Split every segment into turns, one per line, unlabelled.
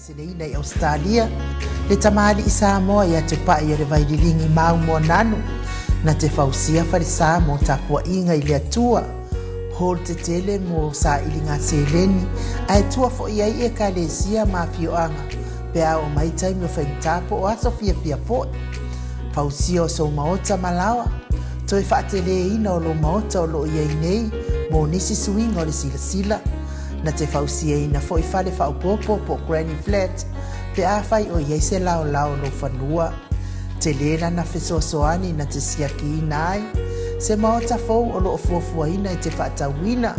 Faaleseneina i Ausetalia, le tamalii Samoa ia Tupai o le Vaililigi Māumoananu, na te fausia falesa mo tapuaiga i le Atua, hall tetele mo sailiga seleni, ae tua foi ai Ekalesia ma afioaga pe a oo mai taimi o faigata po o aso fiafia foi. Fausia o sou maota ma laoa, toe faateleina o lou maota o lo o i ai nei mo nisi suiga o le silasila. Na te fausiaina foi fale faaopoopo po o granny flat pe afai o i ai se laolao o lou fanua. Tele lana fesoasoani na te siakiina ai se maota fou o lo o fuafuaina e te faatauina,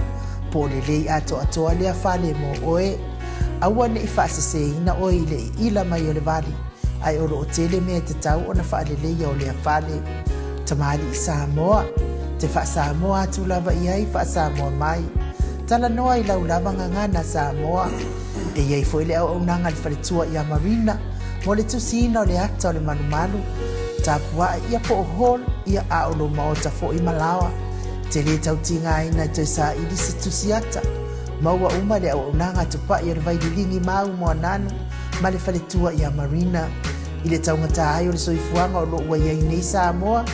po o lelei atoatoa lea fale mo oe. Aua ne i faaseseina oe i le iila mai o le vali, ae o lo o tele mea e tatau ona faaleleia o lea fale. Tamalii Samoa, te faa-Samoa atu lava i ai faa-Samoa mai. Talanoa i lau lava gagana Samoa. E i ai foi le auaunaga a le faletua ia Marina mo le tusiina o le ata o le malumalu, tapuae ia po o hall ia a o lou maota foi ma laoa. Te lē tau tigaina e toe saili se tusi ata. Maua uma le auaunaga a Tupai o le Vaililigi Mau Moananu ma le faletua ia Marina. I le taugata ai o le soifuaga o lo o ua i ai nei Samoa,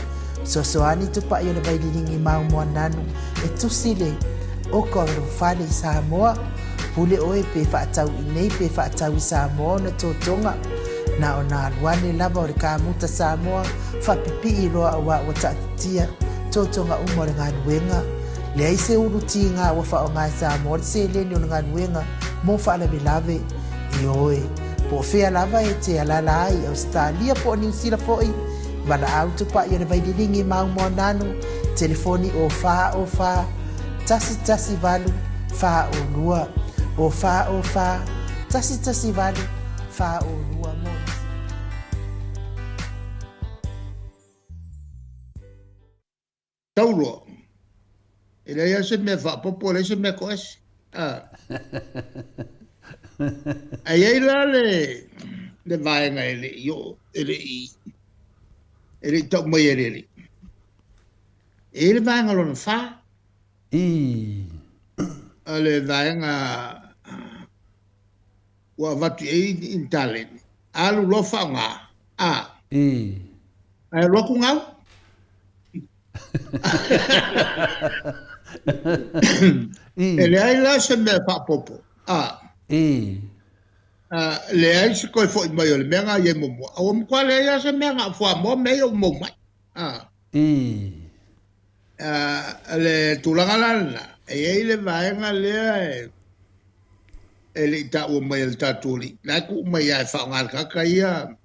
fesoasoani Tupai o le Vaililigi Mau Moananu e tusi le oka o lou fale i Samoa. Pule oe pe faatau i nei pe faatau i Samoa ona totoga. Na ona alu ane lava o le kamuta Samoa faapipii loa aua ua taatitia totoga uma o le galuega. Leai se ulu tiga ua faaaoga e Samoa le seleni o le galuega mo faalavelave. Ioe, po o fea lava e te alaala ai i Ausetalia po o Niu Sila foi, valaau tupai o le Vaililigi Maumoananu, telefoni o 4 O 4 1 1 8 4 O 2, o 4 O 4 1 1 8 4 O 2 mo nisi.
Tau loa. E leai lava se mea faaopoopo, e leai se mea toese. A. Ae i ai la le, le vaega e le i oo, e le i, e le i tau mai e le alii. E i ai le vaega lona fa.
I.
O le vaega ua avatu i ai ni taleni. Alu loa faaaoga. A.
I.
Ae alu atu gau.
I.
E leai la se mea faaopoopo. A.
I.
A, leai se toe foi mai o le mea na i ai muamua. A ua matua leai lava se mea na o fuamoa mea ia ua maua mai. A.
I.
A, le tulaga la lena, e i ai le vaega lea e, e le i taua mai e le tatou alii, la e tuu mai lava e faaaoga e le tagata ia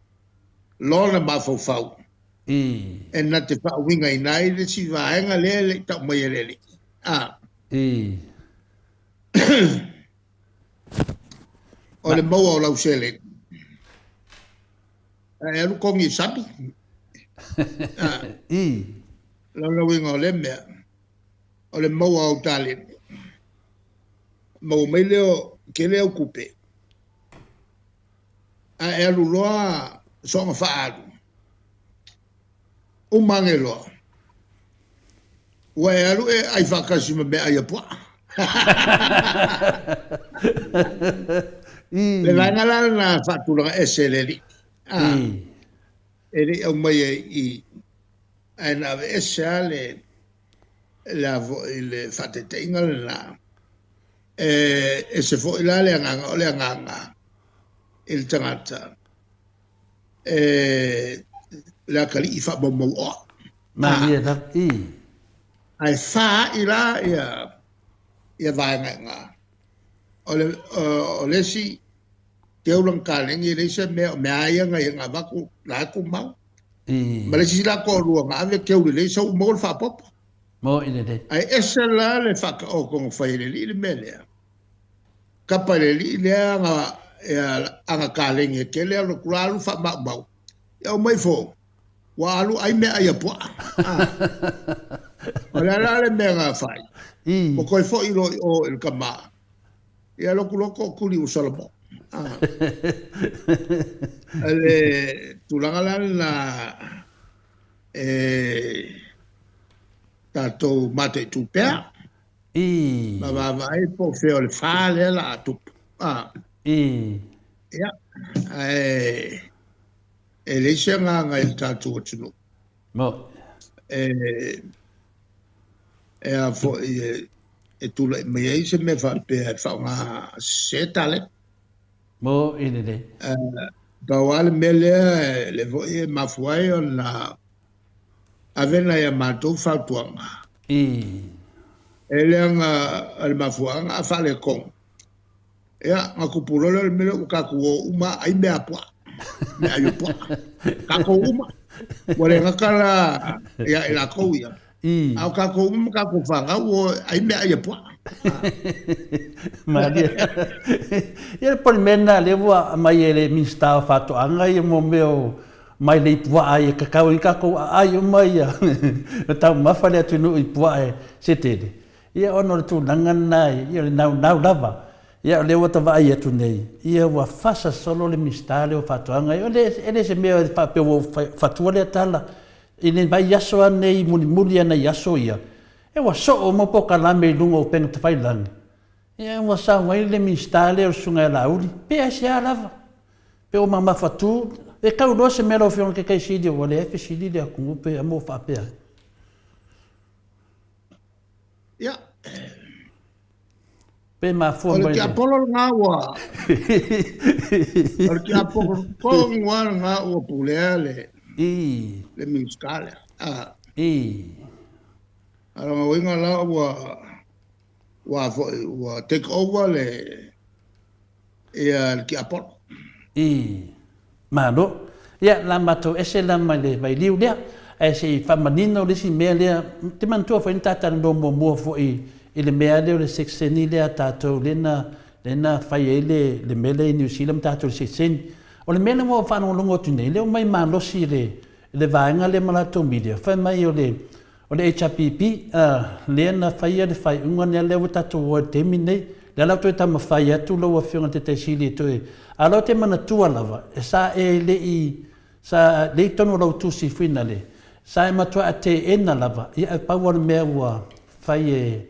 lona mafaufau.
I.
E na te faauigaina ai le isi vaega lea e le i tau mai e le alii. A.
I.
O le maua o lau seleni. Ae alu kogi i sami. A.
I.
Lona uiga o lea mea, o le maua o au taleni. Maua mai lea o tele au tupe. Ae alu loa soona faaalu. Uma ane loa. Ua e alu e ai faatasi ma meaai a puaa. Le vaega la lena faatulaga ese e le alii. A, e le i aumaia i i, ae na aveese lava le, le a foi le faataitaiga lena. E ese foi la le agaga, o le agaga i le tagata e le atalii faamaumauoa.
Malie lava, i.
Ae faaai la ia, ia vaega i ina. O le, o le isi, teu lana taleni e leai se mea, o mea lava ia na ia na avatu, la e tumau.
I.
Ma le isi la toalua na ave teu lelei sau maua le faaopoopo.
Moni lelei.
Ae ese la le faataoto na fai e le alii le mea lea. Kapa i le alii lea ana, ia, ana taleni e tele, alu atu la alu faamaumau. Ia aumai fo, ua alu ai meaai a puaa. Ah. O le a la le mea na fai?
I.
Ua toe foi loa i o i le tama. Ia alu atu loa tootuli ua salamo. Ah. Le tulaga la lena e tatou mataitu pea.
I.
Ma vaavaai po o fea o le fa lea la a tupu. Ah.
I.
Ia. Ae e leai se agaga i le tatou atunuu.
Mo.
E e a foi e, e tulai mai ai se mea faapea e faaaoga se talent.
Mo i lelei.
Pau lava le mea lea le foi e mafua ai ona ave nai a matou fautuaga.
I.
E leaga o le mafuaaga a faaletonu, ia, na tupu loa lea o le mea lea ua tatou o uma ai mea a puaa, mea ai o puaa. Tatou uma. Ua le gata la ia i latou ia. A o tatou uma ma tatou fanau ua ai mea ai a puaa.
Malie. Ia le poli mea lena lea ua aumai e le Minisita o Faatoaga ia mo mea o mailei puaa ia kakau ai tatou aai uma ia taumafa le atunuu i puaa e se tele. Ia ona o le tulaga lena ia o le naunau lava. Ia o lea ua ta vaai atu nei, ia ua fasa solo le Minisita lea o Faatoaga. E le, e le se mea e faapea ua fatua lea tala. I le vaiaso lava nei mulimuli ana i aso ia, e ua soo uma polokalame i luga o upega tafailagi. Ia ua sau ai le Minisita lea o le Susuga ia Laauli, pe aisea lava, pe ua mamafatu, e tau loa se mea lau Afioga i le Taitai Sili ua leai fesili le atunuu pe a ua faapea ai.
Ia.
Pe mafua
mai. O le tiapolo lena ua O le tiapolo tonu lava lena ua pulea le
I.
le Minisita lea. Ah.
I.
A lona uiga la ua ua foi ua take over le ia le tiapolo.
I. Malo. Ia, la matou ese la mai le vailiu lea, ae se i faamanino le isi mea lea, te manatua foi na ta talanoa muamua foi i le mea lea o le sekeseni lea a tatou lea na, lea na fai ai le, le mea lea i Niu Sila ma tatou i le sekeseni. O le mea lea ua ou faalogologo atu nei, lea ua omai malosi le, le vaega lea ma latou media, fai mai o le, O le HRPP, lea na faia le faaiuga lea, lea ua tatou o ai i le taimi lenei. Lea la ua toe taumafai atu lau Afioga i le Taitai Sili e toe... A o lea ou te manatua lava, e sa e le i, sa le i totonu o lau tusi finale, sa e matuai teena lava, ia ae pau lava o le mea ua fai e,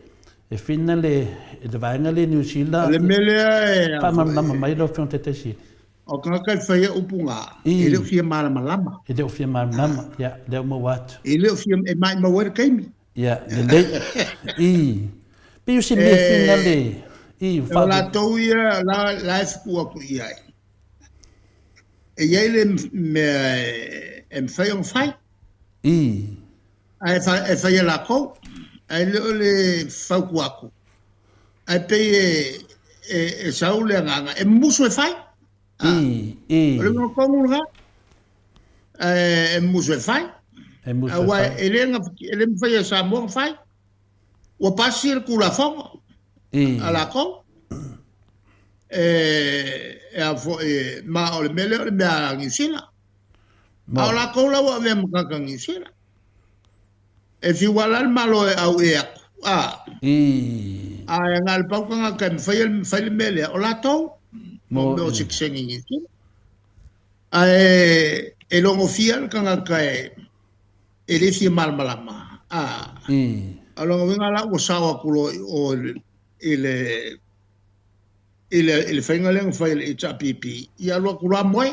e finale le vaega lea i Niu Sila.
O le mea lea e...
Faamalamalama mai lau Afioga i le Taitai Sili.
O tagata e faia upu na, e le o fia malamalama.
E le o fia malamalama, ia, lea ua maua atu.
E le o fia, e maimau ai le taimi.
Ia, lelei. I, pei o se mea finale, i,
O latou ia, la, la e fuku atu i ai. E i ai le mea e mafai ona fai.
I.
Ae e fai e latou, ae le o le fautua atu. Ae pei e, e, e sau le agaga, e musu e fai.
I, i.
O le uiga tonu lena, ae e musu e fai.
E musu e fai.
E le, e le mafai e Samoa ona fai. Ua pasi le Tulafono a latou. E, e a foi, ma o le mea lea o le mea a Niu Sila. A o latou la ua avea ma tagata Niu Sila. E fiu lava la le Malo e auʻe atu, a.
I.
Ae na o le pau tagata e mafai ona fai le mea lea, o latou, mo mea o sitiseni Niu Sila. Ae e logofia le tagata e e le fia malamalama, a.
I.
A o lona uiga la ua sao atu loa i o i le i le, i le faiga lea na fai e le HRPP, ia alu atu loa moe.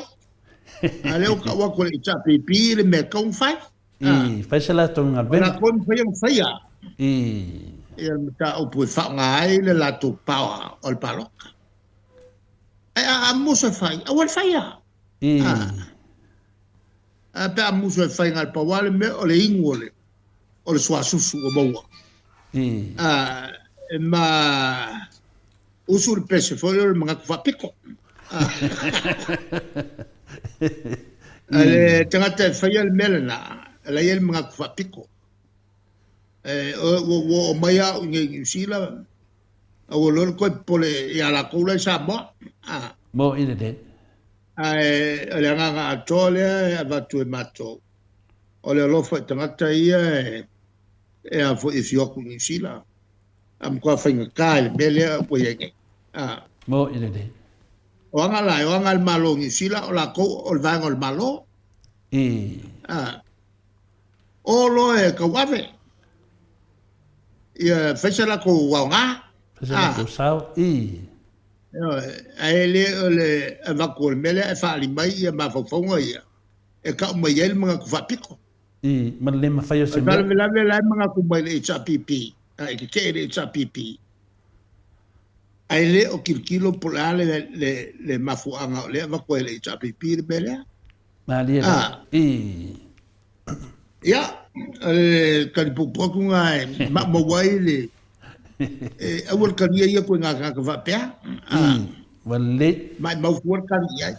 A lea ua tau atu e le HRPP le mea e tatau ona fai.
I, fai se latou
galuega. O latou e mafai ona faia.
I.
Ia le mataupu e faaaoga ai le latou power o le palota. Ae a musu e fai, aua le faia.
I.
A pe a musu e fai na o le pau lava le mea o le inu o le o le suasusu ua maua.
I.
A, ma usu le pese foi lea o le manatu faapito. A le tagata e faia le mea lena, e la e i ai le manatu faapito. E, ua oo mai au i nei i Niu Sila, a ua iloa le toe popole ia latou la i Samoa.
A. Mo i lelei.
Ae o le agaga atoa lea e avatu e matou, o le alofa i tagata ia e, e a foi e fiu atu i Niu Sila. A matua faigata i le mea lea ua i ai nei.
A. Mo i lelei.
O aga la, o aga a le Malo o Niu Sila, o latou o le vaega o le Malo.
I.
A. O loa e tauave. Ia fai se latou aoga.
Fai se latou sao. I.
Ioe, ae le o le avatu o le mea lea ae faaali mai ia mafaufauga ia e tau mai ai le manatu faapito.
I, ma le le mafai o
se mea. O le faalavelave la e manatu mai le HRPP, a e tetee i le HRPP, ae le o tilotilo po o le a le, le, le mafuaaga o lea e avatu ai e le HRPP le mea lea.
Malie la. I.
Ia, o le tali puupuu atu lena e maumau ai le, e aua le talia ia ituaiga tagata faapea.
I, ua lelei.
Maumau fua le tali i ai.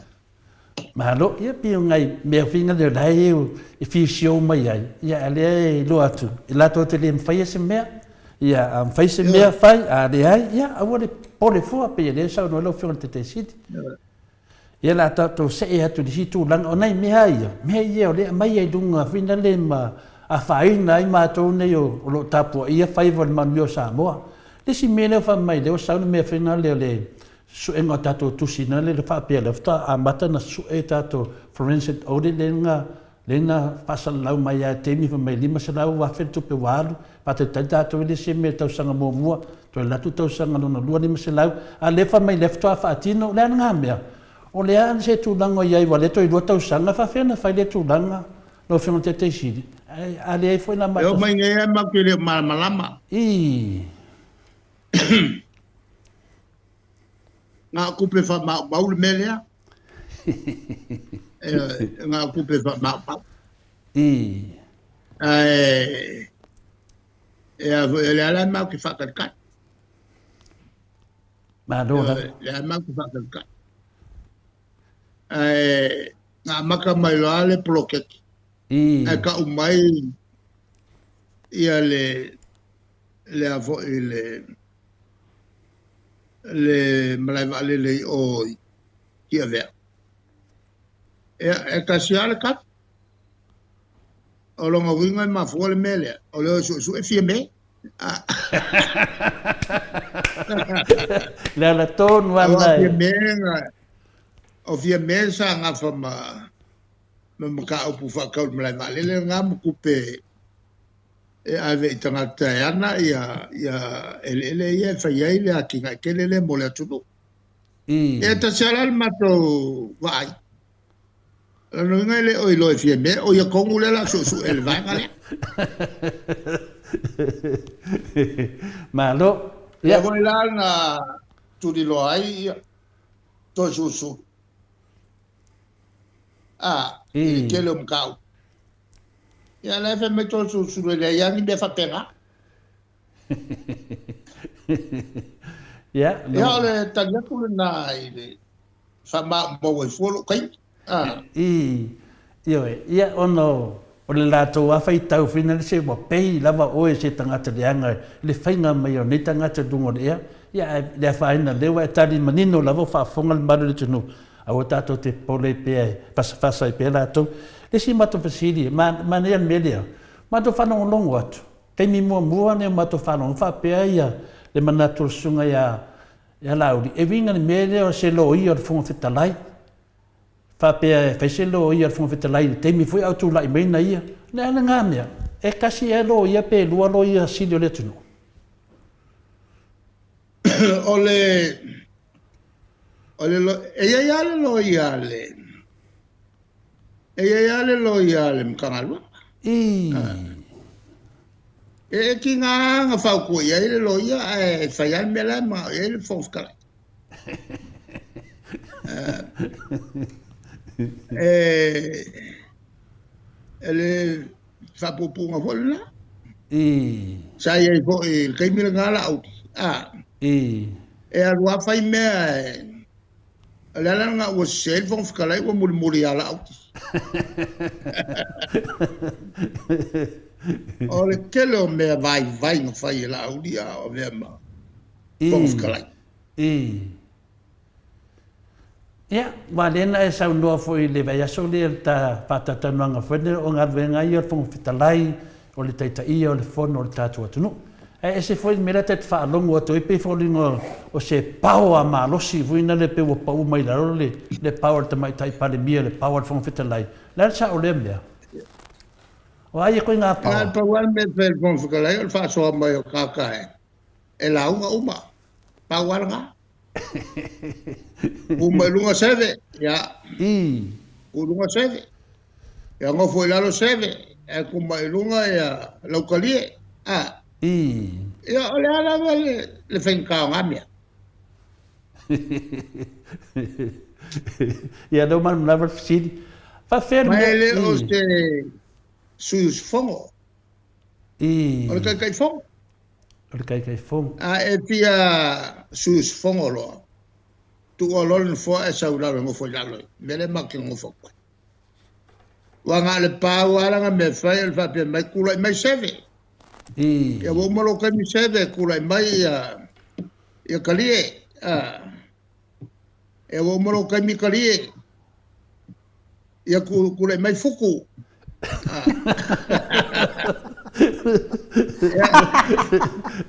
Malo, ia pei o nai mea foi na lea o la e e fia show mai ai, ia a lea e iloa atu, e latou te le mafaia se mea, ia a mafai se mea fai, a leai, ia aua le pole fua, pei o lea e saunoa ai lau Afioga i le Taitaifono. Ia o le a tatou see atu i le isi tulaga, o nai mea ia, mea ia o lea e aumai ai i luga foi lale ma afaina ai matou nei o lo o tapuaia faiva o le manuia o Samoa. Le isi mea lea ua fai mai lea ua sau le mea foi lale o le suega o tatou tusi na lea faapea lea faatoa amata ona sue tatou forensic audit lea na lea na faasalalau mai lava i le taimi fai mai $500,000 le tupe ua alu faatalitali tatou i le isi mea i le tausaga muamua toe alu atu le tausaga lona lua 500 a lea fai mai lea faatoa faatino o le a lena mea o le a se tulaga o i ai aua lea toe lua tausaga e faafefea ona fai lea tulaga lau Afioga i le Taitai Sili a leai foi la
E oo mai nei lava matou te le o malamalama.
I.
Na o tupe faamaumau le mea lea. E, na o tupe faamaumau.
I.
Ae, e a foi, o le a la e matou te faatalitali.
Malo
lava. O le a matou te faatalitali. Ae, na amata mai loa le poloketi.
I.
Ae tau mai ia le, le a foi le, le malae vaalele i o i Tiavea. Ia, e tasi lava le tali. O lona uiga e mafua le mea lea, o le o e suesue Fiamē.
Le ala tonu lava
lena. Fiamē na, o Fiamē sa gafa ma ma mataupu faatau i le malae vaalele lena ma tupe e ave i tagata e ana ia ia eleele ia e fai ai le atinae tele lea mo le atunuu.
I.
E tasi lava la le matou vaai. O lona uiga e le o iloa e Fiamē, o ia tonu lea o le a suesue e le vaega lea.
Malo.
Lea foi la na tuliloa ai ia Toesulusulu. A, i le tele o mataupu. Ia la e fai mai Toesulusulu e leai lava ni mea faapena.
Ia,
no. Ia o le tali atu lena i le faamaumau ai fua lou taimi.
Ah. I, ioe, ia ona o le latou lava faitau foi lea se ua pei lava oe se tagata leaga i le faiga mai o nei tagata i luga o le ea, ia ae le afaina lea ua e tali manino lava ua faafofoga le mamalu o le atunuu, aua tatou te popole pea e fasafasa ai pea latou. Le isi matou fesili, manaia le mea lea, matou faalogologo atu, taimi muamua lenei o matou faalogo faapea ia le manatu o le susuga ia ia Laauli, e uiga i le mea lea o se loia o le Fofoga Fetalai, faapea e fai se loia o le Fofoga Fetalai i le taimi foi a o tulai mai na ia. O le a lena mea? E tasi ea loia pe lua loia sili o le atunuu?
O le, o le, e i ai lava le loia a le, e i ai lava le loia a le Matagaluega.
I.
E, e tiga lava ona fautua i ai le loia ae fai lava le mea la e manao i ai le Fofoga Fetalai. E, e le faapuupuuga foi lena.
I.
Sa i ai foi i le taimi lena Laauli. A.
I.
E alu lava fai mea e, O le ala lena ua sese ai le Fofoga Fetalai ua mulimuli ia Laauli. O le tele o mea vaivai na fai e Laauli a o avea ma Fofoga Fetalai.
I. Ia, aua lea na e saunoa foi i le vaiaso lea i le ta faatalatalanoaga foi lea o galuega ia o le Fofoga Fetalai, o le taitaia o le Fono o le tatou atunuu. Ae ese foi le mea lea ta te faalogo atu ai pei foliga o se pao a malosi foi lea pei ua pau mai lalo le, le pao a le Tamaitai Palemia, le pao a le Fofoga Fetalai. O le a le sao o lea mea? O a ia koe ngā
pao? Na o le pau lava le mea e fai e le Fofoga Fetalai o le faasoa mai o tagata e lauga uma. Pau lava lena. Ku mai luga seve, ia.
I.
Ku luga seve. Ia nofo i lalo seve, ae ku mai luga ia laukalie. A.
I.
Ia o le a lava le, le faigata o ngā mea.
Ia lea ua malamalama le fesili. Faafefea le
Ma
mea
e le o
i.
se sui usufono.
I.
O le taitaifono.
O le taitaifono.
A e fia sui usufono loa, tuua loa le nofoa ae sau i lalo e nofo i lalo i le mea lea matou te nonofo atu ai. Aua na o le pau lava lana mea e fai o le faapea mai, tulai mai seve.
I.
Ia ua uma lou taimi seve, tulai mai ia, ia Kalie. A. Ia ua uma lou taimi Kalie. Ia tulai mai Fuku.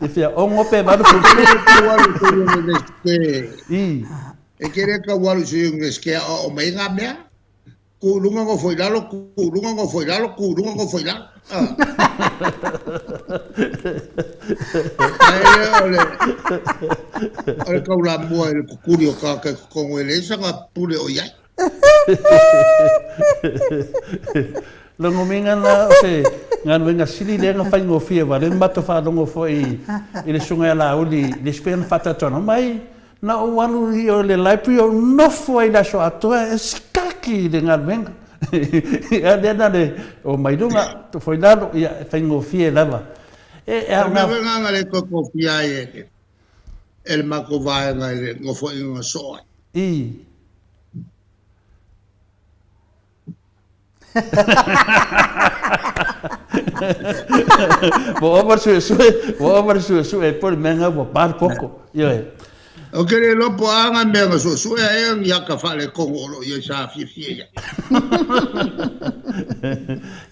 E fia ongo pe valu fuku.
I. E ke le kau alu i se universite a o mai ngā mea. Ku lunga nofo i lalo, ku lunga nofo i lalo, ku lunga nofo i lalo. Ae le o le, o le taulamua i le kukuli o tagata i totonu e leai sana pule o i ai.
Lona uiga la o se galuega sili lea na faigofie aua lea na matou faalogo foi i le Susuga ia Laauli i le isi foi ana faatatoano mai, na ou alu i o i le library ou nofo ai i le aso atoa e sikaki i le galuega. A lea na le omai luga, tofo i lalo, ia e faigofie lava. E, e
O le mea foi lena na le toe tofia ai e le matou vaega i le nofoaiga na soo ai.
I. Ua ova le suesue, ua ova le suesue po o le mea lena ua pa le koko. Ioe.
Ou te le iloa po o a ngā mea na suesue ai ni ata faaletonu o lo o i ai sa fiafia i ai.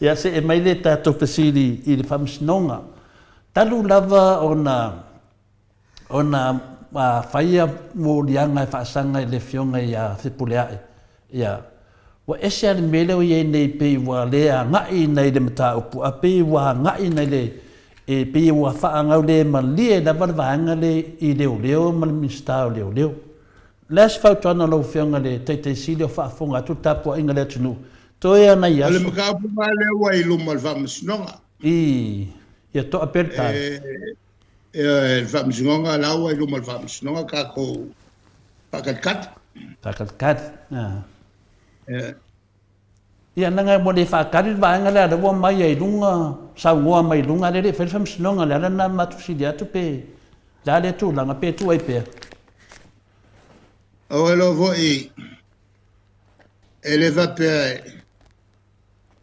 Ia, see mai le tatou fesili i le Faamasinoga. Talu lava ona ona faia moliaga e faasaga i le Afioga ia Fepuleai, ia, ua ese lava le mea lea ua i ai nei pei ua le agai i le mataupu, a pei ua agai i le, e pei ua faagaulemalie lava le vaega lea i leoleo ma le Minisita o Leoleo. O le a se fautuaga a lau Afioga i le Taitai Sili o faafofoga atu le tapuaiga a le atunuu, toe lava nai
O le aso. mataupu lava lea ua i luma o le Faamasinoga.
I, ia toa pea le tala.
E, le Faamasinoga, la ua i luma o le Faamasinoga tatou faatalikali.
Faatalikali, a. Ia, leaga ua le faatali le vaega lea, lea ua omai ai i luga, saunoa mai i luga, a o lea e le i faia le Faamasinoga. O le ala lena matou fesili atu pe le a lea tulaga, pe tuu ai pea.
Ua iloa foi, e le faapea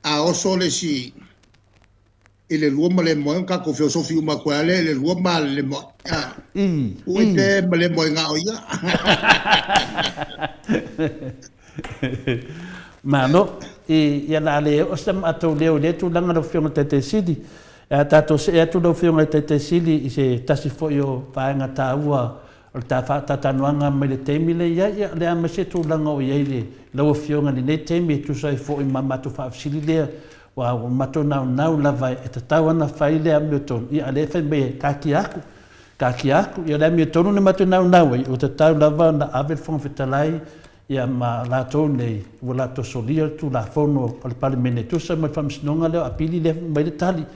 a oso le isi i le lua ma le moe, ona tatou feosofi uma atu ai lava lea i le lua ma le moe. Tuu ai pea ma le moe na o ia.
Malo. Ia o le a le oo se matou leo i lea tulaga lau Afioga i le Taitai Sili. A tatou see atu lau Afioga i le Taitai Sili i se tasi foi o vaega taua O le ta faataatanoaga mai le taimi lea i ai, ia, o le a mai se tulaga o i ai le, lau Afioga i lenei taimi e tusa ai foi ma matou faafesili lea, ua, ua matou naunau lava e tatau ona fai le amiotonu, ia, a o lea e fai mai e taatia atu, taatia atu. Ia, o le amiotonu na matou naunau ai, ua tatau lava ona ave le Fofoga Fetalai, ia, ma latou nei, ua latou solia le Tulafono a le Palemene e tusa ma le Faamasinoga lea o Apili lea e aumai le tali.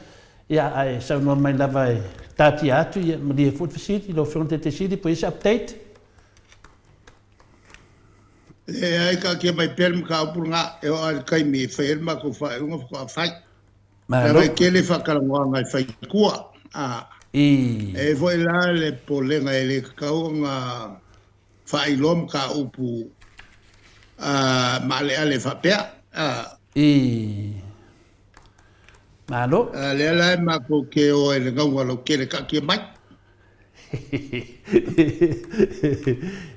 Ia, ae saunoa mai lava e taatia atu, ia malie foi le fesili, lau Afioga i le Taitai Sili, po o i ai se update?
Leai, taatia mai pea le mataupu lena, e oo lava i le taimi e fai ai le matou faaiuga faatoa fai.
Malo.
Leaga e tele faatalanoaga e fai i tua. A,
I.
e i ai foi la le popolega e le tatau ona faailoa mataupu maaleale faapea. A.
I. Malo.
A lea la e matou te o ai i le gauga lautele taatia mai.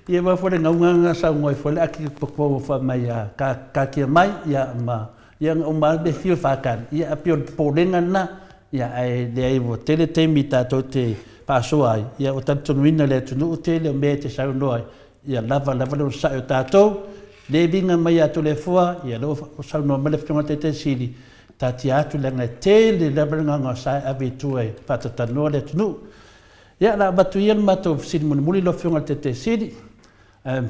Ia aua foi le gauga na saunoa ai foi le Aki Popo fai mai a taatia mai ia ma ia na uma lava le fiu e faatali ia ae pei o le popolega lena ia ae leai ua tele taimi tatou te faasoa ai ia ua talitonuina e le atunuu tele o mea e te saunoa ai ia lava lava le onosai o tatou le viga mai ia Toleafoa ia lea ua saunoa mai le Afioga i le Taitai Sili taatia atu leaga e tele lava le gaga sa e ave i tua e faatatalanoa le atunuu. Ia, o le a avatu ia le matou fesili mulimuli lau Afioga i le Taitai Sili. Ae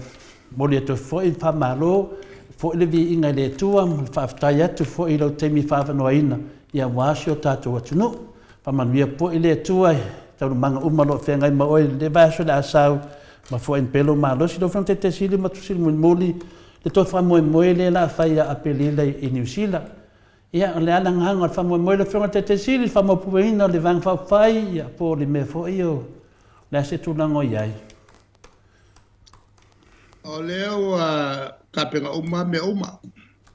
momoli atu ai foi le faamalo foi le viiga i le Atua ma le faafetai atu foi i lou taimi faaavanoaina aua si o tatou atunuu. Faamanuia foi le Atua i taualumaga uma o lo o feagai ma oe i lenei vaiaso o le a sau ma foaina pea lou malosi. Lau Afioga i le Taitaifono Sili ma Tusi Mulimuli, le toe faamoemoe lea o le a fai ia Aperila i Niu Sila. Ia, o le a le agaga o le faamoemoe lau Afioga i le Taitai Sili, le faamaupuaina o le Vaega Faaupufai, ia, po o le mea foi o le a se tulaga o i ai?
O lea ua tapena uma mea uma.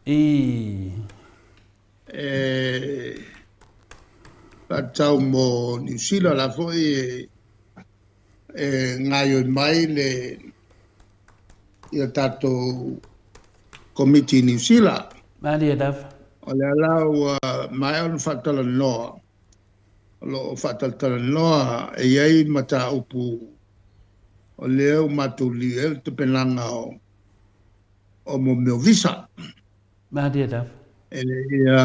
I.
E faatatau mo Niu Sila la foi e gaoioi mai le ia tatou Komiti i Niu Sila.
Malie lava.
O lea la ua maea ona faatalanoa, o lo o faatalatalanoa e i ai mataupu o lea ua matou liu ai le tapenaga o mo mea o visa.
Malie lava.
Ina ia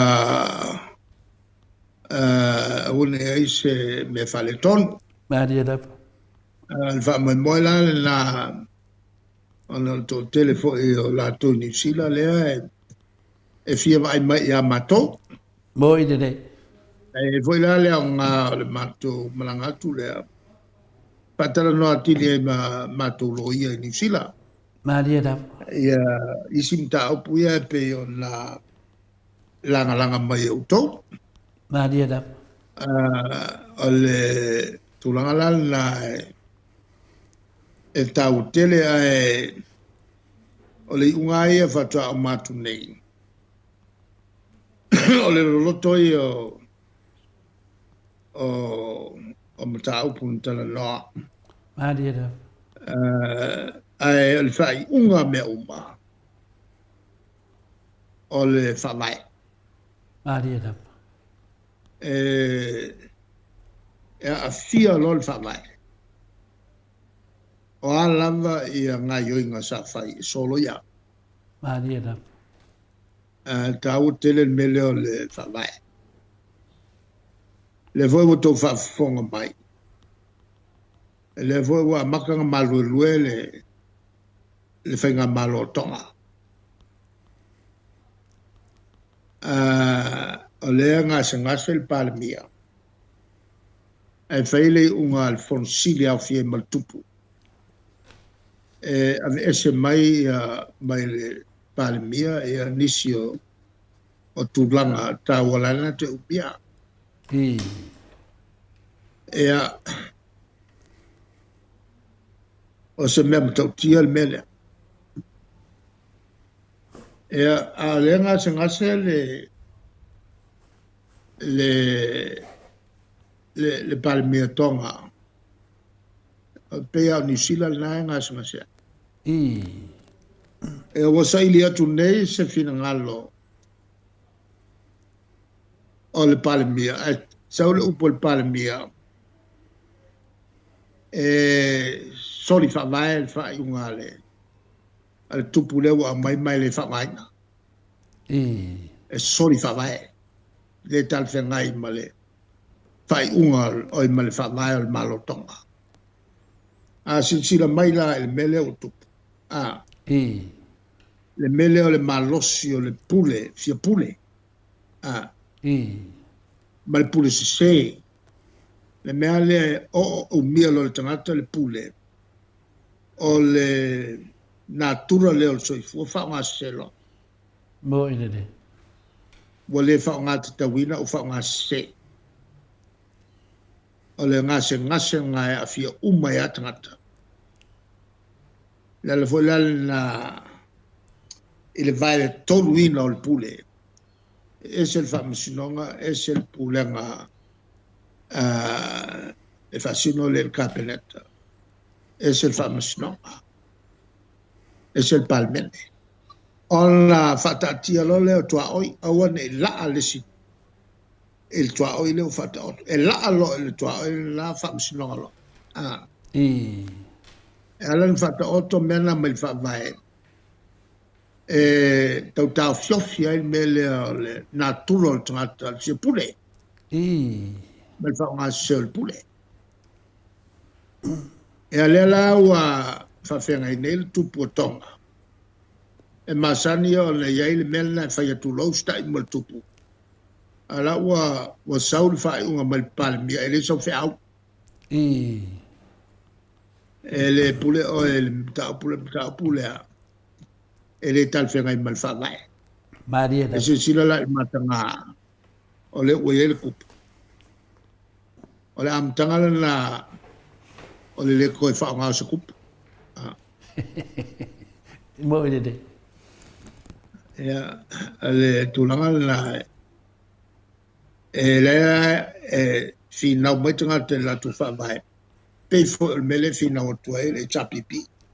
aua ne i i ai se mea faaletonu.
Malie lava.
Le faamoemoe la lena ona o le toatele foi o latou i Niu Sila lea e fia vaai mai ia matou.
Moi lelei.
E foi la le aoga o le matou malaga atu lea, faatalanoa atili ai ma matou loia i Niu Sila.
Malie lava.
Ia isi mataupu ia e pei ona lagalaga mai e outou.
Malie lava.
O le tulaga la lena e taua tele, ae o le iuga lava ia faatoa uma atu nei, o le loloto ia o mataupu na talanoa.
Malie lava.
Ae o le faaiuga o mea uma, o le faavae.
Malie lava.
E aafia loa le faavae. O a lava ia gaoioiga sa fai e soloia.
Malie lava.
E taua tele le mea lea o le faavae. O lea foi ua outou faafofoga mai, o lea foi ua amata ona maluelue le faigamalo a Tonga. O lea e gasegase le Palemia, ae fai le iuga a le Fono Sili e aofia ai ma le Tupu, e aveese mai mai le Palemia ia nisi o tulaga taua la na te umia. Ia, o se mea matautia le mea lea. Ia, a o lea e gasegase le Palemia Tonga, e pei lava o Niu Sila lena e gasegase ai. Ia, ua saili atu nei se finagalo o le Palemia, ae sau le upu a le Palemia, e soli faavae le faaiuga a le a le tupu lea ua aumai ma e le faaaogaina. E soli faavae, le talafeagai ma le faaiuga oi ma le faavae o le Malo Tonga. A silasila mai la i le mea lea ua tupu, a le mea lea o le malosi o le pule, fia pule, a ma le pule sese, le mea lea e oo umia loa le tagata le pule, o le natura lea o le soifua faaaoga sese loa.
Moi lelei.
Ua le faaaoga tatauina ua faaaoga sese. O le gasegase lena e aafia uma ai lava tagata. O le ala foi la lena i le vaeletoluina o le pule. E ese le faamasinoga, ese le pulega e faasino lea i le Kapeneta, ese le faamasinoga, ese le Palemene. Ona faataatia loa lea o tuaoi, aua ne i laa le isi i le tuaoi lea ua faataoto. E laa loa i le tuaoi lena faamasinoga loa. E ala ona faataoto mea na mai le faavae e tau taofiofi ai le mea lea o le natura o le tagata, le fia pule. Ma le faaaoga sese o le pule. Ia lea la ua faafeagai nei le tupu o Tonga, e masani ona i ai le mea lena e fai atu loa usitai ma le tupu. A o la ua ua sau le faaiuga mai le Palemia e le sau feau.
I.
E le pule oe i le mataupu le mataupu lea e le talafeagai ma le Faavae.
Malie
E
lava.
silasila la i le mataga o lea ua i ai le kupu. O le amataga lena o le le toe faaaoga o se kupu. Ah.
Mo i lelei.
Ia, le tulaga lena e lea e finau mai tagata i le latou faavae, pei foi o le mea lea e finau atu ai le HRPP.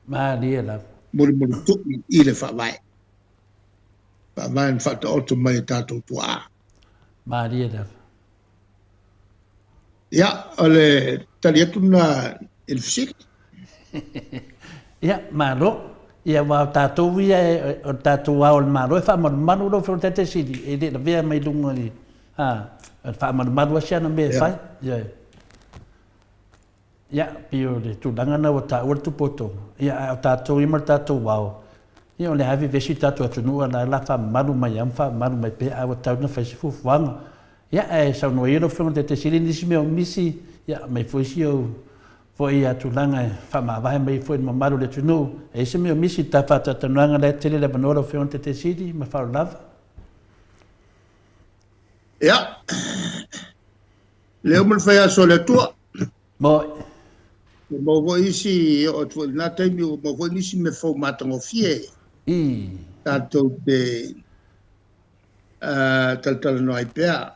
Malie lava.
Mulimulitu'i i le faavae. Faavae na faataoto mai e tatou tuaa.
Malie lava.
Ia, o le tali atu lena i le fesili.
Ia, malo. Ia, aua o tatou ia, o le tatou Ao o le Malo e faamalumalu lau Afioga i le Taitai Sili, e le lavea mai luga i, a, o le faamalumalu lava si ana mea e fai. Ioe. Ia, pei o le tulaga lena ua taua le tupu o Tonga, ia, a o tatou ia ma le tatou ao, ia, o lea lava e vevesi le tatou atunuu, a o la e faamamalu mai lava ma faamamalu mai pea, ae ua tatau ona fai se fuafuaga. Ia, ae saunoa ia lau Afioga i le Taitai Sili nisi mea o misi, ia, aumai foi si ou foi tulaga e faamavae mai ai foi i le mamalu o le atunuu. E i ai se mea o misi i le ta faatalatalanoaga la e tele le avanoa lau Afioga i le Taitai Sili ma le faaaloalo lava.
Ia, le uma le fai aso a le Atua.
Moi.
Ua maua foi isi, e oo atu foi i lena taimi, ua maua foi nisi mea fou matagofie.
I.
Tatou te talatalanoa ai pea.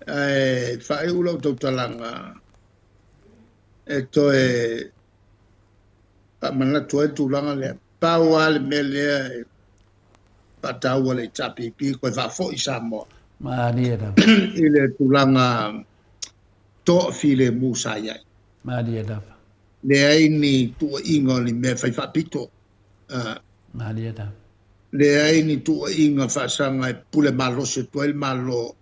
Ae faaiu lau tautalaga e toe faamanatu ai le tulaga lea. Pau lava le mea lea e faataua le HRPP toe faafoi Samoa.
Malie lava.
I le tulaga toafilemu sa i ai.
Malie lava.
Leai ni tuuaiga o ni mea fai faapito.
Malie lava.
Leai ni tuuaiga faasaga e pule malosi atu ai le Malo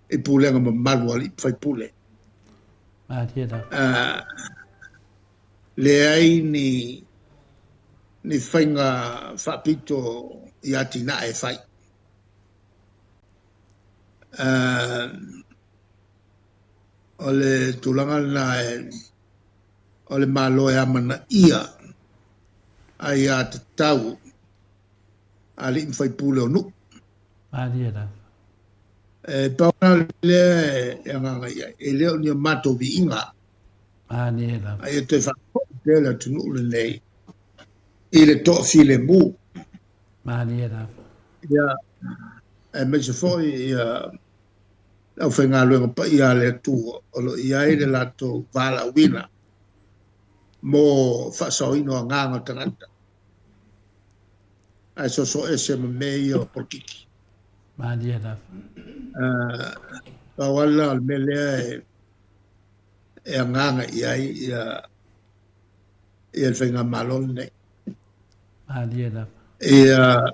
i pulega mamalu a alii faipule.
Malie lava.
Leai ni ni faiga faapito i atinae e fai. O le tulaga lena o le Malo e amanaia aiatatau a alii ma faipule o nuu.
Malie lava.
E pau lena lea e agaga i ai, e le o ni a matou viiga.
Malie lava.
A ia toe faafoi pea le atunuu lenei i le toafilemu.
Malie lava.
Ia, aemaise foi ia le aufaigaluega paia a le Atua o lo o i ai le latou valaauina mo faasaoina o agaga o tagata, ae soso ese ma mea ia o polokiki.
Malie lava.
Pau lava lena o le mea lea e agaga i ai ia le faigamalo lenei.
Malie lava.
Ia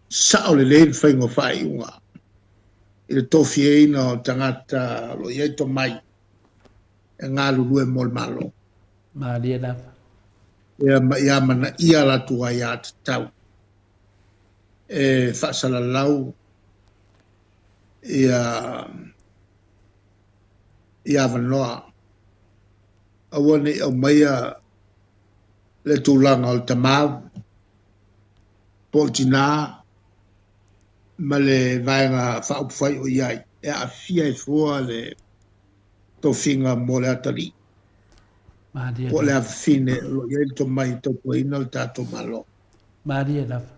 sao lelei le faiga o faaiuga i le tofiaina o tagata o lo o i ai tomai e galulue mo le Malo.
Malie lava.
Ia ma ia amanaia latou aiatatau e faasalalau ia ia avanoa. Aua ne i aumaia le tulaga o le tama po o le tinā ma le vaega faaupufai o i ai e aafia ai fua le tofiga mo le atalii
Malie
po o le
lava.
afafine o lo o i ai le tomai e tautuaina le tatou Malo.
Malie lava.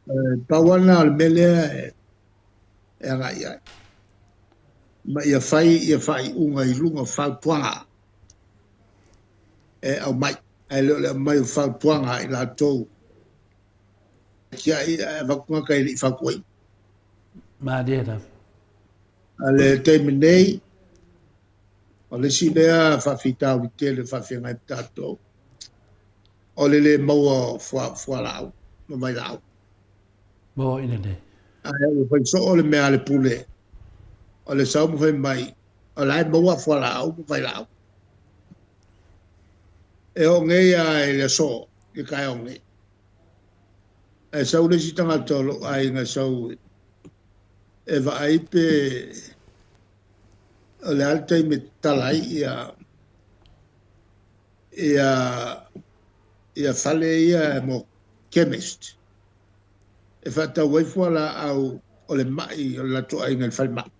E pau lava lena o le mea lea e agai i ai, ma ia fai ia faaiuga i luga o fautuaga e aumai, ae le o le aumai o fautuaga a i latou e tiai ae avatu tagata e le i fautuaina.
Malie lava.
A le taimi nei, o le isi lea faafitauli tele o faafeagai ma tatou, o le le maua o fualaau ma vailaau.
Mo ina le.
Ae ua fai soo le mea a le pule, o le sau ma fai mai, o la e maua fualaau ma vailaau. E oo nei lava i le aso, i le taeao nei. Ae sau le isi tagata o lou aiga e sau e vaai pe o le a le taimi e tatala ai ia ia ia fale ia mo chemist e faatau ai fualaau o le mai o le latou aiga i le falemai.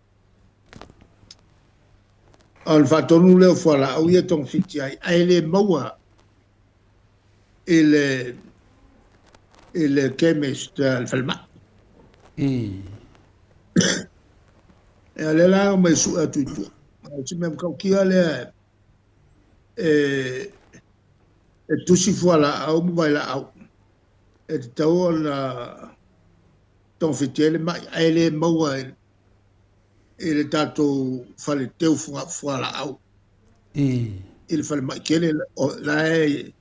O le faatonu lea o fualaau ia e togafiti ai, ae le maua i le i le chemist a le falemai. Ia lea la e omai e sue atu i tua. O si mea matautia lea e e tusi fualaau ma vailaau e tatau ona togafiti ai le mai, ae le maua i le tatou fale teu fualaau i le falemai tele la e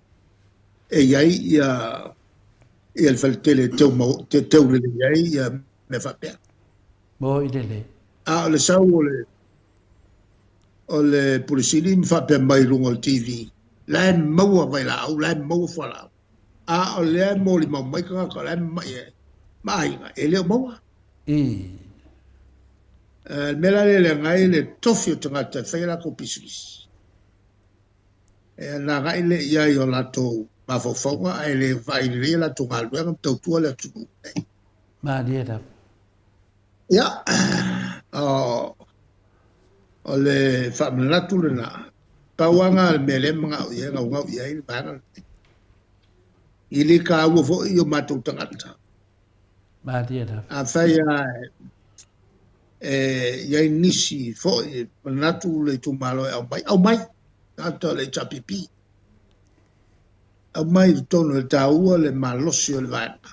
e i ai ia ia le faletele e teu te teu lelei ai ia mea faapea.
Mo i lelei.
A o le sau o le o le Pule Sili ma faapea mai i luga o le TV, la e maua vailaau, la e maua fualaau. A o lea e molimau mai tagata o la e mamai ai ma aiga, e le o maua. Le mea la lea e leaga ai le tofi o tagata e fai a latou pisinisi, e na agai lea i ai o latou mafaufauga ae le vaai lelei a latou galuega ma tautua le atunuu lenei.
Malie lava.
Ia, o le faamanatu lena, pau lava lena o le mea lea e manao i ai, naunau i ai le vaega lenei. E le taua foi i o matou tagata.
Malie lava.
Afai lava e i ai nisi foi e manatu le itumalo e aumai, aumai tagata o le HRPP. Aumai i totonu e taua le malosi o le vaega.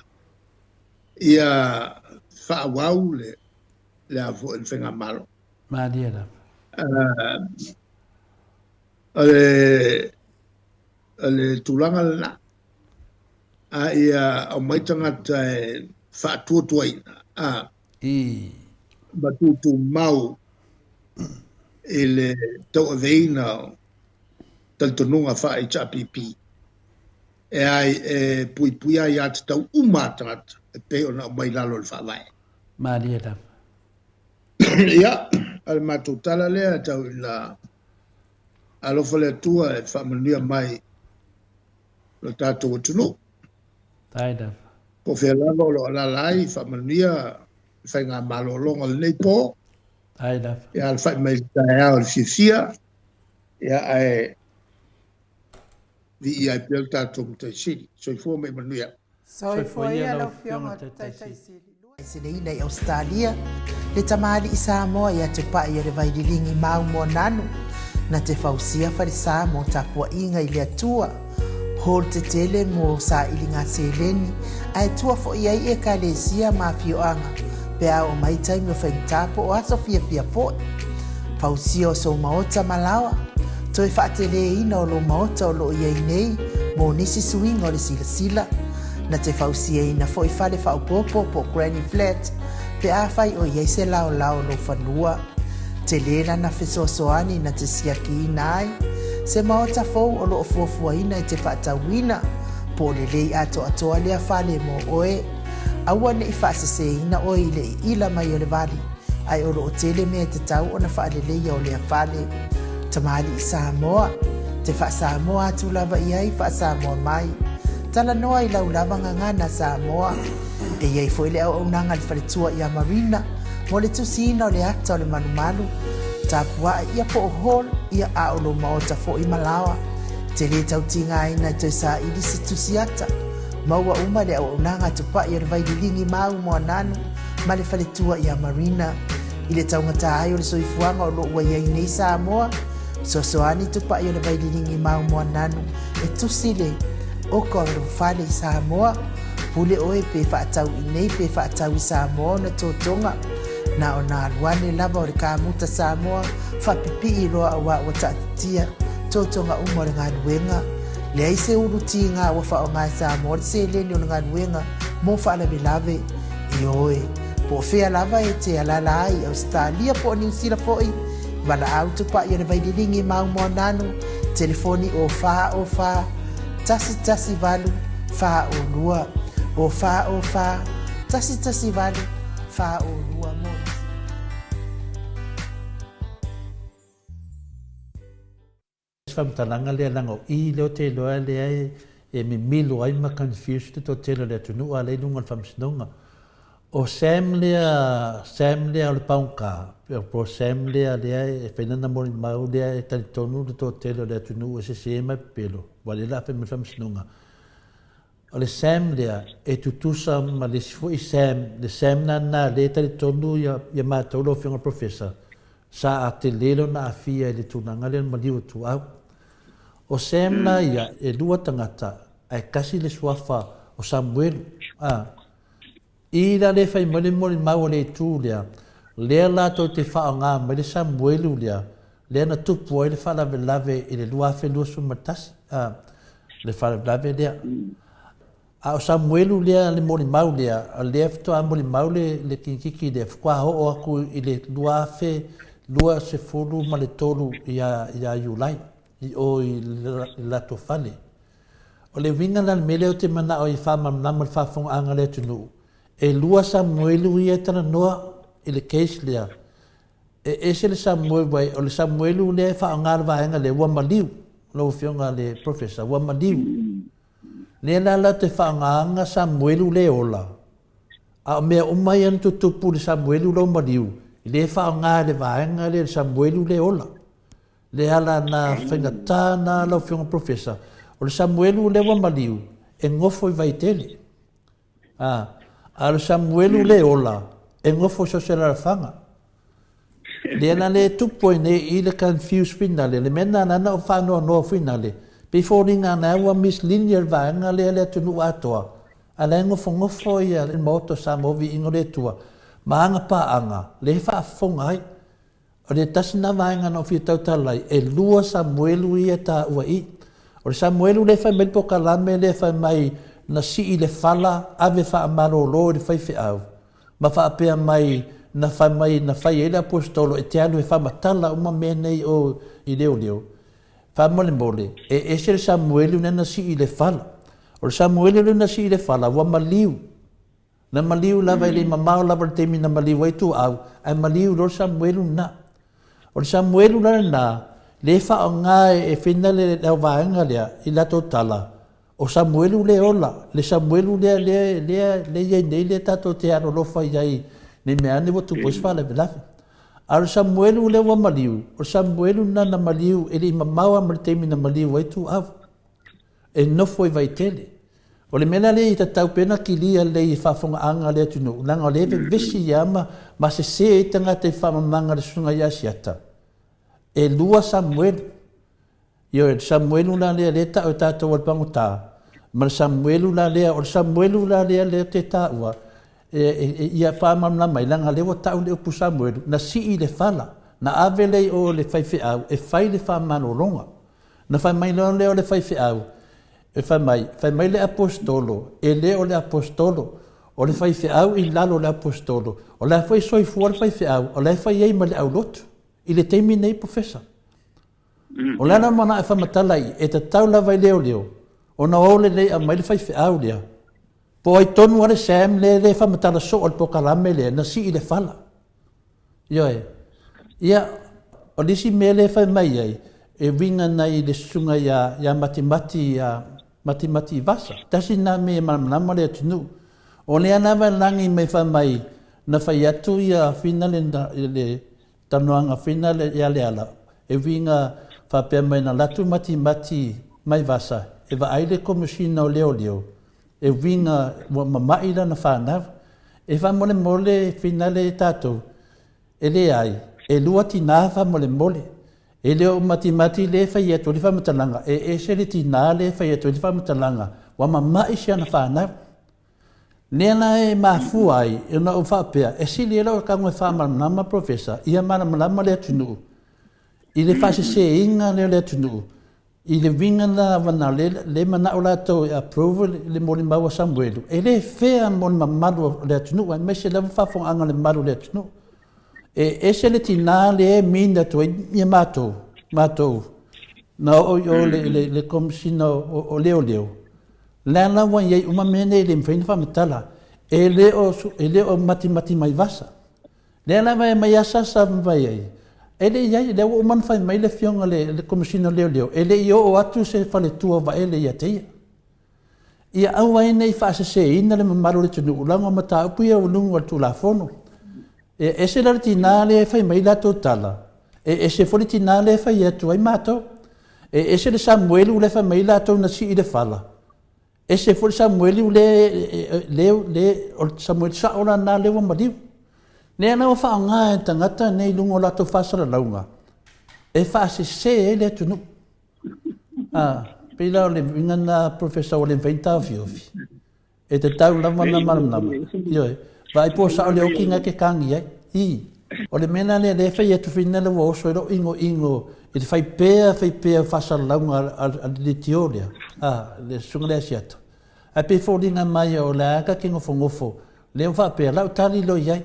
Ia faaauau le le a foi le faigamalo.
Malie lava.
O le o le tulaga lena. A ia aumai tagata e faatuatuaina a ma tutumau i le tauaveina o talitonuga faa-HRPP e ai e puipuia aiatatau uma a tagata e pei ona aumai i lalo o le Faavae.
Malie lava.
Ia, o le matou tala lea tau ina alofa le Atua e faamanuia mai lo tatou atunuu.
Faafetai lava.
Po o fea lava o lo o alaala ai, faamanuia le faigamalologa o lenei po.
Faafetai lava.
Ia alafai mai i le taeao i le fiafia, ia ae viia ai pea le tatou Matai Sili. Soifua ma ia manuia.
Soifua ia lau Afioga i le Taitai Sili. Seleina i Ausetalia, le tamalii Samoa ia Tupai o le Vaililigi Mau Moananu, na te fausia falesa mo tapuaiga i le Atua, hall tetele mo sailiga seleni, ae tua foi ai Ekalesia ma afioaga pe a oo mai taimi o faigata po o aso fiafia foi. Fausia o sou maota ma laoa, toe faateleina o lou maota o lo o i ai nei mo nisi suiga o le silasila. Na te fausiaina foi fale faaopoopo po o granny flat pe afai o i ai se laolao o lou fanua. Tele lana fesoasoani na te siakiina ai se maota fou o lo o fuafuaina e te faatauina, po o lelei atoatoa lea fale mo oe. Aua ne i faaseseina oe i le iila mai o le vali, ae o lo o tele mea e tatau ona faaleleia o lea fale. Tamalii Samoa, te faa-Samoa atu lava i ai, faa-Samoa mai. Talanoa i lau lava gagana Samoa. E i ai foi le auaunaga a le faletua ia Marina mo le tusiina o le ata o le malumalu, tapuae ia po o hall ia a o lou maota foi ma laoa. Te lē tau tigaina e toe saili se tusi ata. Maua uma le auaunaga a Tupai o le Vaililigi Mau Moananu ma le faletua ia Marina. I le taugata ai o le soifuaga o lo o ua i ai nei Samoa, fesoasoani Tupai o le Vaililigi Mau Moananu e tusi le oka o lou fale i Samoa. Pule oe pe faatau i nei pe faatau i Samoa ona totoga. Na ona alu ane lava o le kamuta Samoa faapipii loa auā ua taatitia totoga uma o le galuega. Leai se ulu tiga ua faaaoga e Samoa le seleni o le galuega mo faalavelave. Ioe, po o fea lava e te alaala ai i Ausetalia po o Niu Sila foi, valaau Tupai o le Vaililigi Mau Moananu Telefoni o 4 o 4 1 1 8 4 o 2 o 4 o 4 1 1 8 4 o 2 mo nisi. Se faamatalaga lea leaga o i lea ou te iloa lea e mimilo ai ma confuse le toatele o le atunuu a lea i luga o le faamasinoga. O Sam lea, Sam lea o le pagota, po o Sam lea lea e fai lana molimau lea e talitonu le toatele o le atunuu e sese ma e pepelo, ua lea o le a fai mai le faamasinoga. O le Sam lea e tutusa ma le isi foi Sam, le Sam lena lea e talitonu ia matou lau Afioga i le Professor, sa tele lona aafia i le tulaga lea o le maliu o Tuau. O Sam la ia, e lua tagata ae tasi le suafa o Samuelu. A. I la le fai mai le molimau a le itu lea, lea latou te faaaoga mai le Samuelu lea, lea na tupu ai le faalavelave i le 2021, a, le faalavelave lea. A o Samuelu lea, le molimau lea, lea faatoa molimau le, le kinikiki lea, faatoa oo atu i le 2023 ia, ia Iulai, i o i le latou fale. O le uiga la o le mea lea ou te manao ai e faamalamalama i le faafofogaaga a le atunuu, e lua Samuelu ia e talanoa i le case lea. E ese le Samuelu ai, o le Samuelu lea e faaaoga le vaega lea, ua maliu, lau Afioga i le Professor, ua maliu. Lea la latou te faaaogaina Samuelu le ola, a o mea uma ia na tutupu i le Samuelu lea ua maliu, lea e faaaoga e le vaega lea le Samuelu le ola. Le ala na faigata na lau Afioga Professor, o le Samuelu lea ua maliu, e nofo i Vaitele. A, a o le Samuelu le ola, e nofo i so o se alalafaga. Lea la le tupu ai nei i le confuse finale, le mea lena na ou faanoanoa finale, pei foliga na ua mislinear le vaega lea le atunuu atoa, a la e nofonofo ia le Maota o Samoa Viiga o le Atua ma ana paaga, lea e faafofoga ai. O le tasi lena vaega na ou fia tautala ai, e lua Samuelu ia e taua i i. O le Samuelu lea e fai mai le polokalame lea e fai mai na sii le fala ave faamalolo i le faifeau, ma faapea mai na fai mai na fai ai le aposetolo e te alu e faamatala uma mea nei o i leoleo. Faamolemole, e ese le Samuelu lea na sii le fala. O le Samuelu lea na sii le fala ua maliu. Na maliu lava, e le i mamao lava le taimi na maliu ai Tuaau, ae maliu loa le Samuelu lena. O le Samuelu la lena, lea e faaaoga e Fina le au vaega lea i latou tala, o Samuelu lea e ola, le Samuelu lea lea lea lea i ai nei lea tatou te alolofa i ai ne i mea ane ua tupu ai se faalavelave. A o le Samuelu lea ua maliu, o le Samuelu lena na maliu e le i mamao lava ma le taimi na maliu ai Tuaau. E nofo i Vaitele. O le mea la lea e tatau pea ona kilia lelei e faafofogaaga a le atunuu, leaga o lea e vevesi lava ma, ma sese ai tagata i faamamaga a le Susuga ia Asiata. E lua Samuelu. Ioe, le Samuelu la lea lea e tau e tatou o le pagota, ma le Samuelu la lea, o le Samuelu la lea lea te taua, e, e, e, ia faamalamalama ai, leaga lea ua tau le upu Samuelu, na sii le fala, na ave lea i o le faifeau e fai le faamalologa. Na fai mai loa lea o le faifeau, e fai mai, fai mai le Aposetolo, e le o le Aposetolo, o le faifeau i lalo o le Aposetolo, o la foi e soifua le faifeau, o la e fai ai ma le aulotu, i le taimi nei, Professor. O le ala manao e faamatala i, e tatau lava i leoleo, ona o lelei aumai le faifeau lea, po o ai tonu lava le Sam lea e faamatala soo i le polokalame lea, na sii le fala. Ioe. Ia, o le isi mea lea e fai mai ai, e uiga nai le susuga ia, ia Matimati, ia Matimati Vasa. Tasi lena mea e malamalama le atunuu. O lea lava e lagi mai fai mai, na fai atu ia Fina le, le talanoaga Fina le, ia Leala, e uiga faapea mai na alu atu Matimati mai Vasa e vaai le Komesina o Leoleo, e uiga ua mama'i lana fanau. E faamolemole finale tatou, e leai, e lua tinā faamolemole. E le o matimati lea e fai atu ai le faamatalaga, e ese le tinā lea e fai atu ai le faamatalaga, ua mama'i si ana fanau. Lea la e mafua ai ona ou faapea, e sili ai lau tago e faamalamalama Professor, ia malamalama le atunuu i le faaseseina lea o le atunuu, I le uiga la wana le manao latou e approve le molimau a Samuelu, e le fair mo le mamalu o le atunuu aemaise lava faafofogaaga a le mamalu o le atunuu. E ese le tina lea e mean atu ai ia matou, matou.
Na oo i o le, le, le Komesina o, o Leoleo, lea la ua i ai uma mea nei e le mafai ona faamatala. E le o, e le o matimati mai vasa. Lea lava e aumai asasa ma fai ai, e le i ai, lea ua uma ona fai mai le afioga le, le Komesina o Leoleo, e le i oo atu se faletua vaele ia te ia. Ia aua ai ne i faaseseina le mamalu o le atunuu, leaga o mataupu ia ua luga o le Tulafono. E ese la le tina lea e fai mai latou tala, e ese foi le tina lea e fai atu ai matou. E ese le Samuelu lea e fai mai latou na sii le fala, ese foi le Samuelu lea, le, le, o le Samuelu sao la lena lea ua maliu. Lea la ua faaaoga e tagata nei i luga o latou faasalalauga e faasese ai le atunuu. Ah, pei la o le uiga lena, Professor, ua le mafai ona taofiofi. E tatau lava ona malamalama. Ioe. Vaai po o sao le oki na e te tagi ai. I. O le mea la lea, lea e fai atu foi lea ua oso ai lou igoigo i le fai pea, fai pea o faasalalauga a le leitio lea, a, le susuga lea Asiata. Ae pei e foliga mai o le a ta te nofonofo, lea ua faapea, lau tali loa i ai.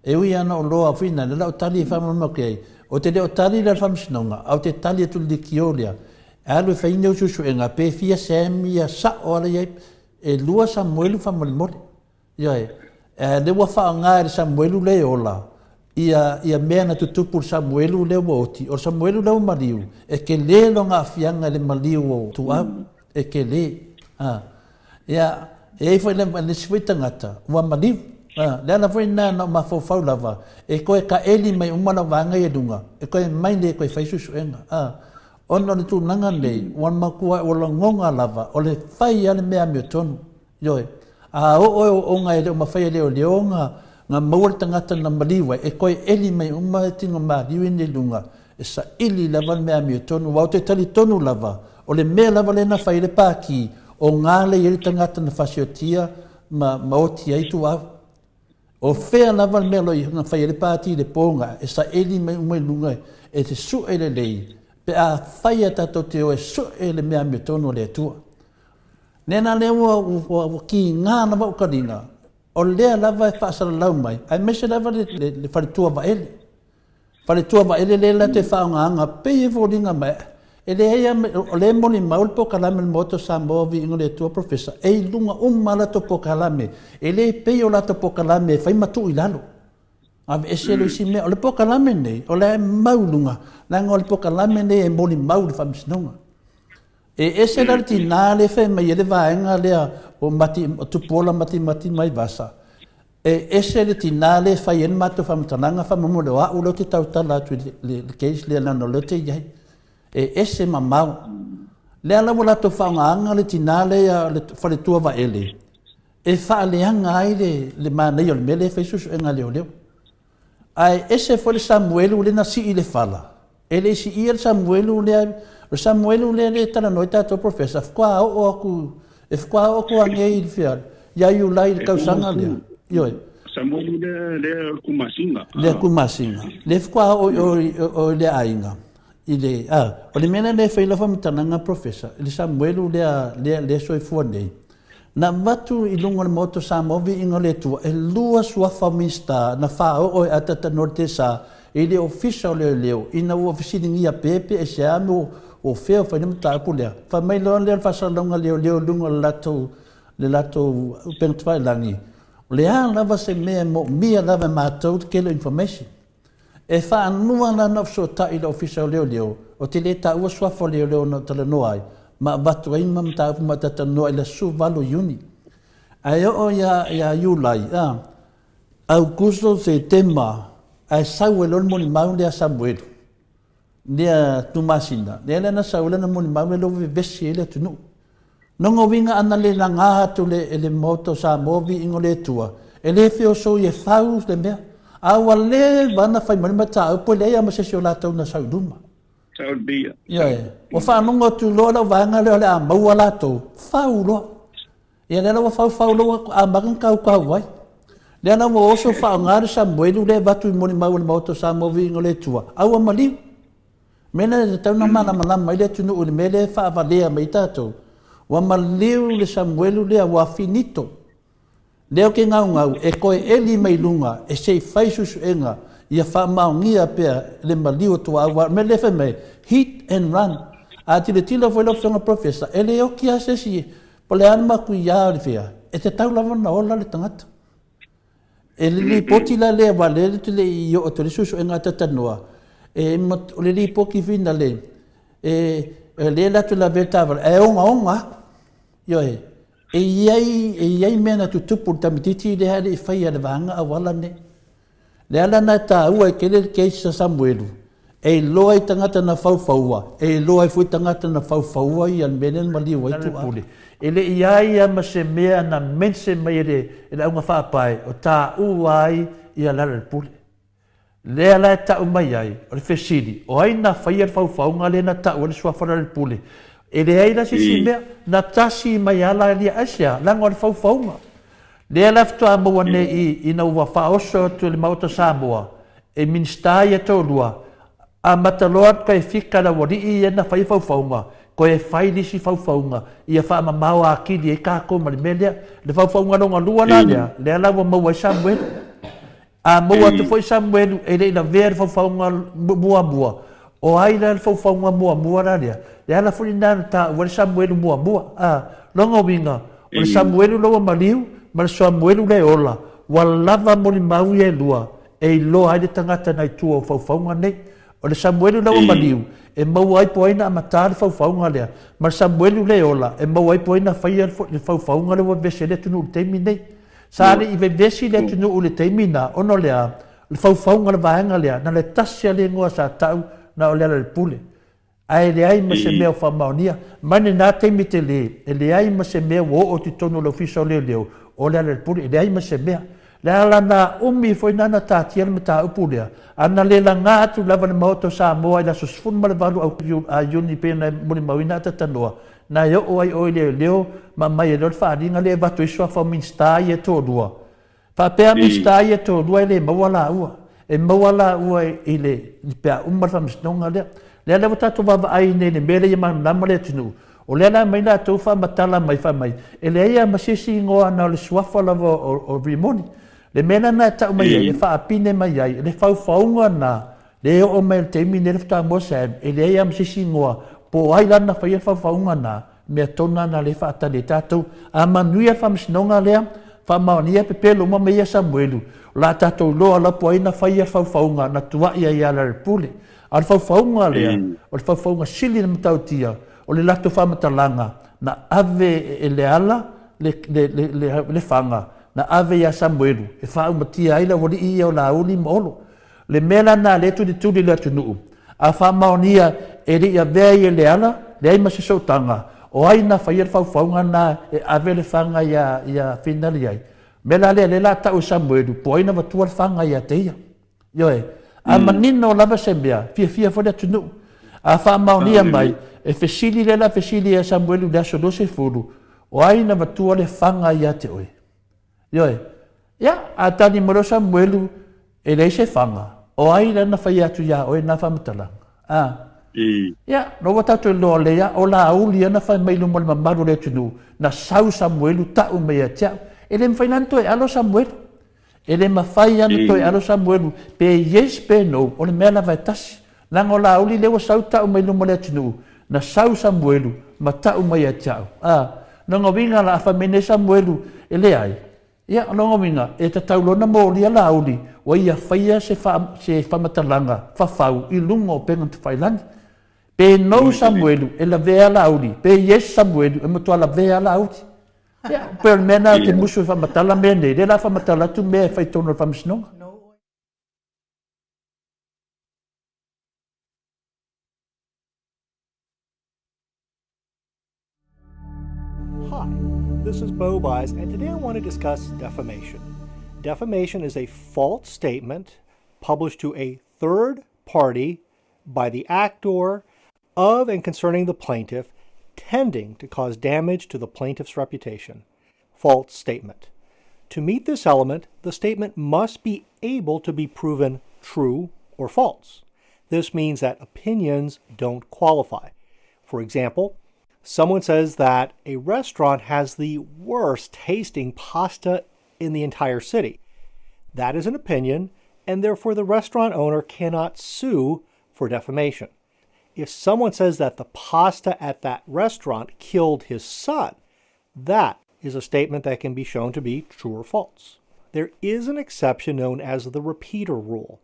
E ui lava na ou loa foi na lau tali e faamalamalama atu i ai, ou te le o tali la i le faamasinoga, ae ou te tali atu i le leitio lea, e alu e fai ni au suesuega, pe fia Sam ia sao ala i ai, e lua Samuelu faamolemole. Ioe, e lea ua faaaoga e le Samuelu lea e ola, ia, ia mea na tutupu i le Samuelu lea ua oti, o le Samuelu lea ua maliu, e tele lona aafiaga i le maliu o Tuau, e tele. A. Ia, e i ai foi le, le isi foi tagata ua maliu. A, le ala foi lena na ou mafaufau lava, e toe taeli mai uma lau vaega ia i luga, e toe mai nei e toe fai suesuega. A, ona o le tulaga lenei, ua matua, ua lagona lava, o le fai lava le mea amiotonu. Ioe. A oo e ooga e le o mafai e leoleo ona na maua le tagata na maliu ai, e toe eli mai uma e tino maliu i luga, e saili lava le mea amiotonu, aua ou te talitonu lava, o le mea lava lea na fai ai le Pāti, o ga lea e i ai le tagata na fasiotia ma, ma oti ai Tuau. O fea lava le mea o lo o na fai ai le Pāti i le pō ga, e saili mai uma i luga e te sue lelei, pe a fai a tatou te o e sue le mea amiotonu a le Atua. Nena lea ua, ua, ua kiga lava ou taliga, o lea lava e faasalalau mai, aemaise lava le, le, le faletua vaele. Faletua vaele lea la te faaaogaina, pei e foliga mai, e leai lava, o lea e molimau le polokalame a le Maota o Samoa, Viiga o le Atua Professor, e i luga uma lava latou polokalame, e le pei o latou polokalame e fai ma tuu i lalo. Aveese le isi mea. O le polokalame lenei, o la e mau i luga, leaga o le polokalame lenei e molimau i le Faamasinoga. E ese la le tina lea e fai mai ai le vaega lea o mati, o Tupuola Matimati Maivasa, e ese le tina lea e fai ai le matou faamatalaga faamolemole o au lea ou te tautala atu i le, le, le case lea leaga o lea ou te i ai. E ese mamao. Lea la ua latou faaaogaina le tina lea le faletua Vaele e faaleaga ai le, le manaia o le mea lea e fai suesuega a leoleo. Ae ese foi le Samuelu lea na sii i le fala. E le i siia le Samuelu lea, o le Samuelu lea lea e talanoa ai tatou Professor, faatoa oo atu, e faatoa oo atu anei i le fea, ia Iulai i le tausaga lea. Ioe.
Samuelu lea, lea o le Tumasina.
Lea Tumasina. Lea faatoa oo i o i le aiga. I le, a, o le mea lea e fai lau faamatalaga Professor, i le Samuelu lea, lea, lea e soifua nei, Na avatu i luga o le Maota o Samoa viiga o le Atua, e lua suafa o Minisita na faaoo e ataata noa le Tesa i le Ofisa o Leoleo ina ua fesiligia pe pe aisea me ua fea o fai le mataupu lea. Fai mai loa lea o le faasalalauga a leoleo i luga o le latou le latou upega tafailagi, o le a lava se mea e moomia lava e matou le tele o information. E faanua la na ou fesootai i le Ofisa o Leoleo, ou te le taua suafa o leoleo na ou talanoa ai, ma avatu ai ma mataupu ma talatalanoa i le aso 18 Iuni. Ae oo ia, ia Iulai, a, Aukuso, Setema, ae sau ai loa le molimau lea a Samuelu, lea Tumasina, lea la na sau ai lana molimau lea ua vevesi ai le atunuu. Lona uiga ana le laga atu le e le Maota o Samoa viiga o le Atua, e le feosoi e fau le mea, a ua leva ona fai mai le mataupu e leai lava ma se isi o latou na sau i luma. Ioe. Ua faalogo atu loa lau vaega lea o le a maua latou, fau loa. Ia lea la ua faufau loa ua amata ona tautau ai. Lea la ua oso faaaoga le Samuelu lea e avatu i molimau a le Maota o Samoa viiga o le Atua, a ua maliu. Mea lea e tatau ona malamalama ai le atunuu i le mea lea e faavalea mai ai tatou, ua maliu le Samuelu lea ua finito. Lea ou te gaugau e toe eli mai luga e se i fai suesuega ia faamaonia pea le maliu o tuaau. Aua o le mea lea e fai mai, hit and run. A tilotilo foi lau Afioga Professor, e le oki lava se isi, po o le a le matuia o le fea, e tatau lava ona ola le tagata. E le lipoti la lea, aua o lea ou te le i oo atu i le suesuega a talatalanoa, e, o le lipoti finale, e, o lea e alu atu e lavea le taavale, ae ogaoga atu. Ioe, e i ai, e i ai mea na tutupu i le tamaitiiti lea a le i faia e le vaega auala nei. Le ala lena e taua ai tele le case a Samuelu, e iloa ai tagata na faufauua, e iloa ai foi tagata na faufaua ia le mea lea na maliu ai Tuaa. E le i i ai lava ma se mea na mention mai e le, e le auga faapae o taua ai ia Lealailepule. Lea la e tau mai ai, o le fesili, o ai na faia le faufauga lea na tau ai le suafa o Lealailepule? E leai la se isi mea, na tasi mai lava la ia, aisea? Leaga o le faufauga. Lea la faatoa maua nei i ina ua faaoso atu e le Maota Samoa e Minisita ia toalua, amata loa atu kai fika le aualii ia na faia faufauga, toe fai le isi faufauga ia faamamao atili ai tatou ma le mea lea. Le faufauga lona lua la lea, lea la ua maua ai Samuelu. A maua atu foi Samuelu e le i lavea le faufauga muamua, o ai la le faufauga muamua la lea? Le ala foi lena na taua ai le Samuelu muamua. A, lona uiga, o le Samuelu la ua maliu ma le Samuelu la e ola, ua lava molimau ia e lua e iloa ai le tagata nai tua o faufauga nei. O le Samuelu la ua maliu, e maua ai po o ai na amata le faufauga lea, ma le Samuelu la e ola, e maua ai po o ai na faia le faufauga lea ua vevesi ai le atunuu i le taimi nei. Sa le i vevesi le atunuu i le taimi na, ona o le a? O le faufauga o le vaega lea, na o le tasi lava le igoa sa tau, na o Lealailepule. Ae leai ma se mea o faamaonia. Mai lena taimi tele, e leai ma se mea ua oo atu i totonu o le Ofisa o Leoleo, o Lealailepule, e leai ma se mea. Le ala na umi foi na na taatia le mataupu lea, a na le laga atu lava le Maota o Samoa i le aso 18 Iuni pei ona e molimauina a tatanoa, Na e oo ai oe i leoleo ma aumai ai loa le faaaliga lea e avatu ai suafa o Minisita ia e toalua. Faapea Minisita ia e toalua e le maua laua. E maua laua i le pe a uma le faamasinoga lea. Lea la ua tatou vaavaai nei i le mea lea ia malamalama le atunuu. O lea la e aumai latou faamatala mai fai mai e leai lava ma se isi igoa na o le suafa lava o Rimoni. Le mea la lena e tau mai ai e faapine mai ai le faufauga lena Le oo mai i le taimi nei le faatoa moa Sam, e leai lava ma se isi igoa po o ai la na faia le faufauga na, mea tonu lava na lea e faatali ai tatou. A manuia le faamasinoga lea, faamaonia pepelo uma mai ia Samuelu, o le a tatou iloa la po o ai na faia le faufauga na tuai ai ia Lealailepule. A o le faufauga lea, o le faufauga sili na matautia, o le latou faamatalaga na ave e Leala le, le, le, le, le faga na ave ia Samuelu e faaumatia ai le aualii ia o Laauli ma Olo. Le mea la lena lea e tulituli i le atunuu, a faamaonia e le i avea ai e Leala, leai ma se sootaga, o ai na faia le faufauga lena e ave le faga ia, ia Finali ai? Mea la lea, lea la tau e Samuelu, po o ai na avatua le faga ia te ia. Ioe. A manino lava se mea, fiafia foi le atunuu. A faamaonia mai, e fesili lea la fesili ia Samuelu i le aso 20, o ai na avatua le faga ia te oe? Ioe. Ia, a tali mai loa Samuelu, e leai se faga, o ai la na faia atu iā oe na faamatalaga? A. Ia, no ua tatou iloa lelei lava, o Laauli ia na fai mai i luma o le mamalu o le atunuu, na sau Samuelu tau mai ia te au. E le mafai la ona toe alo Samuelu. E le mafai lava ona toe alo Samuelu, pe yes pe no, o le mea lava e tasi. Leaga o Laauli lea ua sau tau mai luma o le atunuu, na sau Samuelu ma tau mai ia te au. A, lona uiga la, a fai mai nei Samuelu, e leai. Ia, o lona uiga, e tatau loa ona molia Laauli, ua ia faia se, fa, se faamatalaga fafau i luga o upega tafailagi. Pe no Samuelu, e lavea Laauli, pe yes Samuelu, e matua lavea Laauli. Ia, pei o le mea lena ou te musu e faamatala mea nei, lea la faamatala atu mea e fai tonu o le faamasinoga.
Hi, this is Bo Bize, and today I want to discuss defamation. Defamation is a false statement published to a third party by the actor of and concerning the plaintiff tending to cause damage to the plaintiff's reputation. False statement. To meet this element, the statement must be able to be proven true or false. This means that opinions don't qualify. For example, someone says that a restaurant has the worst tasting pasta in the entire city. That is an opinion, and therefore the restaurant owner cannot sue for defamation. If someone says that the pasta at that restaurant killed his son, that is a statement that can be shown to be true or false. There is an exception known as the repeater rule.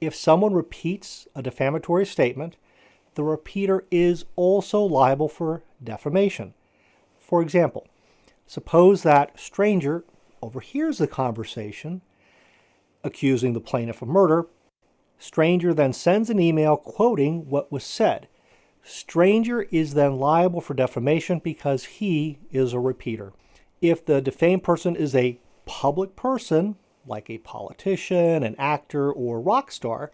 If someone repeats a defamatory statement, the repeater is also liable for defamation. For example, suppose that stranger overhears the conversation accusing the plaintiff of murder. Stranger then sends an email quoting what was said. Stranger is then liable for defamation because he is a repeater. If the defamed person is a public person, like a politician, an actor, or rock star,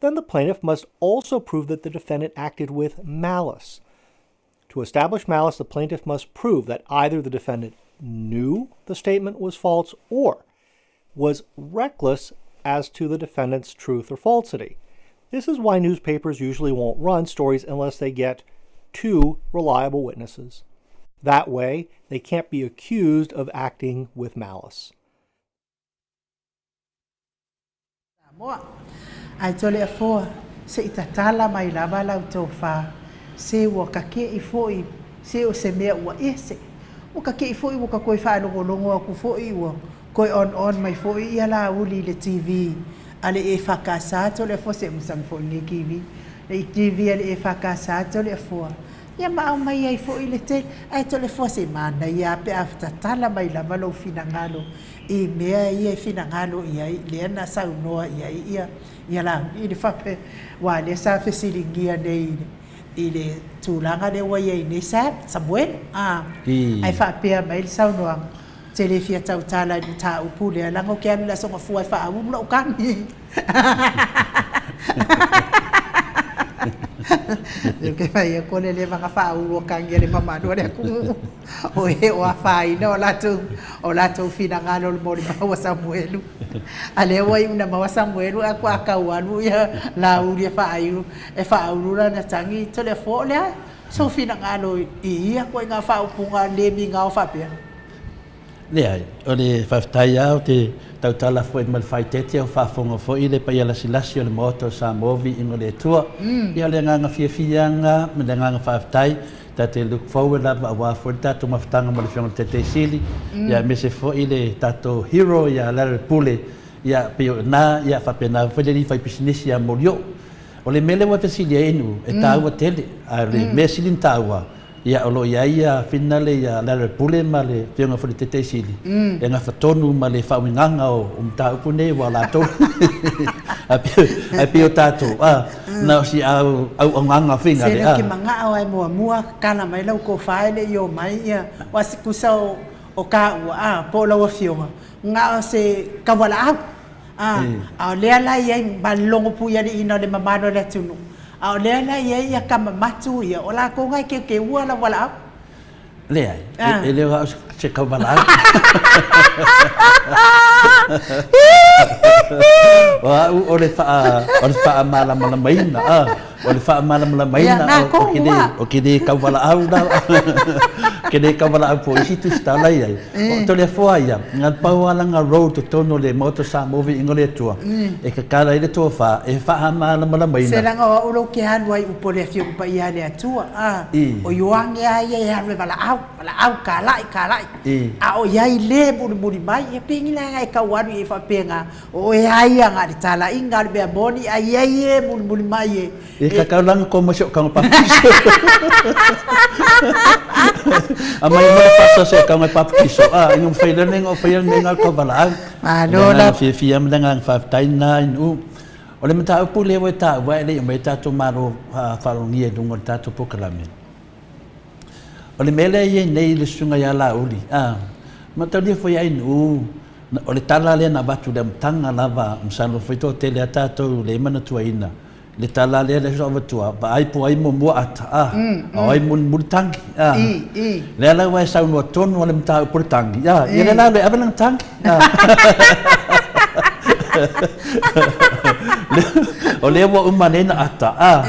then the plaintiff must also prove that the defendant acted with malice. To establish malice, the plaintiff must prove that either the defendant knew the statement was false or was reckless as to the defendant's truth or falsity. This is why newspapers usually won't run stories unless they get two reliable witnesses. That way, they can't be accused of acting with malice.
Samoa. Ae Toleafoa, se i tatala mai lava lau tofa, se ua kakeʻi foi, se o se mea ua ese. Ua kakeʻi foi ua ka koe faalogologo aku foi ua koe on on mai foi ia Laauli i le TV a le EFKS Toleafoa se masani foi lenei TV le TV a le EFKS Toleafoa ia ma aumai ai foi le tele ae Toleafoa se manaia a pe a tatala mai lava lou finagalo i mea ia e finagalo i ai, lea na saunoa i ai ia, ia Laauli i le faapea, aua lea sa fesiligia nei i le tulaga lea ua i ai nei Sam, Samuel, a, ae faapea mai le saunoaga, Ou te le fia tautala i le mataupu lea, leaga ou te alu i le Aso Gafua e faaulu lau tagi. Ou te fai atu o le leva ona faaulu o tagi a le mamalu o le atunuu. O e o afaina o latou, o latou finagalo o le molimau a Samuelu. A lea ua iu ina maua Samuelu ae faatoa tau alu ia Laauli e faaiu, e faaulu lana tagi, Toleafoa o le a sou finagalo i ia ituaiga faaupuga le migao faapea?
Leai, o le faafetai lava ou te tautala foi ma le faaeteete o faafofoga foi le paia lasilasi o le Maota o Samoa viiga o le Atua. Ia o le agaga fiafia lava lena ma le agaga faafetai. Ta te look forward lava aua foi le tatou mafutaga ma le Afioga i le Taitai Sili, ia aemaise foi le tatou hero ia Larry Pule, ia pei o ina ia faapena foi le alii faipisinisi ia Molioo. O le mea lea ua fesili ai Inu, e taua tele, a o le mea sili ona taua, Ia, o lo o i ai ia Finale ia Larry Pule ma le Afioga foi i le Taitai Sili e gafa tonu ma le faauigaga o mataupu nei aua o latou ae pei o tatou a na o si auaunaga
Finale a. Se lea ke manao ai muamua kala mai lau tofa e le i omai ia aua se tusa o taua a po o lau afioga na o se taualaau a a o lea la e i ai ma le logo pui aliina o le mamalu o le atunuu a o lea la e i ai ia tama matu ia o latou na e keukeua lau valaau.
Leai, e le o au se tauvalaau. O au o le faamalamalamaina, o le faamalamalamaina o ke le tauvalaau la, ke le tauvalaau po o isi tusitala i ai. O Toleafoa ia, na pau lava lana role totonu o le Maota o Samoa Viiga o le Atua, e tatala ai le tofa e faamalamalamaina.
Se leaga o au lou ke alu ai upu o le Afioga Paia a le Atua, a, o Ioane a ia e alu e valaau, valaau, kalai, kalai, a o iai le mulimuli mai, ia pei la e tau alu i ai faapena, o oe a ia na o le talaiga o le mea moni, a iai e mulimuli mai e.
E kakau lana ko mo se o kaunga papakiso. A mai mo le pasa se o kaunga papakiso. A, inga mawhai lana inga o whai lana inga kau valaau.
Malo
la. Fiafia ma le agaga faafetai lena i Nu'u. O le mataupu lea ua e taua e le i aumai tatou malo faalogia i luga o le tatou polokalame. O le mea lea e i ai nei le susuga ia Laauli, a, mataulia foi ai Nu'u, o le tala lea na avatu i le amataga lava, masalo foi toatele a tatou le manatuaina, Le tala lea le aso avatua, vaai po o ai muamua ata, a, a o ai mulimuli tagi, a. Lea la ua e saunoa tonu a le mataupu o le tagi, a, ia lea la e ave lana tagi, a. O lea ua uma nei na ata, a.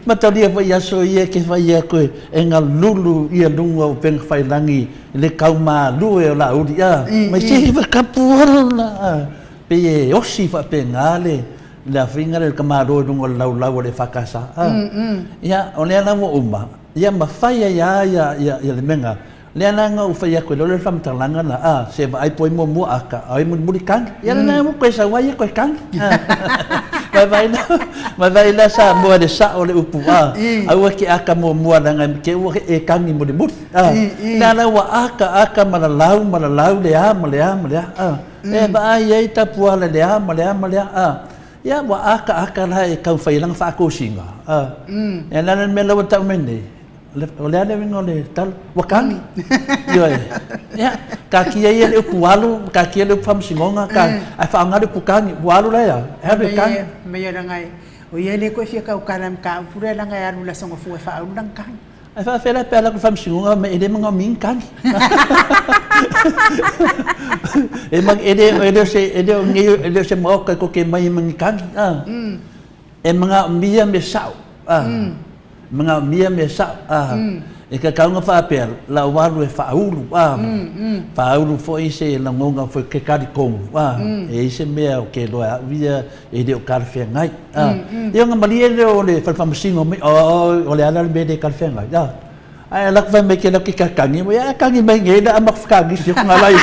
Mataulia foi i aso ia ke fai aku e galulu ia luga o upega failangi i le kaumalue o Laauli, a. Mai se hiva kapu ala, a. Pei e osi faapena le. le afiga lea i le tamāloa i luga o le laulau a le EFKS, a. Ia, o lea la ua uma, ia ma fai ai lava ia, ia, ia le mea lena. Lea la na ou fai atu ai loa le faamatalaga lena, a, se vaai po o ai muamua aka, a o ai mulimuli kagi. Ia lena ua toe sau ai ia toe kagi. Vaivai la, vaivai la Samoa i le sao o le upu, a, aua e te aka muamua leaga e te ua e kagi mulimuli. A, lea la ua aka aka ma lalau ma lalau le a ma le a ma le a, a. E vaai ai tapuala i le a ma le a ma le a, a. Ia ua aka aka la e tau fai ai lana faatosina, a. Ia o le a la le mea la ua tau mai nei? O le a le uiga o le tala? Ua kagi. Ioe. Ia, taatia ia le upu alu, taatia le upu faamasinoga, ta, ae faaaoga le upu kagi. Ua alu la e a? E alu e kagi.
Mei leaga e, o ia le koe fia tautala i le mataupu lea leaga e alu i le Aso Gafua e faaulu lana kagi.
Ae faafefea la pe alu atu i le faamasinoga ma e le manaomia ni kagi. E ma, e le, e le o se, e le o nei, e le o se maota e koke mai ai ma ni kagi, a. E manaomia mea sao, a. Manaomia mea sao, a. E kakauga faapea, lau alu e faaulu, a. Faaulu foi se lagona foi ke talitonu, a. E i ai se mea o ke iloa e au ia e le o talafeagai, a. Ia ona malie lea o le fale faamasino mai, oi, o le a la le mea e le talafeagai, a. Ae alu atu fai mai kela ke kakagi, ia e kagi mai nei la ama whakagi si ko lai.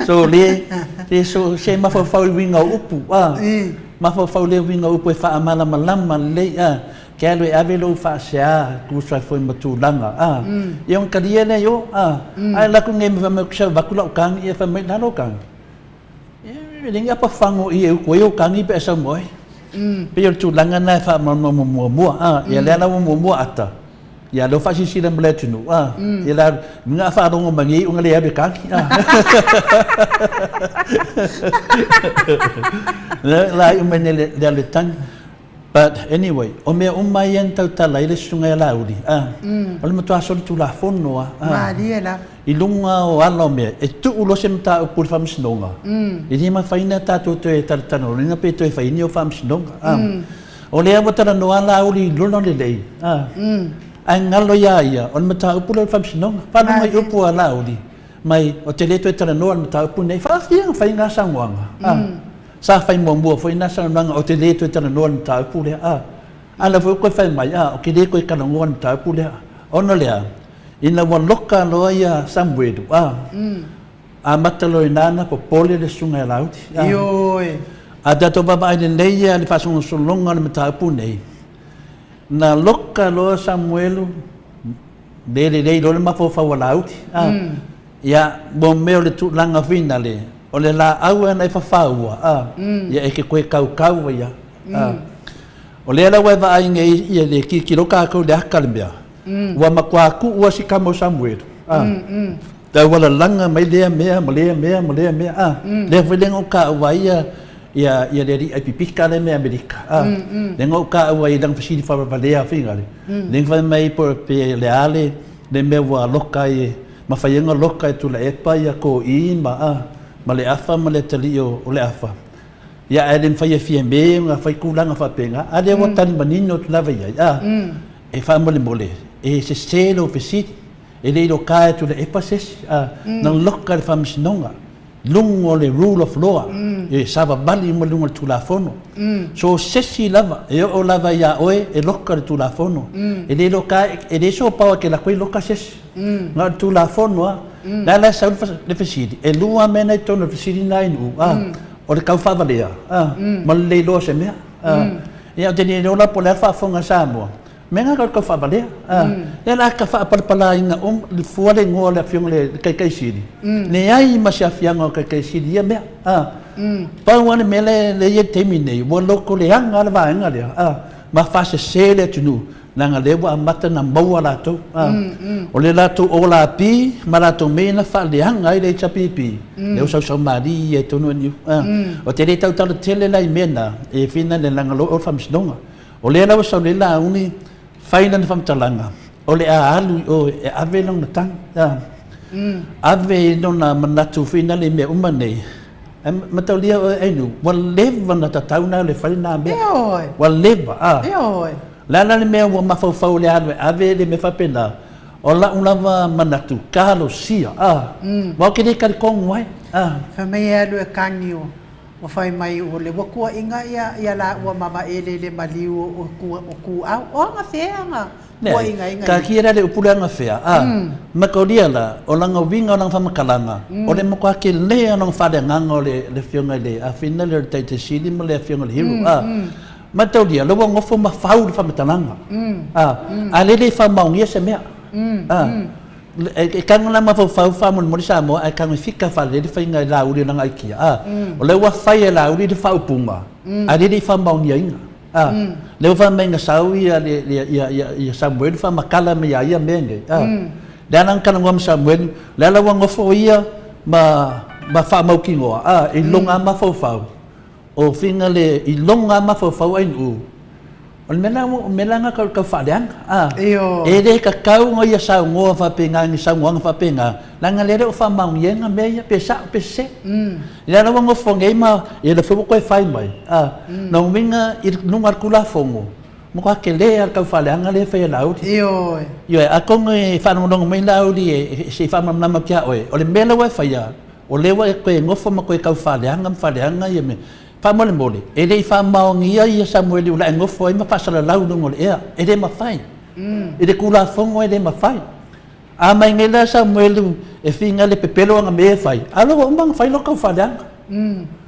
So le le so se mafaufau i winga o upu a. Mafaufau le winga o upu e whaamalamalama lelei a. Ke alu e ave lou faasea tusa ai foi ma tulaga a. Ia ona talia lea i o a. Ae alu atu nei ma fai mai ou te sau avatu lau kagi ia fai mai la lou kagi. E le ni apa fago i e utu ai ou kagi pe a sau ma oe. Pei o le tulaga lena e faamalamalama muamua, a, ia lea la ua muamua ata, ia lea ua faasilasila ma le atunuu, a, ia la, mina a faalogo mai nei iuga le alu e kagi, a. Lea la iu mai nei le alu e tagi. But anyway, o mea uma ia na tautala ai le susuga ia Laauli, a, o le matua solitulafono a, a,
Malie lava.
i luga o ala o mea, e tuu loa se mataupu i le faamasinoga, e le mafai ona tatou toe talatalanoaina pe toe fai ni o faamasinoga, a. O lea ua talanoa Laauli i lona lelei, a, ae galo ia ia, o le mataupu lea o le faamasinoga. Faalogo i upu a Laauli, mai, ou te le toe talanoa i le mataupu lenei, faafia ona fai na saunoaga, a. Sa fai muamua foi na saunoaga ou te le toe talanoa i le mataupu lea, a. A la foi ua toe fai mai, a, ou te le toe talanoa i le mataupu lea. Ona o le a? Ina ua loka loa ia Samuelu, a, amata loa i ina ona popole le susuga ia Laauli, a.
Ioe.
A tatou vaavaai lelei ia i le faasolosologa o le mataupu nei, na loka loa Samuelu, le lelei loa le mafaufau o Laauli, a. Ia, mo mea o le tulaga finale, o le laau ana e fafaua, a, ia e te toe kaukau ai a. A. O lea la ua e vaai nei ia le tilotilo tatou i le ata le mea, ua matua tuu lava si tama o Samuelu, a, tau ua lalaga mai lea mea ma lea mea ma lea mea, a. Lea foi lea na ou taua ai ia, ia, ia le alii Aipipika lea mai Amerika, a. Lea na ou taua ai i lana fesili faavalevalea finale, lea na fai mai pe o le a le, le mea ua loka ai e Ma fai ai loka e Tuilaepa ia Koʻī ma a ma Leafa ma le atalii o Leafa. Ia ae le mafai e Fiame ona fai tulaga faapena, a lea ua tali manino atu lava i ai, a, e faamolemole, e sese lou fesili, e le i loka e Tuilaepa se isi, a, na loka e le Faamasinoga. luga o le rule of law, e savavali uma i luga o le Tulafono. So o se isi lava, e oo lava ia oe e loka le Tulafono. E le loka, e leai sou power e te lako ai loka se isi. Na o le Tulafono lava. O le a la e sau le fesili, e lua lava mea na i totonu o le fesili lena i Nu'u, o le tau faavalea ma le le iloa o se mea. Ia ou te le iloa la po o le a le faafofoga a Samoa, Mea na tau faavalea. Lea la ka faapalapalaina uma le fua le igoa o le Afioga i le Taitaisili, leai ma se afiaga o le Taitaisili i ia mea. Pau lava le mea lea e i ai i le taimi nei, ua lotoleaga lava le vaega lea, ma faasese le atunuu, leaga o lea ua amata ona maua latou. O le latou olapi ma latou mea ia na faaleaga ai le HRPP, lea ua sausau malie ai i totonu o NU. Ou te le tautala tele la i mea na, e fina leaga o le Faamasinoga. O lea la ua sau nei Laauli fai lana faamatalaga, o le a alu i o e ave lona tagi, a, ave i lona manatu foi nale i mea uma nei. Ae mataulia oe Ainu, ua leva ona tatau ona alu e fai lena mea.
Ioe.
Ua leva, a.
Ioe.
O le a la le mea ua mafaufau o le alu e ave le mea faapena? O la'u lava manatu, talosia, a. Aua ou te le talitonu ai, a.
Fai mai e alu e tagi o. Ua fai mai o le ua kuaʻiga ia ia la ua ma Vaele i le maliu o o Kuau. O agafea aga
kuaʻiga iga ia? Kakia la le upu le agafea, a mataulia la, o lana uiga o lana faamatalaga, o le matua tele o lona faaleagaga o le le afioga i le Afina lea o le Taitaisili ma le afioga i le Hero, a mataulia, la ua nofo ma fau le faamatalaga, a a lele i faamaonia se mea, a E tago la mafaufau faamolemole Samoa ae tago e fika faalelei le faiga e Laauli o lana aikia a. O lea ua fai e Laauli le faaupuga ae lea e le i faamaoniaina a. Lea ua fai mai na sau ia ia ia Samuelu faamatala mai ia ia mea nei a. Lea la na talanoa ma Samuelu, lea la ua nofo ia ma ma faamautinoa a i lona mafaufau o figa le i lona mafaufau Ainuu. O le mea la, o mea la na tau, tau faaleaga, a.
Ioe.
E le tatau ona ia saunoa faapena i ni saunoaga faapena, leaga lea e le o faamaoniaina mea ia, pe sao pe sese. Lea la ua nofo nei ma, ia lea foi ua toe fai mai, a. Lona uiga i luga o le Tulafono, matua tele lava le tau faaleaga lea e fai e Laauli.
Ioe.
Ioe, atonu e faalogologo mai Laauli e, se i faamalamalama atu ia oe, o le mea la ua e faia, o lea ua e toe nofo ma toe tau faaleaga ma faaleaga ia mea. Faamolemole, e le i faamaonia ia Samueli ula e nofo ai ma faasalalau i luga o le ea. E le mafai. I le Tulafono e le mafai. A mai nei la Samueli e finga le pepelo ana mea e fai, a lea ua uma ona fai lou taufaaleaga.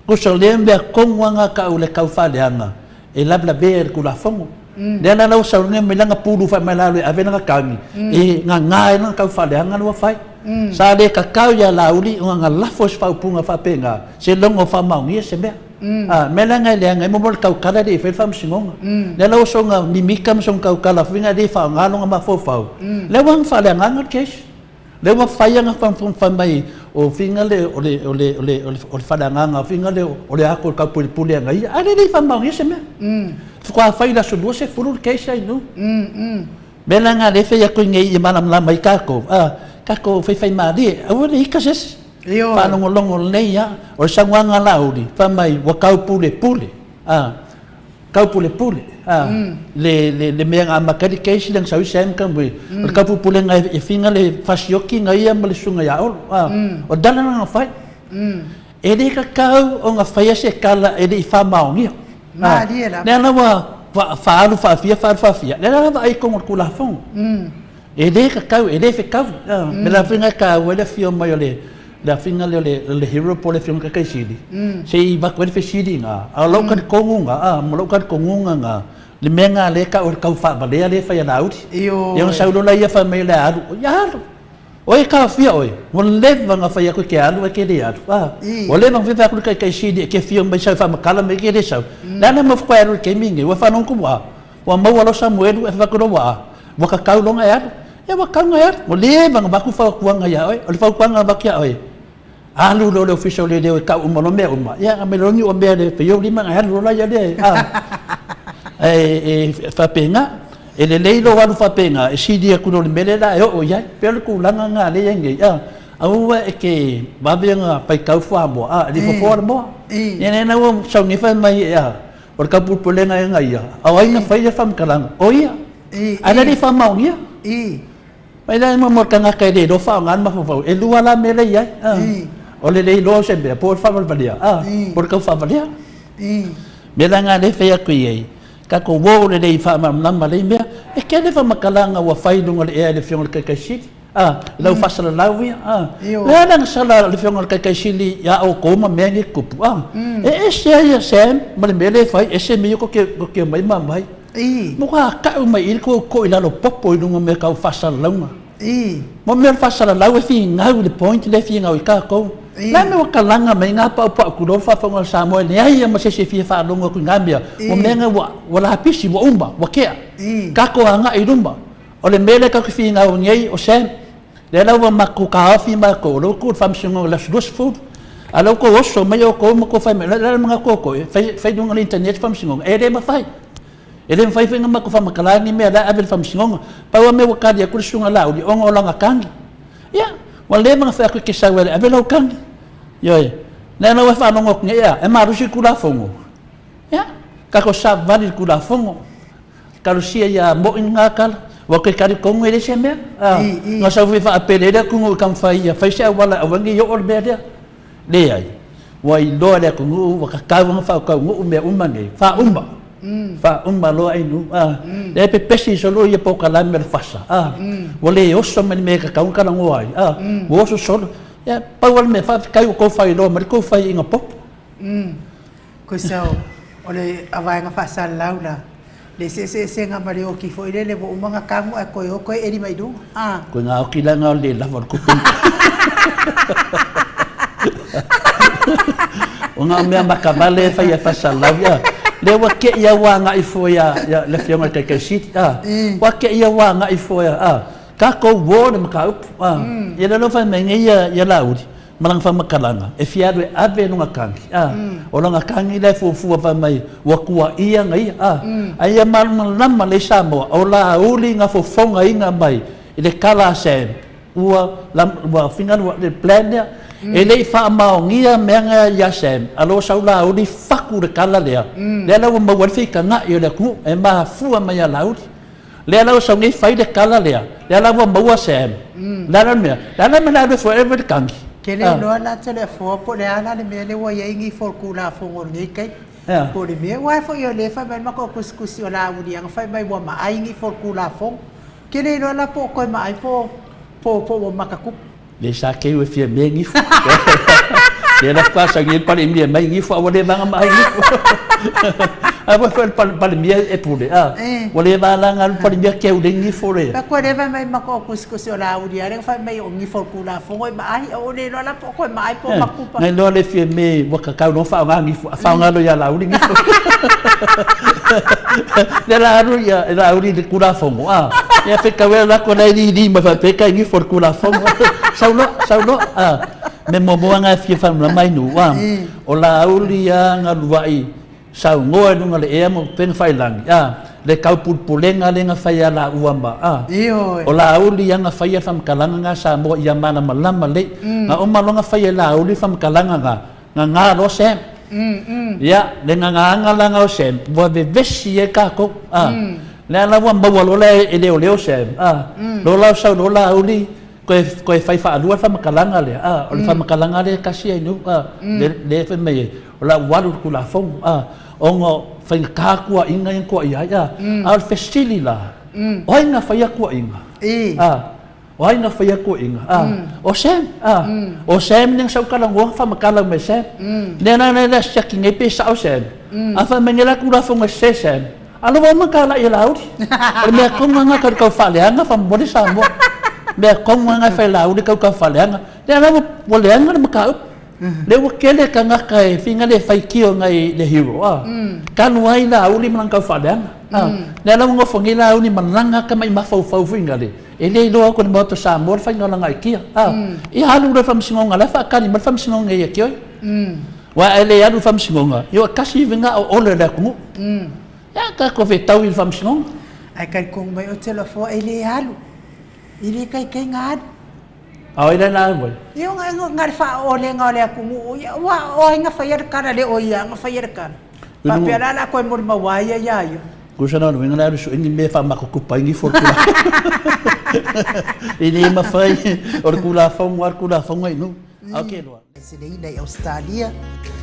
Tusa o lea mea tonu lava na tau le taufaaleaga e lavelavea i le Tulafono. Lea la ua saunoa mai lana pulu fai mai lalo e ave lana kagi, e gaga ai lana taufaaleaga lea ua fai. Sa le tatau ia Laauli ona na lafo i se faaupuga faapena, seiloga o faamaonia se mea. A, mea la na e leaga ai mo le tautala e le i faia le faamasinoga. Lea la ua soona mimita ma soona tautala foi na e le faaaoga lona mafaufau, lea ua faaleagaga le case. Lea ua fai ana fai mai o figa le o le o le o le o le faleagaga figa le o le ato o le taupulepule ana ia, ae le i faamaonia se mea. Faatoa fai i le aso 20 le case ai nu. Mea la na lea e fai atu nei ia malamalama ai tatou, a, tatou faifaimalie, aua ne i ita se isi. Faalogologo lelei lava. O le saunoaga a Laauli, fai mai ua taupulepule, a, taupulepule, a, le, le, le mea na amata ai le case lea na sau ai Sam Kamui, o le taupulepulega e figa le fasioti na ia ma le susuga ia Olo, a, o le tala lena na fai. E le tatau ona faia se tala e le i faamaonia.
Malie lava.
Lea la ua faaalu faafia, faaalu faafia, lea la vaai i totonu o le Tulafono. E le tatau, e le fetaui. Me la faiga e taua ai le afio mai o le le afiga lea o le hero po o le afioga i le Taitaisili, se i avatu ai le fesili ina, a o lou talitonuga, a, ma lou talitonuga na, le mea lena lea e tau o le tau faavalea lea e fai e Laauli.
Ioe.
Ia ona sau loa lea fai mai o le a alu, ia alu. Oi e taofia oe, ua leva ona fai atu e te alu ae te le alu. A, ua leva ona fai atu le Taitaisili e te afio mai sau e faamatala mai e te le sau. Le a le mea ua faatoa e alu i le taimi lenei, ua faalogo atu ua, ua maua loa Samuelu e fai atu loa ua a, ua tatau loa ona e alu. Ia ua tatau ona e alu. Ua leva ona avatu fautuaga ia oe. O le fautuaga na avatu ia oe, alu loa i le Ofisa o Leoleo e tau uma loa mea uma, ia aumai loa ni mea le fai ou lima ona e alu loa laia lea e, a. Ae e faapena, e lelei lou alu faapena e sili atu i lo le mea lea o le a e oo i ai. E pei o le tulaga lena lea e i ai nei, a. Aua e te vave ona faitau fuamoa, a, e le i fofoa le moa. Ia lea la ua sau nei fai mai e a, o le taupulepulega ea ia, a o ai na faia le faamatalaga? O ia. Ae le i faamaonia. Mai la mo le tagata e le iloa faaaoga le mafaufau, e lua la mea la e i ai. O le le iloa o se mea, po o le faavalevalea, po o le tau faavalea. Mea la lena lea e fai atu i ai, tatou o lelei faamalamalama lelei mea. E tele faamatalaga ua fai i luga o le ea e le Afioga i le Taitaisili, i lau faasalalau ia. O le a la na sala a le Afioga i le Taitaisili ia outou ma mea nei e tutupu? E ese lava ia Sam ma le mea lea e fai, ese mea ia tou te omai ma aumai. Matua tau mai i i le tou to'i lalo popo i luga o mea tau faasalalauga. Mo mea o le faasalalau e finau i le point lea e finau ai tatou. O le a le mea ua talaga mai ai na paupau tulou le faafofoga a Samoa e leai lava ma se isi e fia faalogo atu i na mea. O mea na ua lapisi, ua uma, ua tea. Tatou agai i luma. O le mea lea tatou te finau ai nei o Sam. Lea la ua matou taofi matou, o lea ua tuu i le Faamasinoga i le aso 20, a o lea ua outou oso mai outou ma outou fai mai, o le a le manatu o outou e fai, fai i luga o le internet le Faamasinoga? E le mafai. E le mafai foi ona matou faamatala ni mea la e ave i le Faamasinoga. Pau lava mea ua tali atu le Susuga Laauli, ona o lana tagi. Ia, ua leva ona fai atu e te sau e ave lau tagi. Ioe. Lea la ua e faalogo atu nei, ea, e malosi le Tulafono. Ia, tatou savavali i le Tulafono. Talosia ia mo'i lena tala. Ua toe talitonu e leai se mea. Na sau foi faapele ai le atunuu i taumafai ia fai se auala aua ne i oo le mea lea. Leai. Ua iloa e le atunuu ua tatau ona faataunuu mea uma nei, faauma, faauma loa inu, a. Lea e pepesi solo ia polokalame o le FASA, a. Ua le oso mai le mea e tatau ona talanoa ai, a. Ua oso solo. Ia, pau lava le mea, faafetai ua outou faailoa mai le tou faiaiga popo.
Koisa o le vaega faasalalau la, le eseeseesega ma le oki foi lele ua uma ona tanu ae toe o toe eli mai luga.
A. Koe ngā oki la ngā o le lava o le tupe. O ngā mea makavale e whai e whasalau ia. Lea ua ke ia wā ngai fo ia, ia le whionga te kei siti. A. Ua ke ia wā ngai fo ia. A. Kākou wō le makaupu. A. Ia le lofa me ngai ia, ia lauri. Ma lana faamatalaga, e fia alu e ave lona kagi, a, o lana kagi la e fuafua fai mai ua tuaia na ia, a, a ia malamalama lelei Samoa, o Laauli na fofogaina mai i le tala a Sam, ua, ua fingaluaʻi le plan lea, e le i faamaonia mea na ia Sam, a lo sau Laauli fatu le tala lea, lea la ua maua ai le feitagaʻi o le atunuu, e mafua mai ia Laauli. Lea la ua sau nei fai le tala lea, lea la ua maua Sam. Le a la le mea? Le a la le mea le alu e forever le kagi?
Ke le iloa la te le afoa po o le a la le mea lea ua i ai nei for Tulafono o lenei taimi. Po o le mea, aua foi o lea e fai mai le matou tusitusi o Laauli ana fai mai ua maai nei for Tulafono. Ke le iloa la po o toe maai po o po ua matatupu.
Le sa keu e fia mea gifu. Le la fa sa ngi pale mia mai gifu a ua le vanga mai gifu. A ua foi pale pale mia e pule a. Ua le va la ngalu pale mia keu le gifu le.
Pa koe le vai mai ma ko kusikusi o la uri ale fai mai o gifu ku la fongo i ma ai o le lo la po koe ma ai po makupa.
Ngai loa le fia me ua kakau no fa nga gifu a fa nga lo ya la uri gifu. Le la alu ia la uri le kula fongo a. Ia fe kau la ko lai li li ma fa pe kai gifu kula fongo. Sau loa, sau loa a. Me muamua nga fia faamalamalama ai nuu a. O Laauli a nga luai saunoa i luga o le ea ma upega failagi a. Le taupulepulega lea na fai ia laua ma a. O Laauli a na faia le faamatalaga nga Samoa ia malamalama lelei. Na uma loa na faia e Laauli le faamatalaga nga, Gagā loa Sam. Ia, le gagāga la nga o Sam, ua vevesi ai kākou. A, lea la ua maua loa la e leoleo Sam. A, lola o sau loa Laauli, koe, koe fai faalua le faamatalaga lea. A, o le faamatalaga lea e tasi ai nuu, a, le, lea e fai mai ai, o le a ua alu i le Tulafono, a, ona faigata tuuaiga ia na tuuaia ai, a. A o le fesili la, o ai na faia tuuaiga? A. O ai na faia tuuaiga? A, o Sam. A, o Sam lea na sau talanoa na faamatala mai e Sam. Lea la lea la siaki nei pe sao Sam. A fai mai nei la Tulafono e sese Sam. A lo ua uma talai e Laauli. O le mea tonu lava lena tau tau faaleaga faamolemole Samoa. Mea tonu lava lena e fai e Laauli tau tau faaleaga. Lea la ua leaga le mataupu. Lea ua tele tagata e finagalo e faitio nai le hero a. Talu ai Laauli ma lana tau faaleaga. A, lea la ua nofo nei Laauli ma lana tamai mafaufau foi nale. E le iloa atu e le Maota o Samoa le faiga o lana aikia. A, ia alu loa i le Faamasinoga, la e faatali mai le Faamasinoga ia te oe. Aua a e le alu i le Faamasinoga, ia ua tasi ivi na o ole o le atunuu. Ia, tatou fetau i le Faamasinoga.
Ae talitonu mai oe Telafoa e le alu, e le taitai na alu.
A o ai la e alu ai?
Ia, na o le faaolega o le atunuu, ia, ua o ai na faia le tala, le o ia na faia le tala. Faapea la o le a toe molimau a ia iā ia.
Tusa la o le uiga le alu sue ni mea e faamatutupa ai gifo o le Tulafono. E le mafai, o le Tulafono lava le Tulafono i nuu. A o ke loa.
Seleina i Ausetalia,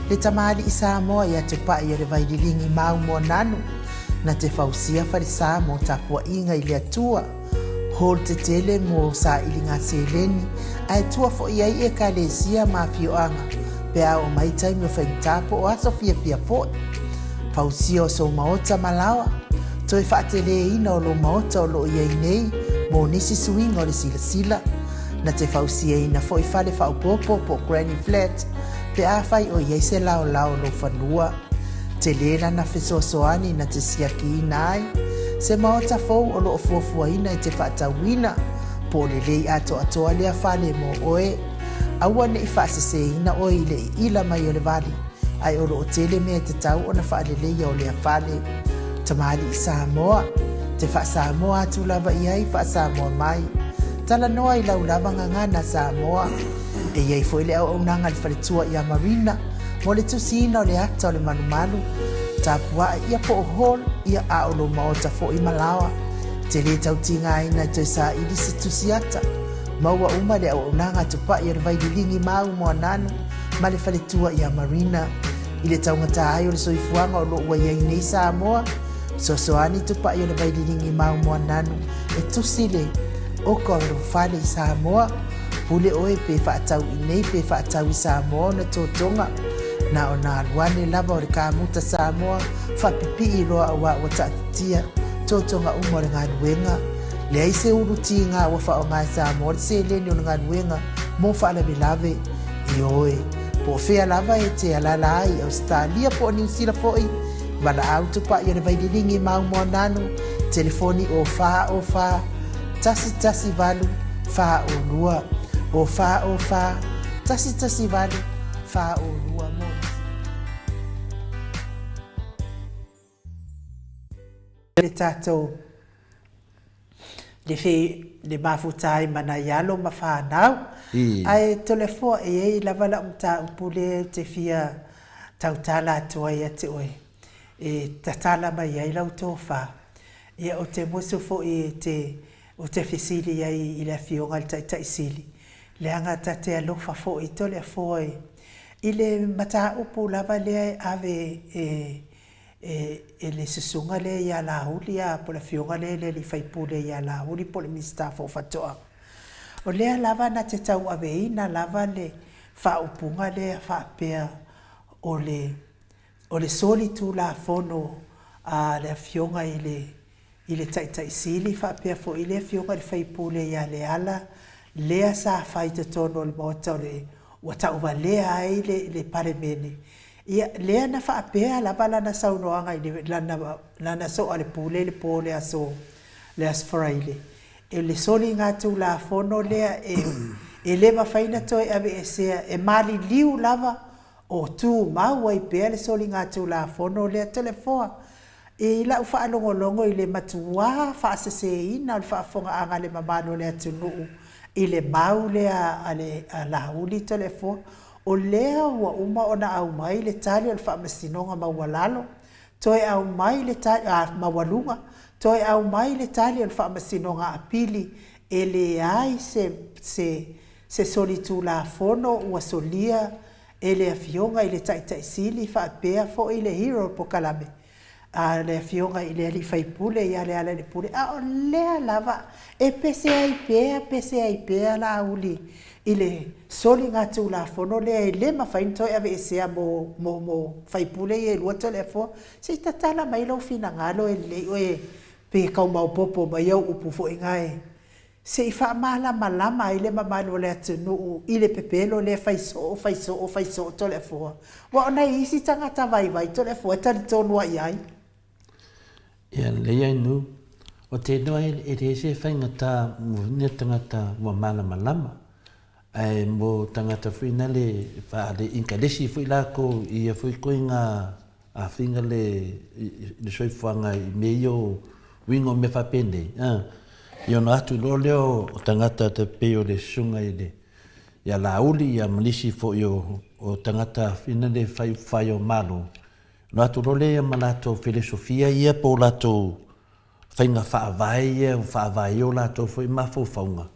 le tamalii Samoa ia te paʻi o le Vaililigi mau Moananu, na te fausia falesa mo tapuaiga i le Atua, hall tetele mo sailiga seleni, ae tua foi ai Ekalesia ma afioaga pe a oo mai taimi o faigata po o aso fiafia foi. Fausia o sou maota ma laoa, toe faateleina o lou maota o loo i ai nei mo nisi suiga o le silasila, Na te fausiaina foi fale faaopoopo po o granny flat pe afai o i ai se laolao o lou fanua. Tele lana fesoasoani na te siakiina ai se maota fou o lo o fuafuaina e te faatauina, po o lelei atoatoa lea fale mo oe. Aua ne i faaseseina oe i le iila mai o le vali, ae o lo o tele mea e tatau ona faaleleia o lea fale. Tamalii Samoa, te faa-Samoa atu lava i ai faa-Samoa mai. Talanoa i lau lava gagana Samoa. E i ai foi le auaunaga a le faletua ia Marina mo le tusiina o le ata o le malumalu, tapuaʻe ia po o hall ia a o lou maota foi ma laoa. Te lē tau tigaina e toe saili se tusi ata. Maua uma le auaunaga a Tupai o le Vaililigi Mau Moananu ma le faletua ia Marina. I le taugata ai o le soifuaga o lo o ua i ai nei Samoa, fesoasoani tupai o le Vaililiga i Maomoananu e tusi le oko agalofale i Samoa. Pule oe pe faatau i nei pe faatau i Samoa ona totoga. Na ona alu ane lava o le kamuta Samoa faapipii loa aua ua taatitia totoga uma o le galuega. Leai se ulu tiga ua faaaoga e Samoa le seleni o le galuega mo faalavelave. Ioe, po o fea lava e te alaala ai i Ausetalia po o Niu Sila foi, valaau tupai o le Vaililiga i Maumoananu, telefoni o 4 o 4 118 42, o 4 o 4 118 42 mo nisi. Le tatou le fe le mafuta ai ma nai alo ma fanau. Ae Toleafoa e iai lava lau mataupu lea ou te fia tautala atu ai ia te oe e tatala mai ai lau tofa. Ia ou te musu foi e te ou te fesili ai i le Afioga i le Taitai Sili, leaga ta te alofa foi Toleafoa i le mataupu lava lea e ave e e le susuga lea ia Laauli a po o le afioga lea i le alii faipule ia Laauli po o le Minisita foi o Faatoaga. O lea lava na te tauaveina lava le faaupuga lea faapea o le o le solitulafono a le afioga i le i le Taitai Sili faapea foi le Afioga i le Sui Usufono ia Leala lea sa fai i totonu o le Maota o le ua tauvalea ai le le Palemene. Ia, lea na faapea lava lana saunoaga i le lana lana soalepule i le po o le aso le Aso Faraile, e le soligatulafono lea e e le mafai ona toe aveesea, e maliliu lava o tumau ai pea le soligatulafono lea. Toleafoa, I lau faalogologo i le matuā faaseseina o le faafofogaaga a le mamalu o le atunuu i le mau lea a le Laauli Toleafoa, o lea ua uma ona aumai le tali o le Faamasinoga Maualalo, toe aumai le tali, a, Maualuga, toe aumai le tali o le Faamasinoga Apili, e leai se, se, se solitulafono ua solia e le Afioga i le Taitai Sili faapea foi le Hero Pokalame a le Afioga i le Alii Faipule ia Lealailepule, a o lea lava e pese ai pea, pese ai pea Laauli i le soligatulafono lea e le mafai ona toe aveesea mo, mo, mo faipule ia e lua Toleafoa. Se i tatala mai lou finagalo e lelei oe pe tau maopoopo mai au upu foi na e Se i faamalamalama ai le mamalu o le atunuu i le pepelo lea fai soo, fai soo, fai soo Toleafoa. Aua o nai isi tagata vaivai Toleafoa e talitonu lava i ai.
Ia lelei ai nu. O te iloa e leai se faigata mo ni tagata ua malamalama, ae mo tagata foi nale faale inkalesi foi lakou i ia foi koiga Āwhina le le soifuaga i mea ia o uiga o mea faapenei, ā, ia ona atu loa lea o tagata tai pei o le susuga i le ia Laauli ia ma nisi foi o o tagata āwhina le fai upufai o Malo, ona atu loa lea ma latou felesofia ia po o latou faiga faavae ia ua faavae ai o latou foi mafaufauga,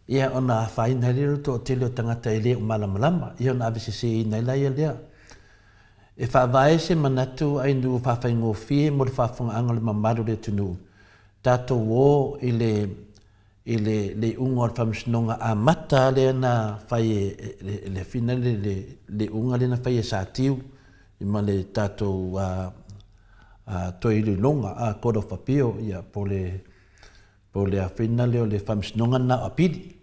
ia ona afaina ai lea o le toatele o tagata e le o malamalama, ia ona aveseseina ai laia lea. E faavae se manatu ainu faafaigofie mo le faafofogaaga o le mamalu o le atunuu, tatou o i le i le le iuga o le Faamasinoga amata lea na fai e le afina le le le iuga lea na fai e Satiu ma le tatou toe iloiloga a Court of Appeal ia po le po o le afina lea o le Faamasinoga lena o Apili.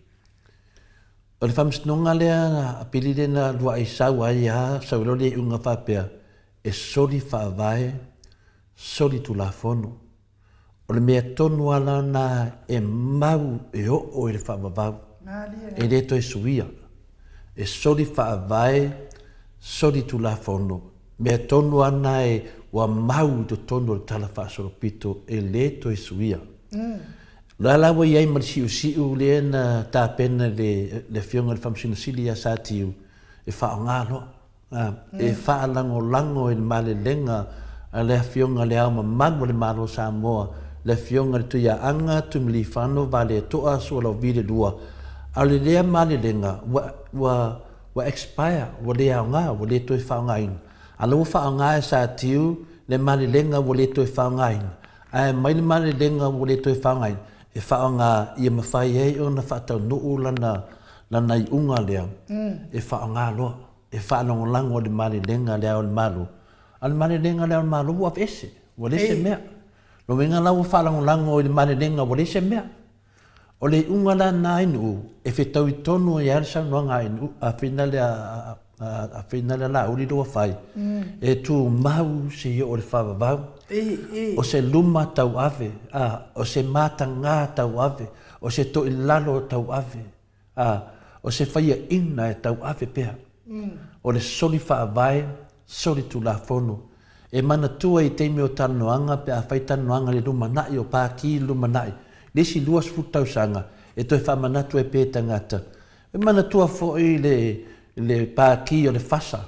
O le Faamasinoga lea Apili lea na luai sau ai lava, sau ai loa le iuga faapea, e soli faavae, soli tulafono. O le mea tonu lava la lena e mau e oo i le faavavau, e le toe suia. E soli faavae, soli tulafono, mea tonu lava lena e ua mau i totonu o le Tala Faasolopito e le toe suia. O la la ua i ai ma le siusiu lea na tapena e le Afioga i le Faamasino Sili ia Satiu e faaaoga loa, e faalagolago i le malelega a le Afioga i Le Ao Mamalu o le Malo o Samoa, le Afioga i le Tuiaana Tuimalealiifano Vaaleto'a Sualauvi II, a o le lea malelega ua, ua. ua expire, ua le aoga, ua le toe faaaogaina. A o la ua faaaoga e Satiu le malelega ua le toe faaaogaina, ae aumai le malelega ua le toe faaaogaina e faaaoga ia mafai ai ona faataunuu lana lana iuga lea e faaaoga loa, e faalagolago i le malelega a Le Ao o le Malo. A o le malelega a Le Ao o le Malo ua aveese, ua leai se mea. Lona uiga la ua faalagolago i le malelega ua leai se mea. O le iuga la lena a Ainuu, e fetaui tonu ai lava le saunoaga a Ainuu, a whina le a whina le Laauli lea ua fai, e tumau seia oo i le faavavau. O se luma tauave, a, o se matagā tauave, o se toilalo tauave, a, o se faiaina e tauave pea. O le soli faavae, soli tulafono. E manatua i taimi o talanoaga pe a fai talanoaga i le lumanai o Pākī i le lumanai, i le isi 20 tausaga, e toe faamanatu ai pea i tagata. E manatua foi le le Pākī o le FASA,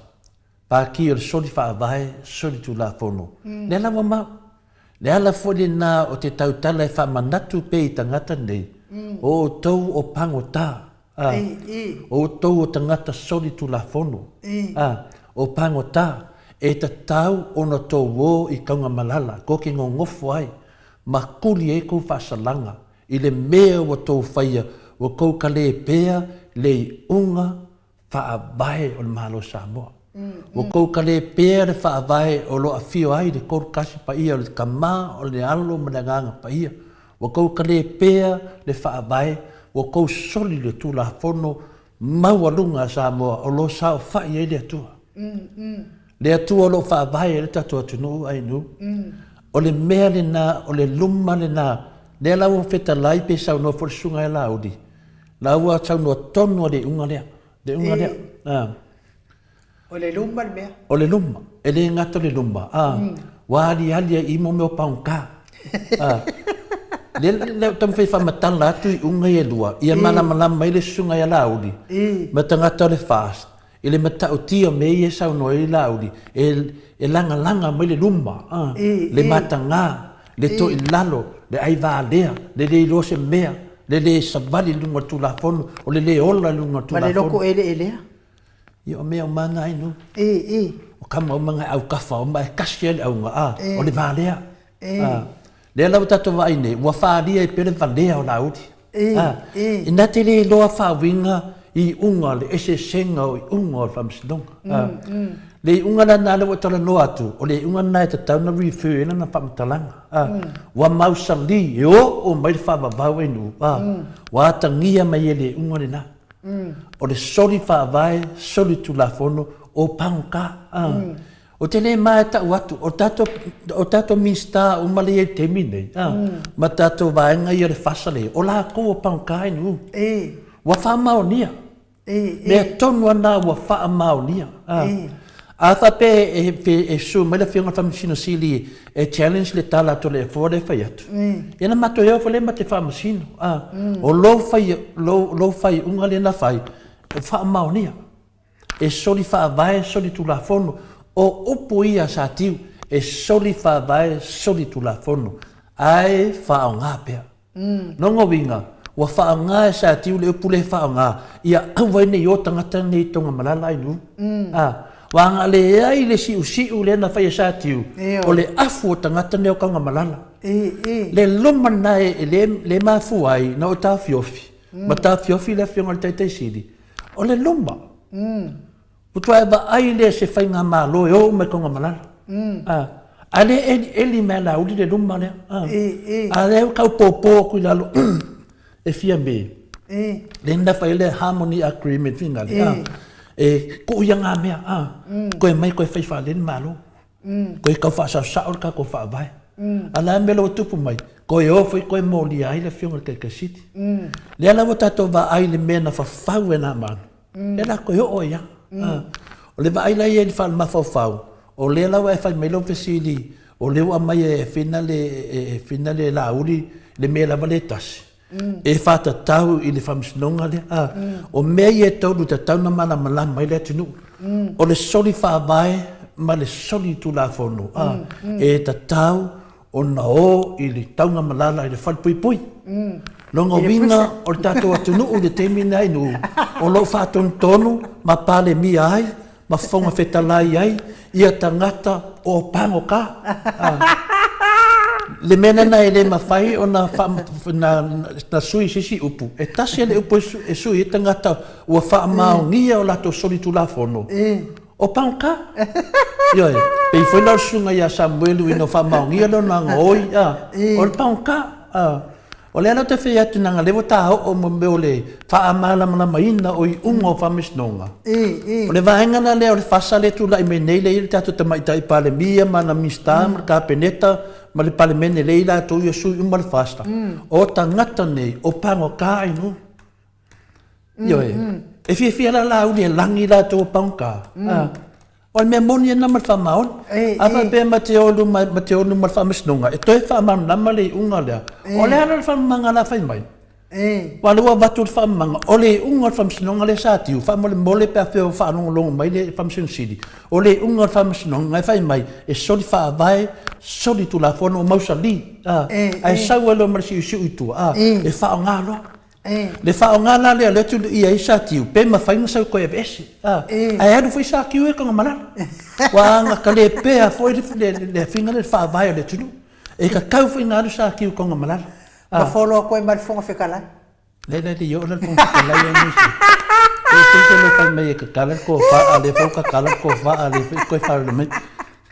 Pākī o le soli faavae, soli tulafono. Lea la ua mau. Le ala foi lena o te tautala e faamanatu pea i tagata nei, o outou o pagotā, ā, o outou o tagata solitulafono, ā, o pagotā, e tatau ona tou ō i Kaugamalala, kou ke gogofo ai, ma kuli ai kou faasalaga, i le mea ua tou faia, ua kou kalē pea le iuga Faavae o le Malo o Samoa. Ua kou kalē pea le Faavae o lo afio ai le Kolokasi Paia o le Tama, o le Alo ma le Agaga Paia. Ua kou kalē pea le Faavae, ua kou soli le Tulafono maualuga a Samoa o lo saofai ai le Atua. Le Atua o lo o faavae ai le tatou atunuu, Ainuu. O le mea lena, o le luma lena, lea la ua fetalai pe saunoa foi le Susuga ia Laauli, La ua saunoa tonu a le iuga lea. Le iuga lea.
A. O le luma le mea.
O le luma. E le gata o le luma. A. Ua aliali ai i mo mea o paugata. A. Lea lea ou taumafai e faamatala atu iuga ia e lua, ia malamalama ai le susuga ia Laauli ma tagata o le FAST I le matautia o mea ia e saunoa ai Laauli, e, e lagalaga mai le luma, a, le matagā, le toilalo, le aivalea, le le iloa se mea, le le savali i luga o le Tulafono, o le le ola i luga o le Tulafono.
Ma le loko eleelea.
Ia, o mea uma na ai nuu. O kama uma na e aukafa uma e kasi ai le auga, a, o le valea. A, lea la ua tatou vaai nei, ua faaalia ai pea le valea o Laauli. A, ina te le iloa faauiga i iuga, le eseesega o iuga o le Faamasinoga. A, le iuga la lena lea ua ou talanoa atu, o le iuga lena e tatau ona refer i ai lana faamatalaga. A, ua mausali, e oo mai le faavavau e nuu, a, ua atagia mai e le iuga lena. O le soli faavae, soli tulafono, o pagota. A, Ou te le ma e tau atu, o tatou, o tatou Minista uma lea i ai i le taimi nei, a, ma tatou vaega ia o le FASA lea, o lakou o pagota i nuu. Ua faamaonia. Mea tonu lava na ua faamaonia. A, a faapea e, e, e susu mai le Afioga i le Faamasino Sili e challenge le tala a Toleafoa lea e fai atu, ia na matou o foi lea ma te faamasino. A, o lou fai, lou, lou faaiuga lea na fai, e faamaonia. E soli faavae, soli tulafono. O upu ia a Satiu, e soli faavae, soli tulafono, ae faaaoga pea. Lona uiga, ua faaaoga e Satiu le upu lea e faaaoga, ia aua ai ne i o tagata nei i Togamalala ai nuu. A, ua aga leai le siusiu lea na fai e Satiu, o le afu o tagata nei o Tagamalala. Le loma lena e le mafua ai na o taofiofi, ma taofiofi le Afioga i le Taitaisili, O le luma. Ua toe vaai lea se faigamalo e o uma i Togamalala. A, a le elieli mai a Laauli le luma lea. A, a lea ua tau popo atu i lalo e fia me. Lea na fai le harmony agreement finale. A, e tuu ia ngā mea. A, koe mai koe fai faalele malo. Koe tau faasaosao le tatou faavae. A o le a le mea la ua tupu mai? Koe o foi koe molia ai le Afioga i le Taitai Sili. Lea la ua tatou vaai i le mea na fafau e Namanu, lea la koe oo ai lava. O le vaai la ia i le faale-mafaufau, o lea la ua e fai mai lau fesili, o lea ua aumai e Fina le, e Fina le Laauli le mea lava lea e tasi. e faatatau i le faamasinoga lea. A, o mea ia e taulu e tatau ona malamalama ai le atunuu. O le soli faavae ma le soli tulafono, a, e tatau ona o i le taugamalala i le falepuipui. Lona uiga o le tatou atunuu i le taimi lenei Nuu, o lo o faatonutonu ma Palemia ai ma Fofoga Fetalai ai ia tagata o pagota. Le mea lena e le mafai ona na sui i se isi upu, e tasi le upu e sui ai tagata ua faamaonia o latou solitulafono, o pagota. Ioe, pei foi la o le susuga ia Samuelu ina ua faamaonia lona gaoi, o le pagota. O lea la ou te fai atu leaga o lea ua ta oo mo mea o le faamalamalamaina o iuga o faamasinoga. O le vaega la lea o le FASA lea e tulai mai nei lea e i ai le tatou Tamaitai Palemia ma ana Minisita ma le Kapeneta ma le Palemene lea e i ai latou ia sui uma le FASA. O tagata nei o pagota ai nuu. Ioe. E fiafia la Laauli e lagi latou o pagota. O le mea moni lena ma le faamaoni. A faapea ma te o i luma, ma te o i luma o le faamasinoga e toe faamalamalama le iuga lea, o le a la le faamamaga o le a fai mai? Aua o lea ua avatu le faamamaga, o le iuga o le faamasinoga lea sa tiu, faamolemole pe afai o faalogologo mai le Faamasino Sili, o le iuga o le faamasinoga e fai mai e soli faavae, soli tulafono, ua mausali, ae sau ai loa ma le siusiu i tua, e faaaoga loa. Le faaaoga la lea o lea tului ai Satiu, pe mafai ona sau toe aveese. Ae alu foi Satiu ia Tanumalala. Ua agakalepea foi le afiga lea i le faavae o le atunuu. E tatau foi ona alu Satiu i Tanumalala.
Ma follow atu ai ma le Fofoga Fetalai.
Lea la e le i oo la le Fofoga Fetalai ia nisi. E se se le fai mai e tatala le tofa, a o lea foi ua tatala le tofa, a o lea foi ua toe faalele mai.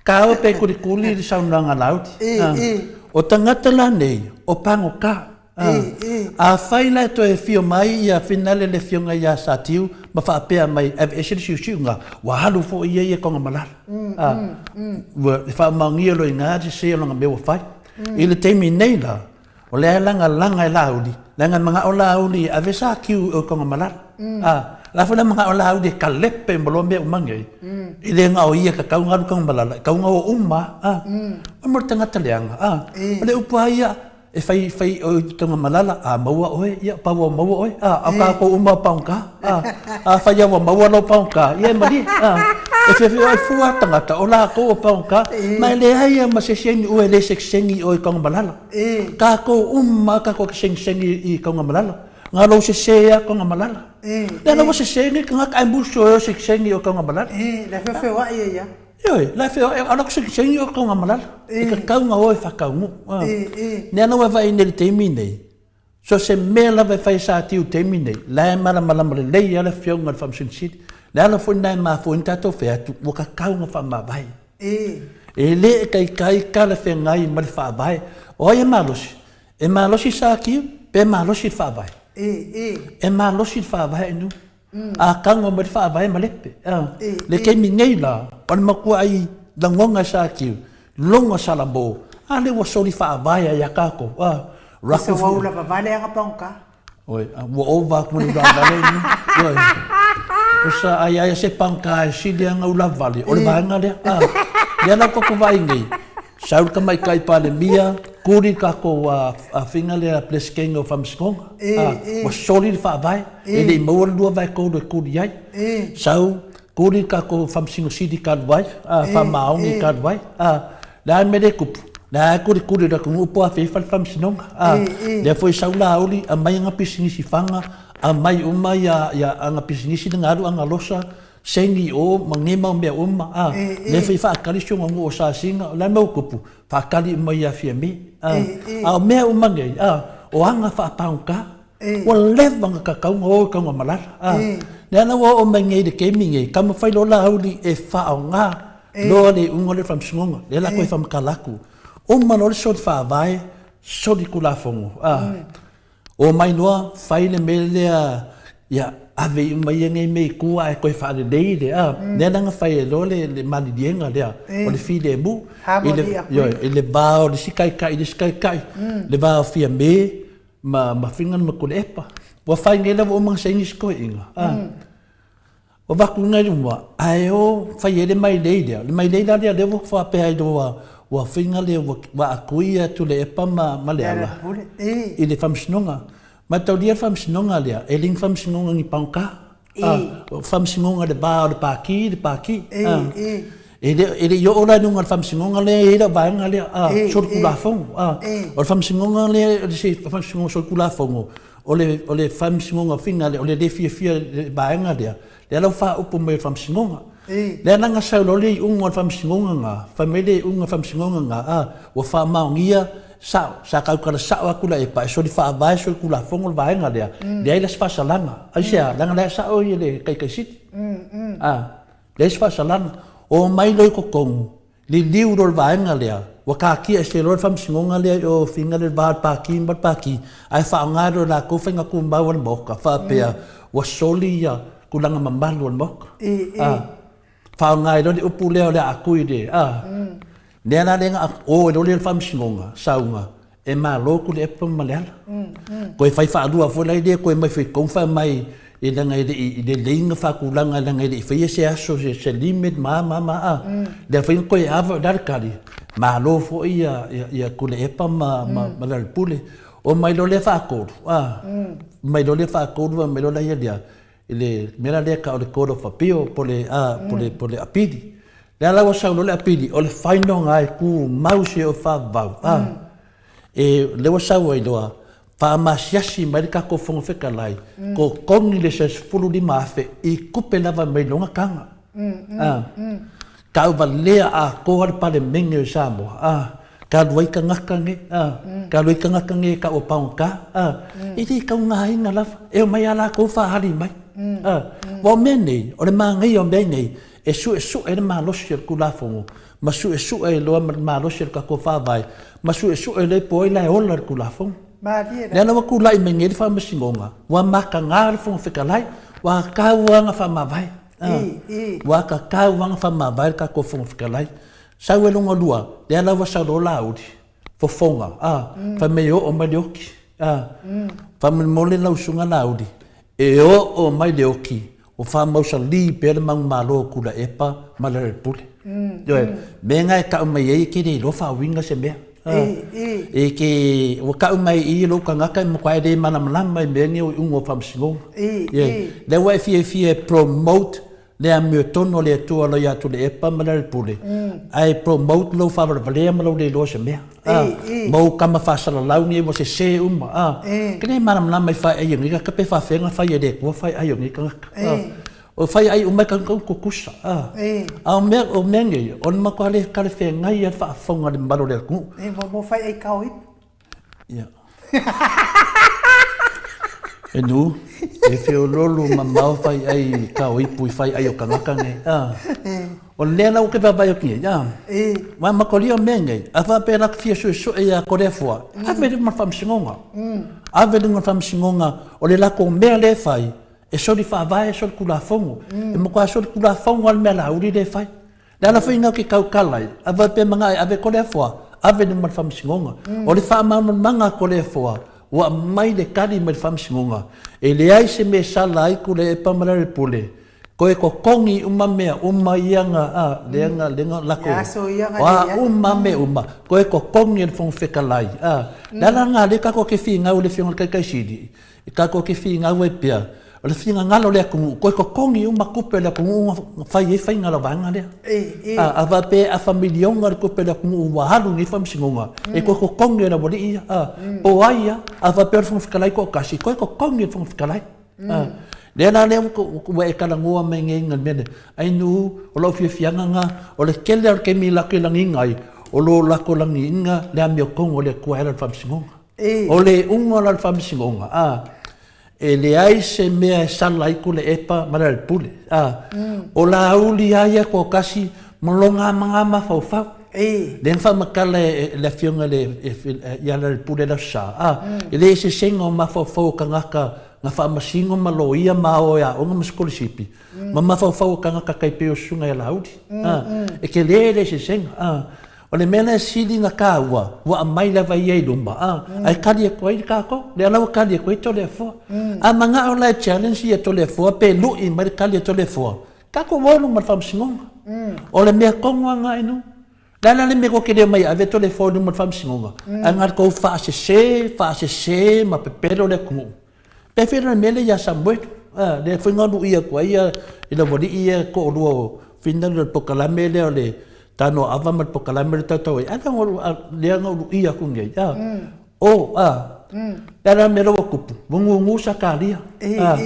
Taua pe kulikuli le saunoaga a Laauli. O tagata la nei, o pagota. Afai la e toe afio mai ia Finale le afioga ia Satiu ma faapea mai aveese le siusiuga, ua alu foi ia ia Togamalala. Ua faamaonia loa i ina le sese o lana mea ua fai. I le taimi nei la, o lea e lagalaga e Laauli, leaga e manao Laauli e ave Satiu i o i Togamalala. O le a foi la manao Laauli e kalepe uma loa mea uma nei, e le na o ia e tatau ona alu i Togamalala, e tatau ona o uma lava. Mo le tagata leaga, o le upu lava ia, E fai fai oe i Tanugamalala, a maua oe, ia pau ua maua oe, a, a o tatou uma o paugata, a, afai lava ua maua lou paugata, ia e malie, a, e feofeoai fua tagata, o latou o paugata, ma e leai lava ma se isi ainiua e le segisegi i o i Tanugamalala. Tatou uma lava tatou te segisegi i Tanugamalala. Na o lou sese lava Tanugamalala. Lea la ua sese nei tagata ae musu e o segisegi i o Tanugamalala.
La e feofeoai ai lava.
Ioe, la e feoai, a o lou segisegi o Tanugamalala. E tatau ona o e faataunuu. Lea la ua vaai nei i le taimi lenei, so o se mea lava e fai e Satiu i le taimi lenei, la e malamalama lelei lava le Afioga i le Faamasino Sili. O le ala foi lena e mafua ai ona tatou fai atu, ua tatau ona faamavae. E le taitai talafeagai ma le Faavae. O ai e malosi? E malosi Satiu pe malosi le Faavae? E malosi le Faavae ainu. A tago mai le faavae ma lepe. Le taimi nei la, o le matuai lagona e Satiu, logo Salamo, a lea ua soli faavae ai ia tatou.
Ua ua ula vavale aga pagota.
Oi, ua ova atu ma le ula vale ni. Oi. Osa ai ai se pagota e sili ana ula vale, o le vaega lea. Lea la ua tatou vaai nei, sau le tamaitai Palemia, kuli le tatou afiga lea Peresetene o Faamasinoga. Ua soli le faavae. E le i maua le 2/3 e kuli ai. Sau kuli le tatou Faamasino Sili talu ai, faamaoni talu ai. O le a le mea lea e tupu? O lea e kulikuli i le atunuu po o afea e fai le faamasinoga. Lea foi e sau Laauli aumai ana pisinisi faga, aumai uma ana pisinisi na alu ana losa, saini i o ma nei mau mea uma. Lea foi e faatali si ona nuu o Sasina, o le a le mea ua tupu? Faatali uma ia Fiame. A o mea uma nei, o aga faapagota. Ua leva ona tatau ona o i Tanugamalala. A, lea la ua oo mai nei i le taimi nei, taumafai loa Laauli e faaaoga loa le iuga o le faamasinoga. Lea la toe faamatala atu. Uma loa le soli faavae, soli tulafono. A, omai loa fai le mea lea, ia ave uma ia nei mea i tua ae toe faalelei le, a. Lea la na fai ai loa le maliliega lea o le filemu i le va o le isi taitai i le isi taitai, le va o Fiame ma ma Fingal ma Tuilaepa. Ua fai nei la ua uma ona saini si toeaina. A. Ua avatu i luma, ae o fai ai le mailei lea. Le mailei la lea lea ua faapea ai loa ua Fingal lea ua akui ia Tuilaepa ma ma Leala i le faamasinoga. Mataulia le faamasinoga lea, e le ni faamasinoga ni pagota. Faamasinoga i le va o le Pati le Pati. E le, e le i oo la i luga o le Faamasinoga lea e i ai lau vaega lea, a, solitulafono, a. O le Faamasinoga lea, o le se Faamasinoga solitulafono, o le, o le Faamasinoga fina lea, o le le fiafia i le vaega lea, lea la ua faaupu mai e le Faamasinoga. Lea la na sau loa le iuga o le Faamasinoga lena, fai mai le iuga o le Faamasinoga lena, a, ua faamaonia, sao, sa tautala sao atu Tuilaepa e soli faavae solitulafono le vaega lea, leai la se faasalaga. Aisea? Leaga la e sao ia le Taitai Sili. A. Leai se faasalaga. Omai loa i totonu, liliu loa i le vaega lea, ua taatia ese loa le faamasinoga lea i o Figa le va o le Pati ma le Pati, ae faaaoga loa e latou faiga tumau a le Maota, faapea ua soli ia tulaga mamalu o le Maota. A, faaaoga ai loa le upu lea o le a atu i le, a, lea la lea na o ai loa lea i le faamasinoga, sauga, E malo Tuilaepa ma Leala. Toe fai faalua foi la lea toe mai foi tonu fai mai e leaga e le i lelei na faatulaga leaga e le i faia se aso se, se limit ma ma ma a. Lea foi na toe ava o le a le tali, malo foi ia ia, ia Tuilaepa ma ma, ma Lealapule. O mai loa lea faatolu, a. Mai loa lea faatolu fai mai loa la ia lea, i le mea la lea e tau o le Court of Appeal po le a po le po le apili. Lea la ua sau loa le apili, o le final lena e tumau se o faavavau a. E lea ua sau ai loa, faamasiasi mai le tatou Fofoga Fetalai, totogi le $15,000 i tupe lava mai lona taga. A. Tauvalea atoa le Palemene o Samoa, a. Ka alu ai tagata nei, a. Ka alu ai tagata nei e tau o pagota, a. E le taugaina lava, e omai lava latou faaali mai, a. Aua o mea nei, o le manaia o mea nei, e suesue ai le malosi o le Tulafono, ma suesue ai loa ma le malosi o le tatou Faavae, ma suesue loa po o ai la e ola le Tulafono.
Malie
la. Lea la ua tulai mai nei le Faamasinoga, ua mataga le Fofoga Fetalai, ua tatau lava ona faamavae. Ua tatau lava ona faamavae le tatou Fofoga Fetalai. Sau ai lona lua, lea la ua sau loa Laauli, fofoga, a, fai mai e oo mai le oki, a. Faamolemole lau Susuga Laauli, e oo mai le oki, ua faamausalī pea le manumalo o Tuilaepa ma Lealailepule. Ioe, mea na e tau mai ai e te le iloa faauiga se mea. E te, ua tau mai i i lou tagata e matua e le malamalama i mea nei o iuga o faamasinoga. Ioe, lea ua e fiafia e promote le amiotonu a le Atua loa ia Tuilaepa ma Lealailepule, ae promote lou faavalevalea ma lou le iloa o se mea. Ma ou tama faasalalau nei ua sese uma. Ke le malamalama i faeai o nei tagata pe faafefea ona fai e le Atua faeai o nei tagata. O faeai uma e tagata tutusa. A o mea, o mea nei, o le matua le talafeagai lava le faafofoga a le mamalu o le atunuu.
Mo faeai kao ipu.
Ia. E nu, e feololo mamao fai ai kao ipu i fai ai o kangaka nei. A. O lea la ua ke vaavaai atu nei, a. Wa makolia o mea nei, a faapea la fia suesue ia Toleafoa, ave i luma o le faamasinoga. Ave i luma o le faamasinoga, o le latou mea lea e fai, e soli faavae, e soli tulafono. E matua soli tulafono lava le mea Laauli lea e fai. Le ala foi lena ou te tautala ai, a faapea manao e ave Toleafoa, ave i luma o le Faamasinoga. O le faamalamalamaga a Toleafoa, ua aumai le tali mai le Faamasinoga, e leai se mea e sala ai Tuilaepa ma Lealailepule, toe totogi uma mea uma ia na, a, lea na, lea na lako, o a uma mea uma, toe totogi e le Fofoga Fetalai, a. Le ala lena lea tatou te finau i le Afioga i le Taitaisili, E tatou te finau ai pea, o le finagalo o le atunuu, toe totogi uma tupe a le atunuu na fai ai faiga a le vaega lea. A faapea e afa miliona le tupe a le atunuu ua alu i lenei faamasinoga, e toe totogi e le aualii ia. Po o ai lava, a faapea o le Fofoga Fetalai toatasi, toe totogi e le Fofoga Fetalai. Lea la lea ua e talanoa mai nei i le mea lea, Ainuu, o lou fiafiaga lena, o le tele lava o le taimi latou te lagiina ai, o lo latou lagiina le amiotonu a le Atua e ala i le faamasinoga. O le iuga la o le faamasinoga, a, e leai se mea e sala ai Tuilaepa ma Lealailepule, a. O Laauli lava ia toatasi ma lona mafaufau. Lea na faamatala e le Afioga ia Lealailepule i le Aso Sa, a, e le eseesega o mafaufau o tagata na faamasino ma loia ma ao e aoga ma sikolasipi, ma mafaufau o tagata tai pei o Susuga ia Laauli, a. E tele le eseesega, a. O le mea lea e sili ona taua, ua aumai lava ia i luma, a, ae tali atu ai tatou. Lea la ua tali atu ai Toleafoa. A manao la e challenge ia Toleafoa pe lui mai le tali a Toleafoa, tatou o i luma o le Faamasinoga. O le mea tonu lava lena inu. O le a la le mea tou te le omai e ave Toleafoa i luma o le Faamasinoga? Ae na o le tou faasese, faasese ma pepelo le atunuu. Pe fia le mea lea ia Samuelu, a, lea foi na lu'i atu ai ia i le aualii ia e toalua o finali o le pokalame lea o le tanoa ava ma le pokalame lea tautau ai, a lea na ou luia aku nei, a, o, a, le a la le mea la ua tupu, ua gugu Sakaria, a,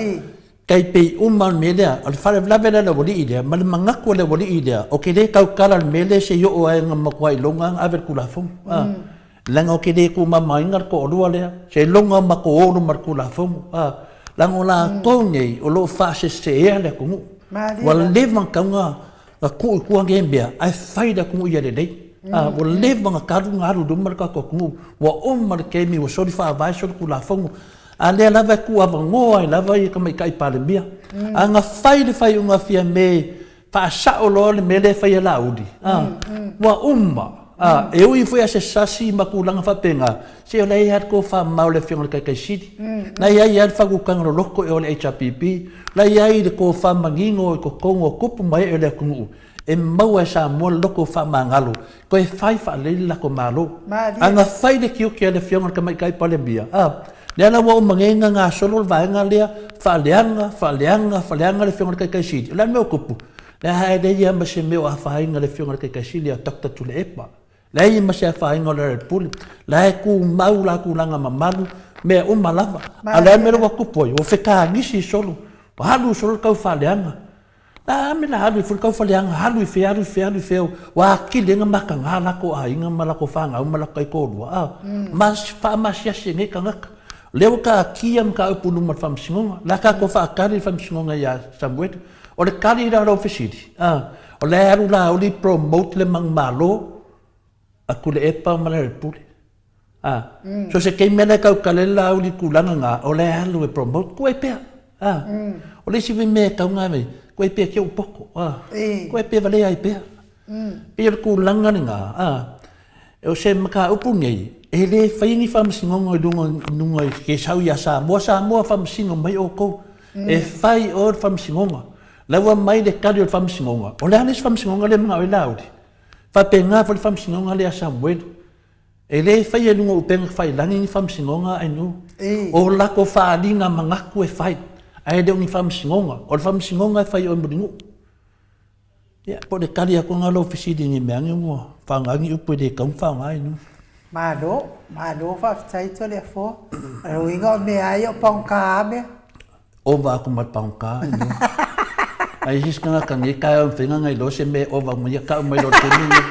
tai pei uma le mea lea, o le faalavelave lea a le aualii lea, ma le manatu o le aualii lea, ou te le tautala i le mea lea se i oo ai na matua iloga ona ave le Tulafono, a. Leaga ou te le tumamaina le toalua lea, seiloga matou o luma i le Tulafono, a. Leaga o latou nei o lo o faaseseea le atunuu. Ua leva ona tatau ona tuu i tua nei mea ae fai le atunuu ia lelei. A, ua leva ona talu ona alu i luma le tatou atunuu, ua uma le taimi ua soli faavae soli Tulafono, a lea lava e tuuavanoa ai lava ia Tamaitai Palemia. A na fai le faaiuga a Fiame faasao loa le mea lea e fai e Laauli, a, ua uma, a, e ui foi a se sasi ma tulaga faapena, se o la e i ai lava le tofamamao i le Afioga i le Taitai Sili, la e i ai lava le faautautaga loloto i o le HRPP, la e i ai le tofa manino i totonu o tupu ma ee o le atunuu, e maua e Samoa le loto faamagalo, toe fai faalelei le latou Malo. A na fai le tiute a le Afioga i le Tamaitai Palemia, a, lea la ua uma nei ona gasolo le vaega lea, faaleaga, faaleaga, faaleaga le Afioga i le Taitai Sili. O le a le mea ua tupu? Lea e leai lava ma se mea o afaina i le Afioga i le Taitai Sili ia Doctor Tuilaepa. Leai ma se afaina o Lealailepule. La e tumau la tulaga mamalu, mea uma lava. A o le a le mea lea ua tupu ai? Ua fetagisi solo, ua alu solo le tau faaleaga. A me la alu ifo le taufaleaga, alu i fea, alu i fea, alu i fea, ua atili ai ona mataga latou aiga ma latou fanau ma latou taitoalua, a mas, faamasiasi e nei tagata. O lea ua taatia mataupu i luma o le Faamasinoga, o le a tatou faatali i le Faamasinoga ia Samueli. O le tali la o lau fesili, a, o la e alu Laauli promote le manumalo a Tuilaepa ma Lealailepule. A, so se taimi lava la e tautala ai le Laauli i le tulaga lena, o la e alu e promote, tuu ai pea. A, o le isi foi mea e tatau ona ave, tuu ai pea ki ou poto. A, tuu ai pea valea ai pea. Pei o le tulaga lena, a, o se mataupu lenei, e le faia ni faamasinoga i luga i luga i ke sau ia Samoa, Samoa faamasino mai outou. E fai oe le faamasinoga. La ua aumai le tali o le faamasinoga, o le a le isi faamasinoga lea e manao ai Laauli? Faapena foi le faamasinoga lea a Samuelu. E le faia i luga o upega tafailagi ni faamasinoga a Ainu. O latou faaaliga manatu e fai, ae le o ni faamasinoga. O le faamasinoga e fai e oe Mulinuu. Ia, po o le tali atu lena o lau fesili i ni mea ane ua faaaoga ni upu e le tatau ona faaaoga Ainu.
Malo, malo faafetai Toleafoa. O le uiga o mea lava ia o pagota lava mea.
Ova aku ma le pagota i mea. Ai isi tagata nei taeao e mafai ona iloa se mea e ova uma ia tau mai loa i le taimi lenei.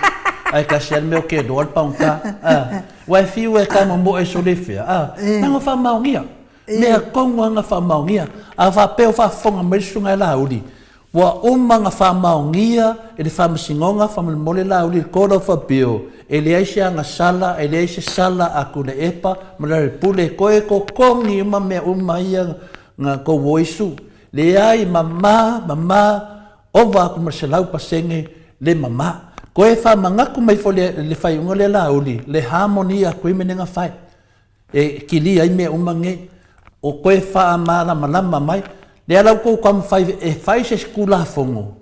Ae tasi lava le mea o ke loa le pagota. A, ua e fiu e tamomoe e sole fea, a, leaga ua faamaonia. Mea tonu lava na faamaonia. A faapea o faafofoga mai le susuga ia Laauli, Ua uma ona faamaonia e le Faamasinoga faamolemole Laauli le Court of Appeal e leai se agasala, e leai se sala a Tuilaepa ma Lealailepule e toe totogi uma mea uma ia na tou o isu. Leai, mama, mama, ova atu ma le 100% le mama. Toe faamanatu mai foi le faaiuga lea Laauli, le Harmony Agreement na fai. E kilia ai mea uma nei, o toe faamalamalama mai, lea la ua outou taumafai e fai se isi Tulafono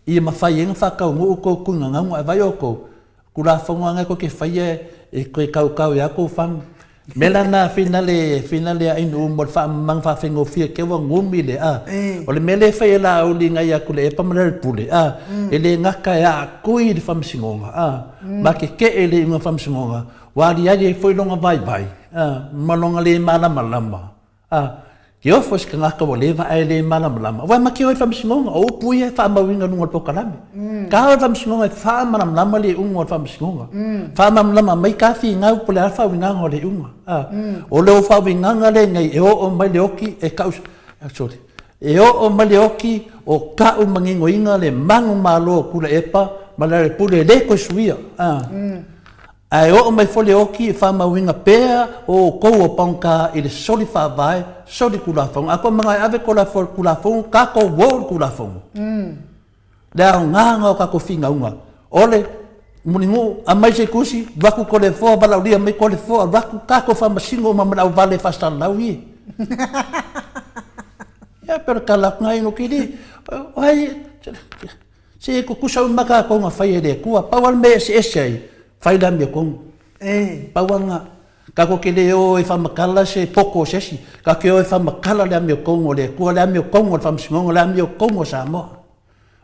ia mafai ai ona faataunuu tou tuigagauga. E vaai outou, Tulafono lava na tou te faia e toe tautau ai lava tou fagu. O le mea la lena finale, finale a Ainu mo le faamamaga faafaigofie te ua gumi le a. O le mea lea e fai e Laauli nai ia Tuilaepa ma Lealailepule, a, e le gata e aatui i le Faamasinoga, a, ma tetee i le iuga o le Faamasinoga, Ua aliali ai foi lona vaivai, a, ma lona lē malamalama, a, ke ofo i se tagata ua leva ae lē malamalama, aua e make oe i le faamasinoga, o upu ia e faamauina i luga o le polokalame. Ka o le faamasinoga e faamalamalama le iuga o le faamasinoga. Faamalamalama mai ka finau po o le a le faauigaga o le iuga, a. O le faauigaga lenei e oo mai le oki e kau, sorry, e oo mai le oki o ka'u maninoina le manumalo o Tuilaepa ma Lealailepule e lē toe suia, a. Ae oo mai foi le oki e faamauina pea o outou o pagota i le soli faavae, soli Tulafono. A tou manao e ave Tulafono, tatou o i le Tulafono. Le aoga o tatou finauga, o le Mulinuu, aumai se tusi, alu atu Toleafoa, valaaulia mai Toleafoa, alu atu, tatou faamasino uma ma le auvale faasalalau ia. Ia, pe o le tala atu lena Inoki, o ai, Se e tutusa uma tatou na fai e le Atua. Pau lava le mea e eseese ai, fai le amiotonu. Pau lava lena. Tatou te le o e faamatala se poto o se isi. Tatou te o e faamatala le amiotonu o le Atua, le amiotonu o le Faamasinoga, le amiotonu a Samoa.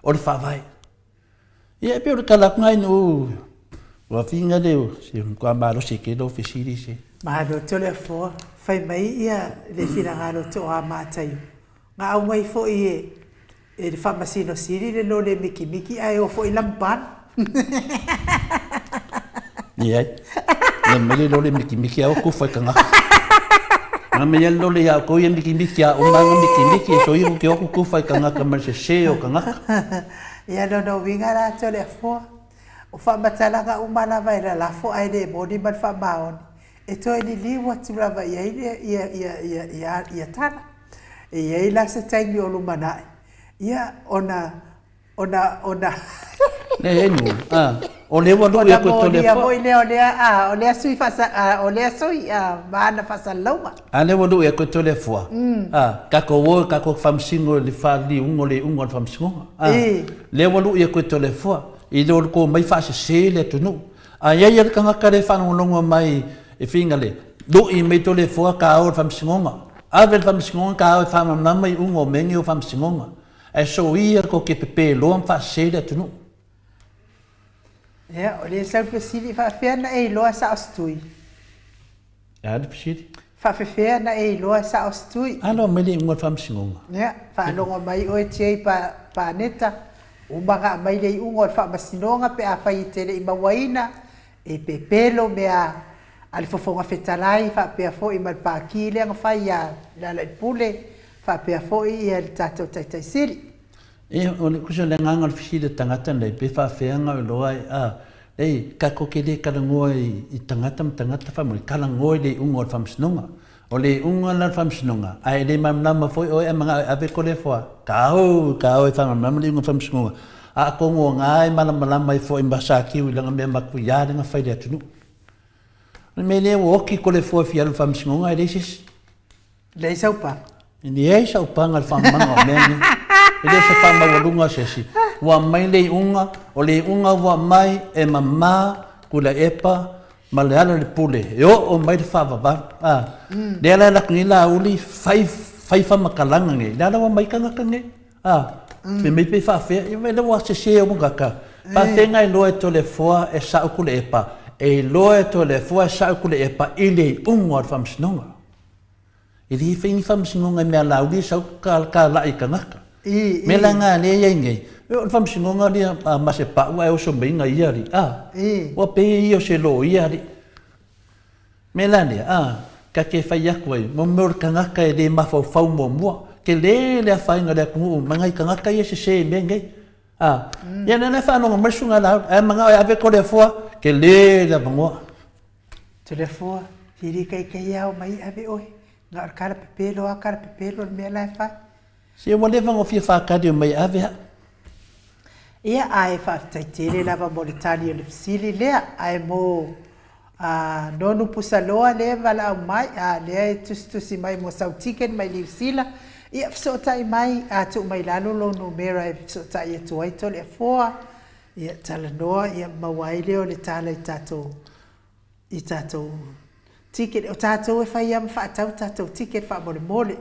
O le Faavae. Ia, e pei o le tala atu nai nuu ua figa le se matua malosi tele lou fesili se.
Malo Toleafoa, fai mai ia le finagalo toa matai na aumai foi e e le Faamasino Sili le lole mikimiki ae o foi lampan.
Leai. Na mai le lole mikimiki a o kufa i kangaka. Na mai le lole ia ko ia mikimiki a o manga mikimiki e so iku ke oku kufa i kangaka ma se se o kangaka.
Ia lona uiga la Toleafoa, o faamatalaga uma lava e lalafo ae le moni ma le faamaoni, e toe liliu atu lava i ai ia, ia, ia, ia, ia tala. E i ai la se taimi o lumanai, ia, ona, ona, ona.
Leai nu, a, o lea ua lui
atu e Toleafoa. Ona molia foi lea o lea, a, o lea sui faasa, a, o lea sui, a, ma ana faasalalauga.
A lea ua lui atu e Toleafoa, a, tatou o tatou faamasino i le faaliliuga o le iuga o le faamasinoga. A, lea ua lui atu e Toleafoa, i lo le tou omai faasese le atunuu. A i ai le tagata lea e faalogologo mai e figa le lui mai Toleafoa ta o i le faamasinoga, ave le faamasinoga ta o e faamalamalama iuga o mea nei o faamasinoga. Ae soia tou te pepe loa ma faasese le atunuu.
Ia, o lea sau le fesili, faafefea na e iloa sao se tui?
E a le fesili?
Faafefea na e iloa sao se tui?
Alo mai le iuga o le faamasinoga.
Ia, faalogo mai oe Jay pa, Paneta, uma na aumai le iuga o le faamasinoga pe afai e te le i mauaina, e pepelo mea a le Fofoga Fetalai faapea foi ma le Pati lea na fai ia Lealailepule faapea foi ia le tatou Taitai Sili.
E, o le, tusa o le agaga o le fesili a le tagata nei, pe faafefea na iloa ai, a, ei, tatou te le talanoa i, i tagata ma tagata faamolemole, talanoa i le iuga o le faamasinoga. O le iuga la o le faamasinoga, a e le malamalama foi oe ae manao e ave Toleafoa, tau, tau e faamalamalama le iuga o le faamasinoga, a atonu o na e malamalama ai foi ma Sakiu i lana mea matuia lea na fai i le atunuu. O le mea lea ua oti Toleafoa e fia alu i le faamasinoga, e leai se isi.
Leai sau paga.
E leai sau paga i le faamamaga o mea nei. E le o se faamaualuga a se isi. Ua aumai le iuga, o le iuga ua aumai e mama Tuilaepa ma Lealailepule e oo mai le faavavau. A, lea la e alu atu nei Laauli fai, fai faamatalaga nei, lea la ua aumai tagata nei. A, fai mai pe faafefea, ia vaai la ua sese uma tagata. Faafefea na iloa e Toleafoa e sa'o Tuilaepa, e iloa e Toleafoa e sa'o Tuilaepa i le iuga o le faamasinoga. E le fai ni faamasinoga i mea lauli e sau talai i tagata. Mea la na lea e i ai nei, o le faamasinoga lea a Masepau ae oso mai na ia alii, a, ua pei ia o se loia alii. Mea la lea, a, ta te fai atu ai, mo mea o le tagata e le mafaufau muamua, tele le afaina o le atunuu ma nai tagata ia e sese i mea nei. A, ia lea la e faalogo mai le susuga a Laauli, ae manao e ave Toleafoa, tele le avanoa.
Toleafoa, e le taitai ao mai ave oe, na o le kalapepelo a kalapepelo le mea la e fai.
Se ua leva ona fia faatali mai ave au.
Ia, ae faafetai tele lava mo le tali o le fesili lea, ae mo a Nonu Pusaloa lea e valaau mai, a lea e tusitusi mai mo sau ticket mai Niu Sila, ia fesootai mai, a tuu mai lalo lou numera e fesootai atu ai Toleafoa, Ia talanoa ia maua ai lea o le tala i tatou i tatou ticket. O tatou e fai lava ma faatau tatou ticket faamolemole.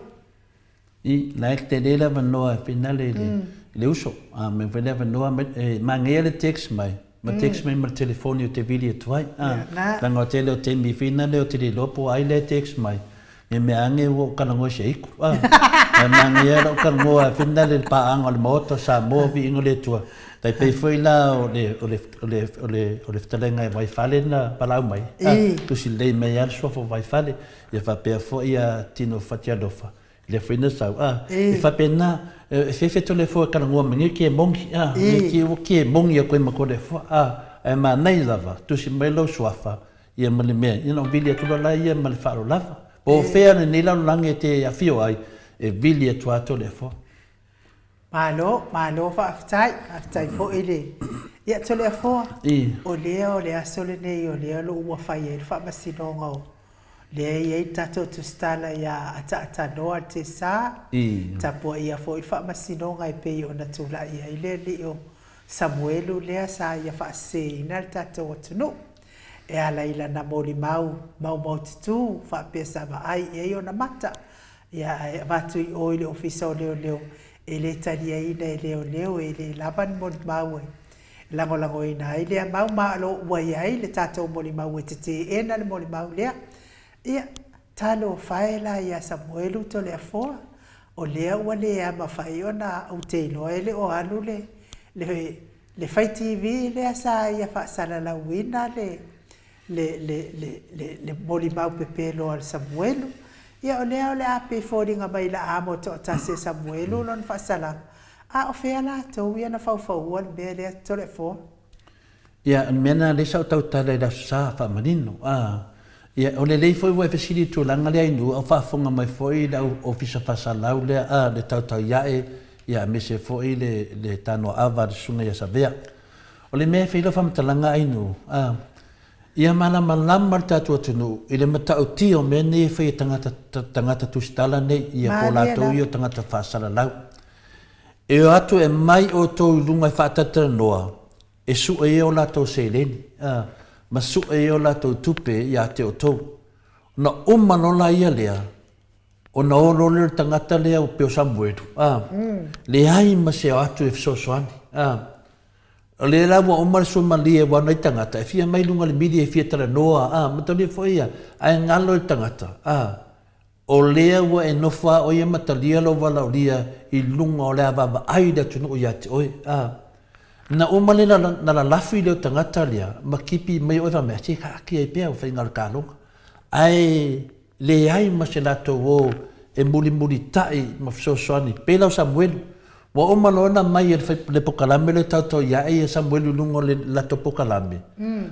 I, la e tele le avanoa e finale i le, i le uso. A mea foi le avanoa, e manaia le text mai, ma text mai ma le telefoni ou te vili atu ai. A, leaga o le tele o taimi finale ou te le iloa po o ai lea e text mai. Ne mea ane ua ou talanoa i se aiku. A, ae manaia lou talanoa finale i le paaga o le Maota o Samoa, viiga o le Atua. Tai pei foi la o le, o le, o le, o le, o le fetalaiga e Vaifale na valaau mai. A, tusi lelei mai lava le suafa o Vaifale. Ia faapea foi ia Tino Fatialofa, lea foi na sau. A, e faapena, e fefe Toleafoa e talanoa mai nei ke moni. A, nei ke ua ke moni atu ai ma Toleafoa. A, ae manaia lava, tusi mai lou suafa, Ia ma le mea, ia na ou vili atu loa la ia ma le faaaloalo lava. Po o fea lenei lalolagi e te afio ai, e vili atu lava Toleafoa.
Malo, malo faafetai, faafetai foi le, ia Toleafoa, o lea o le aso lenei o lea o lo o ua fai ai le faamasinoga o lea e i ai le tatou tusitala ia Ataatanoa Tesa, tapuaia foi le faamasinoga e pei ona tulai ai le alii o Samuelu lea sa ia faaseseina le tatou atunuu. E ala i lana molimau maumaututu faapea sa vaai i ai ona mata, ia ae avatu i o i le Ofisa o Leoleo e le taliaina e leoleo e le lava ni molimau e lagolagoina ai lea mau ma o lo o ua i ai le tatou molimau e teteena le molimau lea. Ia, talofa e la ia Samuelu Toleafoa, o lea ua le a mafai ona ou te iloa e le o alu le, le, le fai TV lea sa ia faasalalauina le, le, le, le, le, le molimau pepelo a le Samuelu. Ia o lea o le a pei foliga mai la amo toatasi e Samuelu lona faasalaga, a o fea latou ia na faufauua le mea lea Toleafoa?
Ia, o le mea lena lea sa ou tautala i le Aso Sa, faamanino. A, ia, o lelei foi ua e fesili i le tulaga lea i nuu, a o faafofoga mai foi le au Ofisa Faasalau lea, a, le Tautauiae, ia, aemaise foi le, le Tanoaava a le Susuga ia Savea. O le mea e fai lau faamatalaga Ainuu, a, ia malamalama le tatou atunuu i le matautia o mea nei e fai e tagata, tagata tusitala nei, ia po o latou ia o tagata faasalalau. E o atu e mai outou i luga e faatalatalanoa, e sue ai o latou seleni, a, ma sue ai o latou tupe ia te outou. Ona uma loa laia lea, ona o loa lea o le tagata lea pei o Samuelu, a, leai ma se o atu e fesoasoani, a. O lea la ua uma le suamalie aua o nai tagata e fia mai i luga o le mili e fia talanoa, a, matalia foi ia, ae galo i le tagata, a. O lea ua e nofo lava oe ia ma talia lou valaaulia i luga o le a vaavaai le atunuu ia te oe. A Na uma lea na lalafi lea o tagata lea ma kipi mai oe faapea, se kaakia ai pea o faiga o le kaloga. Ae leai ma se latou o e mulimulitai ma fesoasoani pei la o Samuelu. Ua uma loa ona mai e le pokalame lea tautau ia ia Samuelu i luga o le latou pokalame,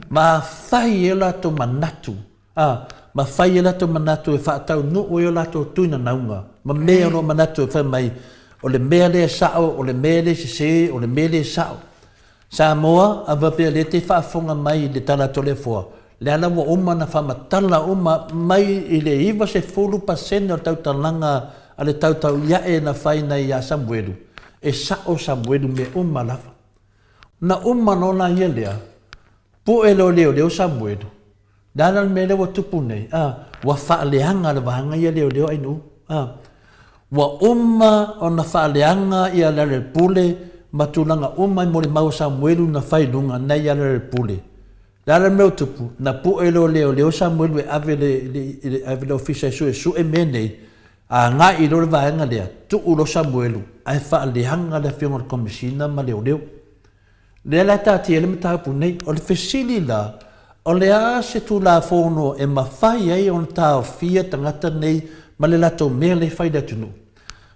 ma fai ai o latou manatu Ā, ma fai e latou manatu e faataunuu ai o latou tuinanauga, ma mea o lo o manatu e fai mai, o le mea lea e sao, o le mea lea e sesē, o le mea lea e sao. Samoa, a faapea lea te faafofoga mai i le tala a Toleafoa, lea la ua uma ona faamatala uma mai i le 90% o le tautalaga a le tautauiaʻe na fai nei ia Samuelu, e sao Samuelu mea uma lava. Na uma loa la ia lea, Puʻe loa leoleo Samuelu, Le a la le mea lea ua tupu nei? A, ua faaleaga le vaega ia leoleo ainuu. A, ua uma ona faaleaga ia Lealailepule ma tulaga uma i molimau a Samuelu na fai i luga nei ia Lealailepule. Le a la le mea ua tupu? Na puʻe loa leoleo Samuelu e ave le, le, ave le ofisa e suesue mea nei, agai loa le vaega lea, tuu loa Samuelu ae faaleaga le afioga i le Komesina ma leoleo. Lea la e taatia ai le mataupu nei. O le fesili la, o le a se Tulafono e mafai ai ona taofia tagata nei ma le latou mea lea e fai i le atunuu?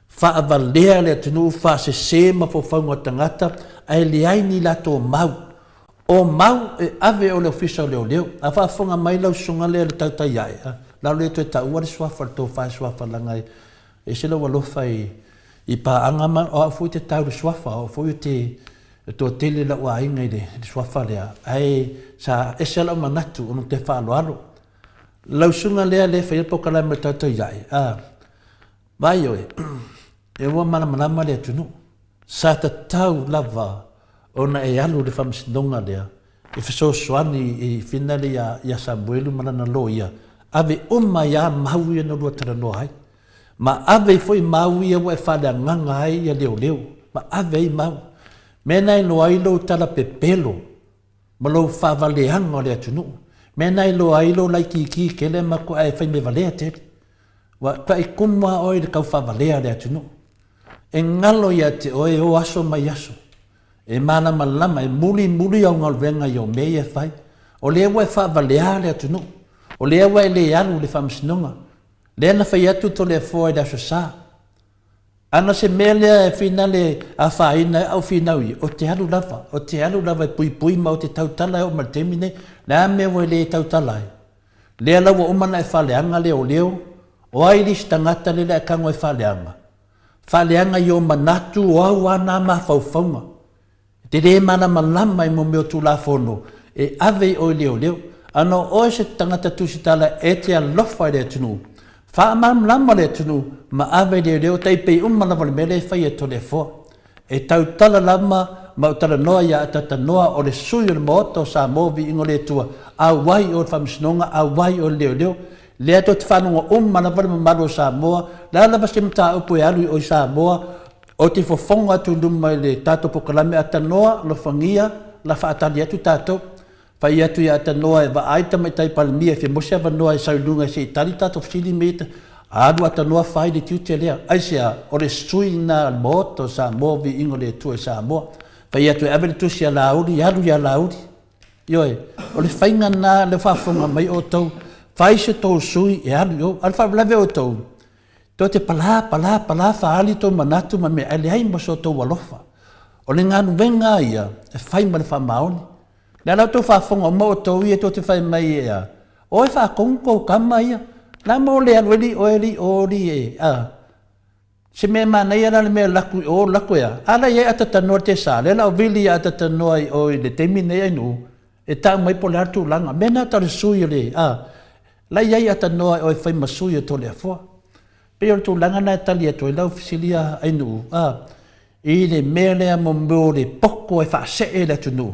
Faavalea le atunuu, faasese mafaufauga o tagata ae leai ni latou mau. O mau e ave o le Ofisa o Leoleo. A faafofoga mai lau susuga lea i le tautai ae, a, la le toe taua le suafa, le tofa e suafa leaga e ese lou alofa i I paaga ma, o au foi te tau i le suafa, o au foi o te toatele lau aiga i le suafa lea, ae sa ese lau manatu ona ou te faaaloalo. Lau susuga lea lea e faia le polokalame o le tautaiae, a, vaai oe, e ua malamalama le atunuu, sa tatau lava ona e alu i le faamasinoga lea e fesoasoani i finale ia Samuelu ma lana loia, ave uma ai lava mau ia na lua talanoa ai. Ma ave ai foi mau ia ua e faaleagaga ai ia leoleo, ma ave ai mau. Mea na e iloa ai lou tala pepelo ma lou faavaleaga o le atunuu. Mea na e iloa ai lou laikiki tele ma kua e fai mea valea tele. Ua tuai kumu lava oe i le tau faavalea o le atunuu. E galo ia te oe o aso mai aso. E malamalama, e mulimuli au galuega i au mea ia e fai. O lea ua e faavalea le atunuu. O lea ua e le alu i le faamasinoga. Lea na fai atu Toleafoa i le Aso Sa. Ana se mea lea e finale afaina ai au finau ia, o te alu lava, o te alu lava e puipui ma o te tautala e oo mai le taimi nei. Le a mea ua e le tautala ai? Lea la ua uma ona e faaleaga leoleo, o ai le isi tagata lea le a e tago e faaleaga? Faaleaga i o manatu o au a na mafaufauga. E te lē malamalama i mo mea o Tulafono e ave i oe leoleo. Ana o oe se tagata tusitala e te alofa i le atunuu, faamalamalama le atunuu ma ave i leoleo tai pei uma lava o le mea lea e fai e Toleafoa. E tautala lava ma ou talanoa ia Atatanoa o le sui o le Maota o Samoa Viiga o le Atua, auai oe i le Faamasinoga, auai oe i le leoleo. Lea tou te faalogo uma lava le mamalu o Samoa, le a lava se mataupu e alu i oi Samoa, Ou te fofoga atu i luma i le tatou polokalame Atanoa Alofagia la faatali atu tatou. Fai atu ia Atanoa e vaai le Tamaitai Palemia e fia maua se avanoa e sau i luga se i tali tatou fesili ma ia alu Atanoa fai le tiute lea. Aisea? O le sui lena o le Maota o Samoa, viiga o le Atua i Samoa. Fai atu e ave le tusi a Laauli, alu ia Laauli. Ioe, o le faiga lena lea ua faafofoga mai outou, fai se tou sui e alu i o. A o le faalavelave o outou, tou te pala, pala, pala faaali tou manatu ma mea, ae leai ma so outou alofa. O le galuega lava ia e fai ma le faamaoni. O le a la outou faafofoga uma outou ia tou te fai mai e a? Oe faatonu tou tama ia. La mo le alu ai oe alii o alii e a? Se mea manaia la le mea laku i o laku e a? A la iai atatanoa le tesa lea la o vili ia atatanoa i o i le taimi nei ainuu e tau mai po o le a le tulaga. Mea na tau le sui o le a? La iai atanoa i o e fai ma sui o Toleafoa. Pei o le tulaga na e tali atu ai lau fesili a ainuu a? I le mea lea mo mea o le poto e faasee le atunuu,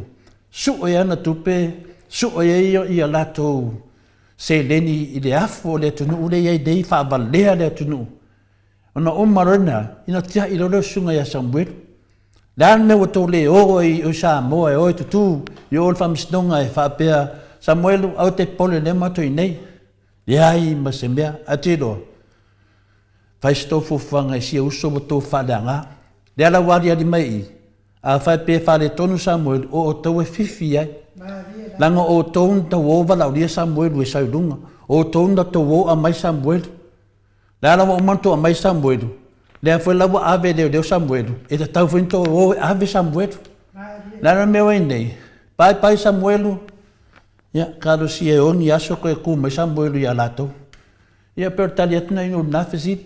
sue ana tupe, sue ai ia latou seleni i le afu o le atunuu lea e i ai nei, faavalea le atunuu. Ona uma loa lena, ina tiai loa lea o le susuga ia Samuelu. Le a le mea ua tou le o ai i Samoa e o e tutu i o i le faamasinoga e faapea, Samuelu, aua e te popole o lea matou i inei. Leai ma se mea. Ae te iloa, Fai se tou fuafuaga i sia uso ua tou faaleaga. Lea la ua aliali mai i i, afai pe faaletonu Samuelu, o outou e fifi ai. Leaga o outou na tauo valaaulia Samuelu e sau i luga, o outou na tauo aumai Samuelu. Lea la ua uma ona tou aumai Samuelu, lea foi la ua ave e leoleo Samuelu, e tatau foi ona tou o e ave Samuelu. Le a la le mea ua i ai nei? Pai pai Samuelu, ia talosia e o ni aso toe tu mai Samuelu ia latou. Ia pei o le tali atu na inu lena fesili.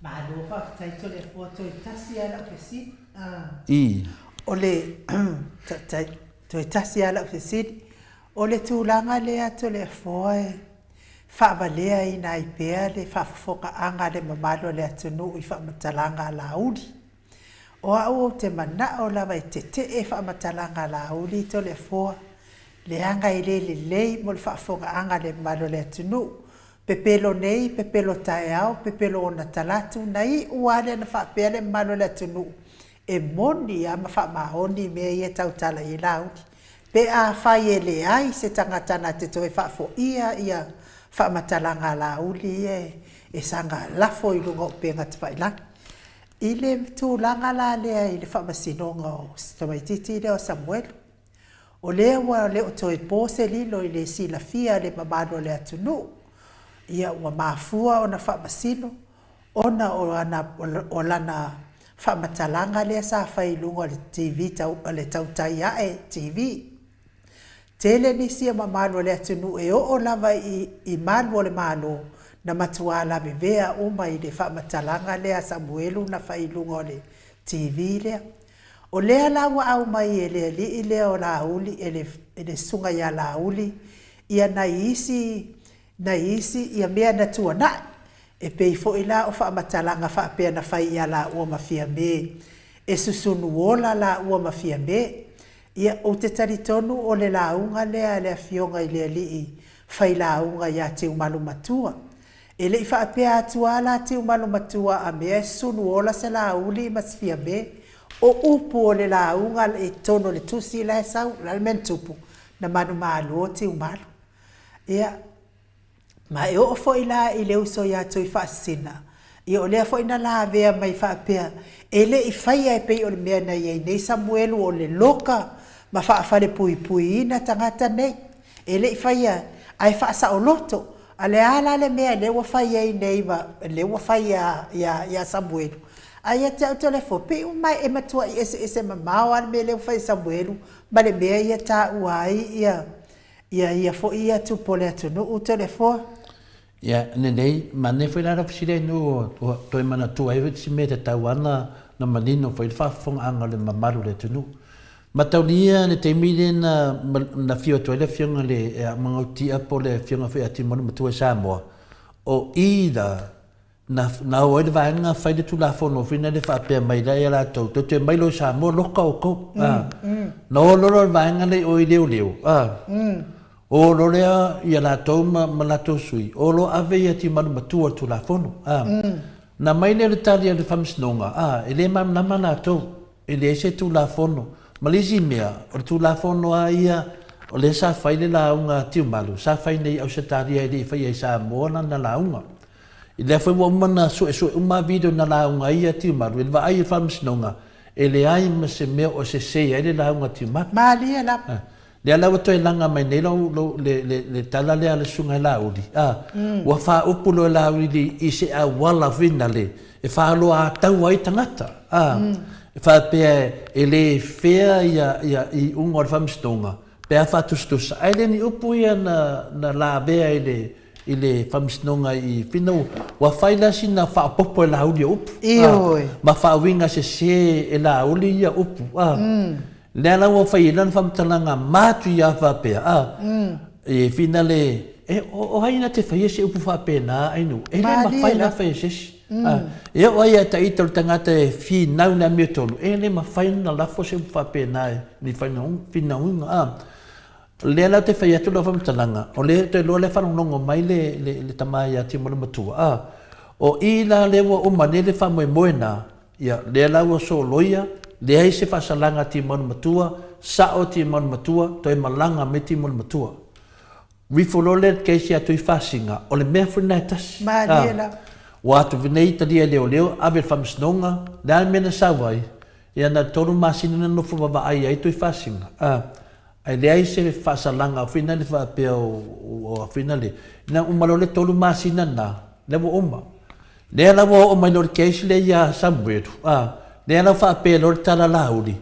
Malo faafetai Toleafoa toe tasi a lau fesili.
I.
O le toe tasi a lau fesili. O le tulaga lea Toleafoa e faavaleaina ai pea le faafofogaaga a le mamalu o le atunuu i faamatalaga a Laauli. O au ou te manao lava e tetee faamatalaga a Laauli Toleafoa, leaga e le lelei mo le faafofogaaga a le mamalu o le atunuu. Pepelo nei, pepelo taeao, pepelo ona talaatu, na iu lava lea na faapea le mamalu o le atunuu, e moni lava ma faamaoni mea ia e tautala i ai Laauli. Pe afai e leai se tagata na te toe faafoia ia faamatalaga a Laauli ia e saga lafo i luga o upega tafailagi. I le tulaga la lea i le faamasinoga o si tamaitiiti lea o Samuelu, o lea ua le o toe po se lilo i le silafia e le mamalu o le atunuu, ia ua mafua ona faamasino ona o ana o lana faamatalaga lea sa fai i luga o le TV tau le Tautai Ae TV. Tele nisi o mamalu o le atunuu e oo lava i i malu o le Malo na matuā lavevea uma i le faamatalaga lea a Samuelu na fai i luga o le TV lea. O lea la ua aumai e le alii lea o Laauli, e le e le susuga ia Laauli ia nai isi nai isi ia mea na tuanai, e pei foi la o faamatalaga faapea na fai ia laua ma Fiame, e susunu ola laua ma Fiame. Ia, ou te talitonu o le lauga lea a le Afioga i le Alii Failauga ia Tiumalu Matua. E le i faapea atu a la Tiumalu Matua a mea e susunu ola se Laauli ma se Fiame. O upu o le lauga i totonu o le tusi la e sau, o le a le mea na tupu? Na manumalo Tiumalu. Ia, ma e oo foi la i le uso ia Tuifaasisina, ia o lea foi na lavea mai faapea, e le i faia e pei o le mea na i ai nei Samuelu o le loka ma faafalepuipuiina tagata nei. E le i faia, ae faasaoloto. A le a la le mea lea ua fai ai nei ma lea ua fai ia, ia, ia Samuelu? A ia te au Toleafoa, pei uma e matuai eseese mamao lava le mea lea ua fai e Samuelu ma le mea ia taua ai ia, Ia ia foi ia tupu o le atunuu Toleafoa.
Ia lelei, manaia foi la lau fesili ai nuu ua toe manatua ai si mea e tatau lava ona manino foi le faafofogaaga o le mamalu o le atunuu. Mataulia le taimi lea na na afio atu ai le afioga i le Magautia po o le afioga foi ia Timoni Matua i Samoa, o i la Na, na o ai le vaega fai le Tulafono foi lea faapea mai la ia latou, toe toe mai loa i Samoa, loka outou. Mm, a. Mm. Na o loa le vaega lea i o i leoleo. A. Mm. O loa lea ia latou ma, ma latou sui, o loa ave ia timalu matua le Tulafono. A. Mm. Na mai lea le tali a le Faamasinoga, a, e le malamalama latou, e leai se Tulafono. Ma le isi mea, o le Tulafono lava ia, o lea sa fai le lauga a Tiumalu, sa fai nei i Ausetalia e le i faia i Samoa lana lauga. I lea foi ua uma ona suesue uma video na lauga ai ia Tiumalu, i le vaai a le Faamasinoga, e leai ma se mea o sese ai le lauga a Tiumalu.
Malie lava.
Lea la ua toe laga mai nei lou, lou, le, le, le tala lea a le susuga i Laauli, a, ua faaupu loa e Laauli i se auala finale e faaloatau ai tagata, a, e faapea e le fea ia, ia iuga o le faamasinoga pe a faatusatusa, ae le ni upu ia na, na lavea i le, i le faamasinoga i Fina, ua fai la sina faaopoopo e Laauli o upu,
a,
ma faauiga sese e Laauli ia upu, a. Lea la ua fai ai lana faamatalaga matu ia faapea, a, e finale, e, o, o ai na te faia se upu faapena ainu? E le mafai ona fai e se isi. A, e oo ai ia te ita o le tagata e finau i le amiotonu, e le mafai ona lafo se upu faapena e ni finauga, a. O lea la ou te fai atu lau faamatalaga, o lea ou te iloa o lea e faalogologo mai le, le, le tama ia Timolimatua, a. O i la lea ua uma nei le faamoemoe na, Ia, lea la ua soloia, leai se faasalaga a Timanu Matua, sao Timanu Matua, toe malaga mai Timanu Matua. Rifo loa lea le case ia Tuifasiga, o le mea foi lena e tasi.
Malie lava.
Ua atu nei talia e leoleo, ave i le faamasinoga, le a le mea na sau ai? Ia na o le tolu masina na nofo vavaai ai Tuifasiga. Ae leai se faasalaga foi lena faapea o a foi lea. Na uma loa le tolu masina lena, lea ua uma. Lea la ua oo mai loa le case lea ia Samuelu, a, lea la ua faapea loa le tala Laauli,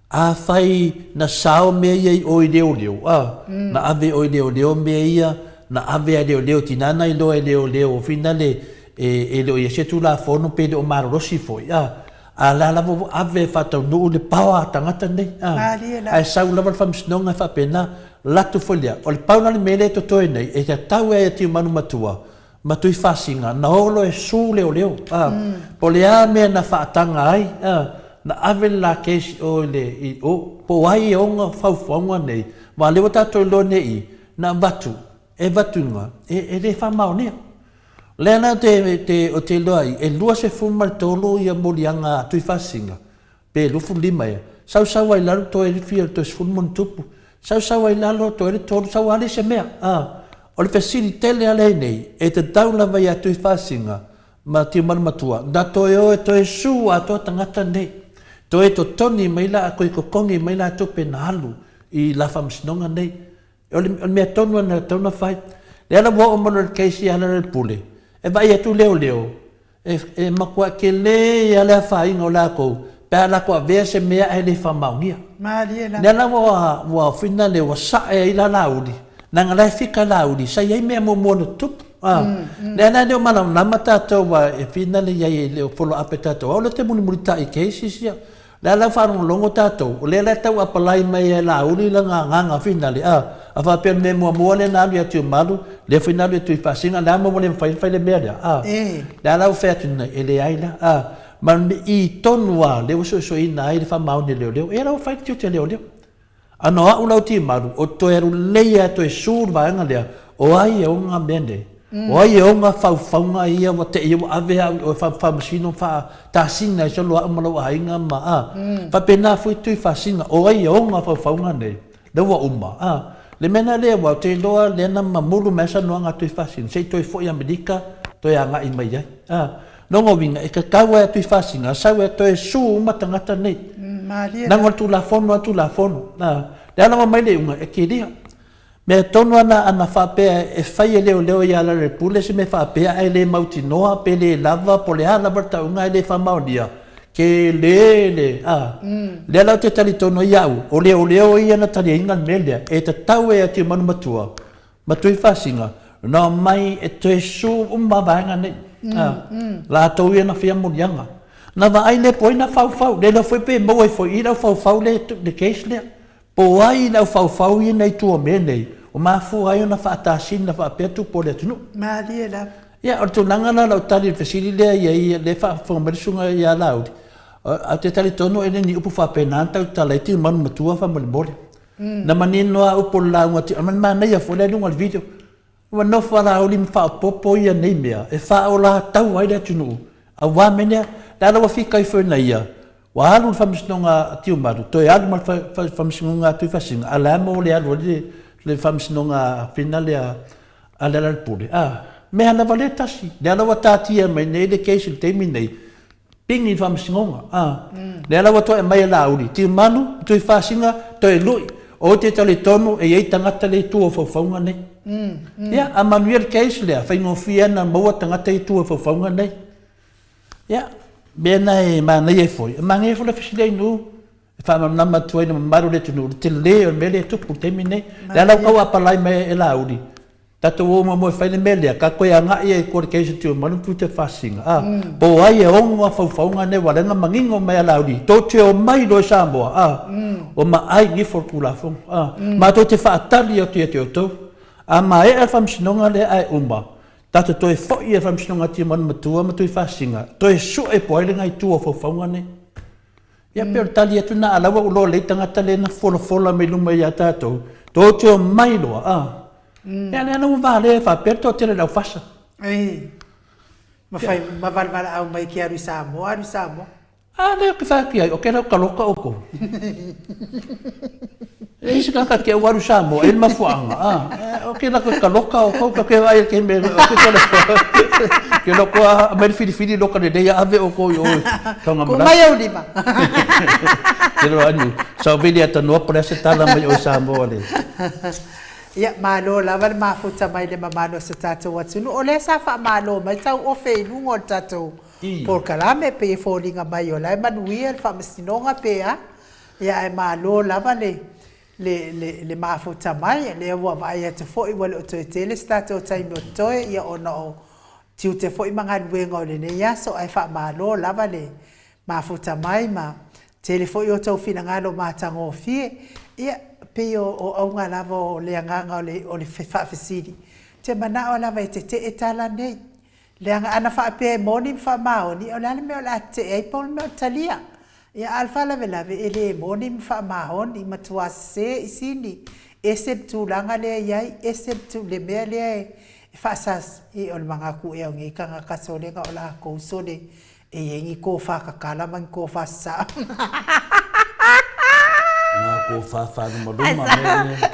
afai na sao mea ia i o i leoleo, a, na ave i o i leoleo mea ia, na ave lava e leoleo, tina na iloa e leoleo foi nale e le o i ai se Tulafono pe le o malolosi foi, a, a la lava ua ave e faataunuu le power a tagata nei, a, ae sau lava le Faamasinoga e faapena, latou foi lea, o le pau la le mea lea e totoe nei, e tatau lava ia Tiumalu Matua ma Tuifasiga, na o loa e su leoleo, a, po o le a mea na faataga ai, a, na ave le la case i o i le, i o, po o ai e ona faufauga nei, aua o lea ua tatou iloa nei i, na avatu, e avatu i luga, e, e le faamaonia. O lea la te, te, ou te iloa ai, e 23 ia moliaga a Tuifasiga, pe 25 ea, sau sau ai lalo toe fia toe sefulu ma ona tupu, sau sau ai lalo toe le tolu, sau lava leai se mea. A, o le fesili tele lava lea nei, e tatau lava ia Tuifaasiga ma Tiumalumatua na toe o e toe su atoa tagata nei, toe totoni mai la, toe totogi mai la tupe na alu i la faamasinoga nei. O le mea tonu lava na tatau ona fai. Lea la ua oo mai loa i le case ia Lealailepule, e vaai atu leoleo, e, e matua tele lava le afaina o latou pe a latou avea se mea ae le faamaonia.
Malie lava.
Lea la ua, ua fina le ua sae ai la Laauli, leaga la e fika Laauli, sa i ai mea muamua na tutupu. A, lea la e le o malamalama tatou aua e fina le i ai e le o follow up e tatou, aua le te mulimulitai i cases ia. Lea la ua faalogologo tatou, o lea la e tau apalai mai e Laauli lana agaga finale, a, a faapea o le mea muamua lea na alu ia Tiumalu, lea foi na alu ia Tuifaasina, le a mea ua le mafai ona fai le mea lea, a. Lea la ua fai atu nei, e leai la, a. Ma le i tonu lava lea ua suesueina ai le faamaoni a leoleo, ia la ua fai le tiute a leoleo. A no au lau timalu, o toe alu lelei lava e toe su le vaega lea, o ai e ona mea nei? O ai e ona faufauga ia ua te i ua ave au i o e faamasino ma faatasina ai solo au ma lou aiga ma a. Faapena foi Tuifasina, o ai e ona faufauga nei? Lea ua uma, a. Le mea la lea aua ou te iloa lea na mamulu mai ai saunoaga a Tuifasina, se i toe foi i Amerika toe agai mai ai, a. Lona uiga, e tatau lava ia Tuifasina sau e toe su uma tagata nei. Leaga o le Tulafono lava Tulafono. Le ala ua mai le iuga, e kilia. Mea tonu lava na ana faapea e fai e leoleo ia Lealailepule se mea faapea ae le mautinoa pe le lava po o le a lava le tauga ae le faamaonia, tele le, a. Lea la ou te talitonu ai au, o leoleo ia na taliaina le mea lea, e tatau e Tiumalu Matua ma Tuifasiga na omai e toe su uma vaega nei. A, latou ia na fia moliaga. Na vaai le po ai na faufau, le iloa foi pe maua ai foi i le au faufau le, le case lea. Po o ai le au faufau ia nei tua o mea nei, ua mafua ai ona faatasina faapea tupu o le atunuu.
Malie lava.
Ia, o le tulaga la o lau tali i le fesili lea ia ia lea e faafofoga mai le susuga ia Laauli, ou te talitonu e le ni upu faapena na tautala ai Tiumalu Matua faamolemole. Na manino lava upu o le lauga ti, ma le manaia foi lea i luga o le video. Ua nofo a Laauli ma faaopoopo ia nei mea e faaola tau ai le atunuu, aua mea nei, le ala ua fika ifo ina ia, Ua alu le faamasinoga a Tiumalu, toe alu ma le faamasinoga a Tuifasina, a o le a mo le alu ai le faamasinoga a Fina lea a Lealailepule? A, mea lava lea e tasi. Lea la ua taatia mai nei le case i le taimi nei, pigi i le faamasinoga. A, lea la ua toe aumai e Laauli, Tiumalu, Tuifasina, toe lui. Ou te talitonu e i ai tagata lea i tua o faufauga nei. Ia, a manuia le case lea, faigofie lava ona maua tagata ia i tua o faufauga nei. Ia, mea na e manaia ai foi, e manaia foi le fesili ai nuu, e faamalamalama atu ai le mamalu o le atunuu, le tele o le mea lea e tupu i le taimi lenei. Le ala ua tau apalai mai e Laauli, tatou o muamua e fai le mea lea, tatou toe agai ai i court case a Tiumalu ma Tuitafasina, a, po o ai e ono faufauga nei, aua o lea na manino mai a Laauli, tou te omai loa i Samoa, a, ua maai nifo le Tulafono, a, matou te faatali atu ia te outou. A maea le faamasinoga lea ae uma, Tatou toe foi e Faamasinoga Tiumalu Matua ma Tuifasina, toe sue po ai le nai tua o faufauga nei. Ia pei o le tali atu na, a la ua ou iloa lelei tagata lea na folafola mai luma ia tatou, tou te omai loa, a. Ia lea la ua valea e faapea le toatele o le aufasa.
Ei, ma fai, ma valevaleau mai ke alu i Samoa, alu i Samoa.
A lea ou te fai atu i ai, o kela o taloka outou. E isi tagata te au alu Samoa, e le mafuaaga, a, o kela ko taloka outou, ka te vaai ke me, o ke tele, ke loko a mai le filifili loka lelei a ave outou i o i
Taunga Ku mai au lima.
Ke loa anu, sa o vili atanoa po le a se tala mai o i Samoa le.
Ia, malo lava le mafuta mai le mamalu o se tatou atunuu. O lea sa faamalo mai tauofe i luga o le tatou Polokalame pei e foliga mai o la e manuia le faamasinoga pe a, ia ae malo lava le le le le mafuta mai, lea ua vaai atu foi ua le o toe tele se tatou taimi o totoe ia ona o tiute foi ma galuega o lenei aso ae faamalo lava le mafuta mai ma tele foi outou finagalo matagofie. Ia pei o o auga lava o le agaga o le o le faafesili, ou te manao lava e tetee tala nei. Leaga ana faapea e moni ma faamaoni, o le a le mea o le a tetee ai pau le mea o le talia. Ia, a o le faalavelave, e le moni ma faamaoni, matua sese i sini, ese le tulaga lea e i ai, ese le le mea lea e faasas, i, o le manatu ea o nei tagata sole na o latou sole e i ai ni tofa tatala ma ni tofa sasao.
Ngā kōwhā whālumaluma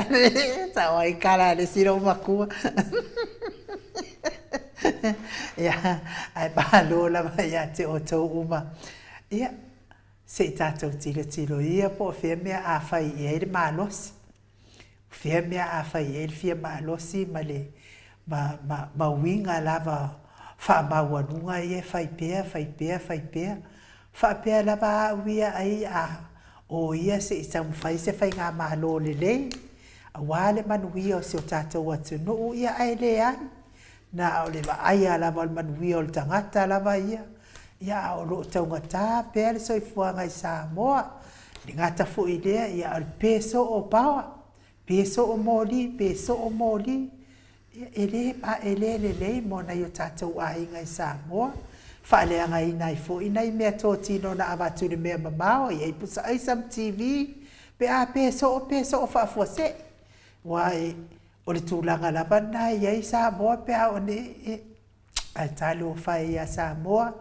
me
ia. Sao ai kala a le isi loomatua. Ia, ae malo lava ia te outou uma. Ia, se i tatou tilotilo ia po o fea mea a fai i ai le malosi. O fea mea a fai i ai le fia malosi ma le ma, ma, ma uiga lava faamaualuga ia e fai pea, fai pea, fai pea. Faapea lava au ia ai a o ia se i taumafai se faigamalo lelei aua le manuia o si o tatou atunuu ia ae leai. Na o le vaaia lava o le manuia o le tagata lava ia, ia a o lo o taugata pea le soifuaga i Samoa. E le gata foi i lea, ia o le pe soo o paoa, pe soo o moli, pe soo o moli. Ia e le e le lelei mo nai o tatou aiga i Samoa, faaleagaina ai foi nai meatotino na avatu i le mea mamao, e i ai pusa aisa ma TV, pe a pe soo pe soo faafuasei. Aua e O le tulaga lava lena e i ai Samoa pe a o ne i ae talofa e ia Samoa,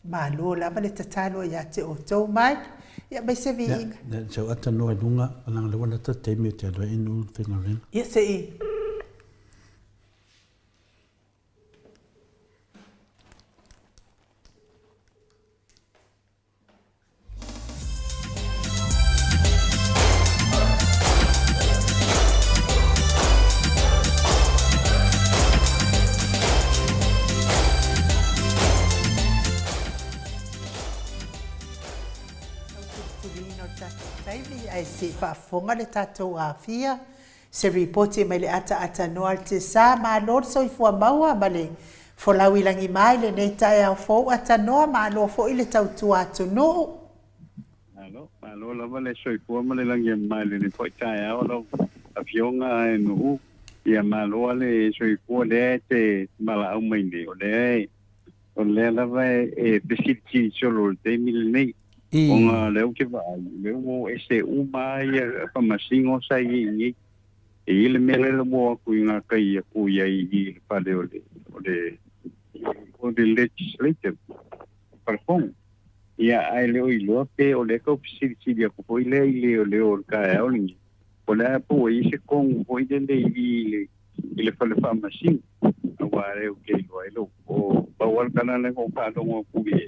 malo lava le tatalo ia te outou Mike, ia mai se viiga.
Ia, se u ata noa i luga, leaga lea ua lata le taimi ou te alu ai inu le faigaluega.
Ia se i. Tulituliina o le tatou taimi, ae se i faafofoga le tatou afia Se ripoti mai le ataata noa le sa malo le soifua maua ma le folau i lagima i lenei taeao fou atanoa malo foi le tautua atunuu.
Malo, malo lava le soifua ma le lagima i lenei foi taeao lau afioga Nu'u. Ia malo lava le soifua lea e te valaau mai nei, o lea e o lea lava e fesilisili solo i le taimi lenei. Ona o lea ou te vaai, o lea ua o ese uma lava ia faamasino sa i ai nei. E i ai le mea lea ua o atu i gatai atu i ai i le fale o le, o le, o le legislative, fale fono. Ia, ae le o iloa pe o lea tau fesilisili atu foi lea i leoleo o le taeao lenei, po o le a po ua i ai se kogu foi lele i i i le i le fale faamasino, aua o lea ou te iloa ai lou o pau lava le tala lea na ou faalogo atu i ai,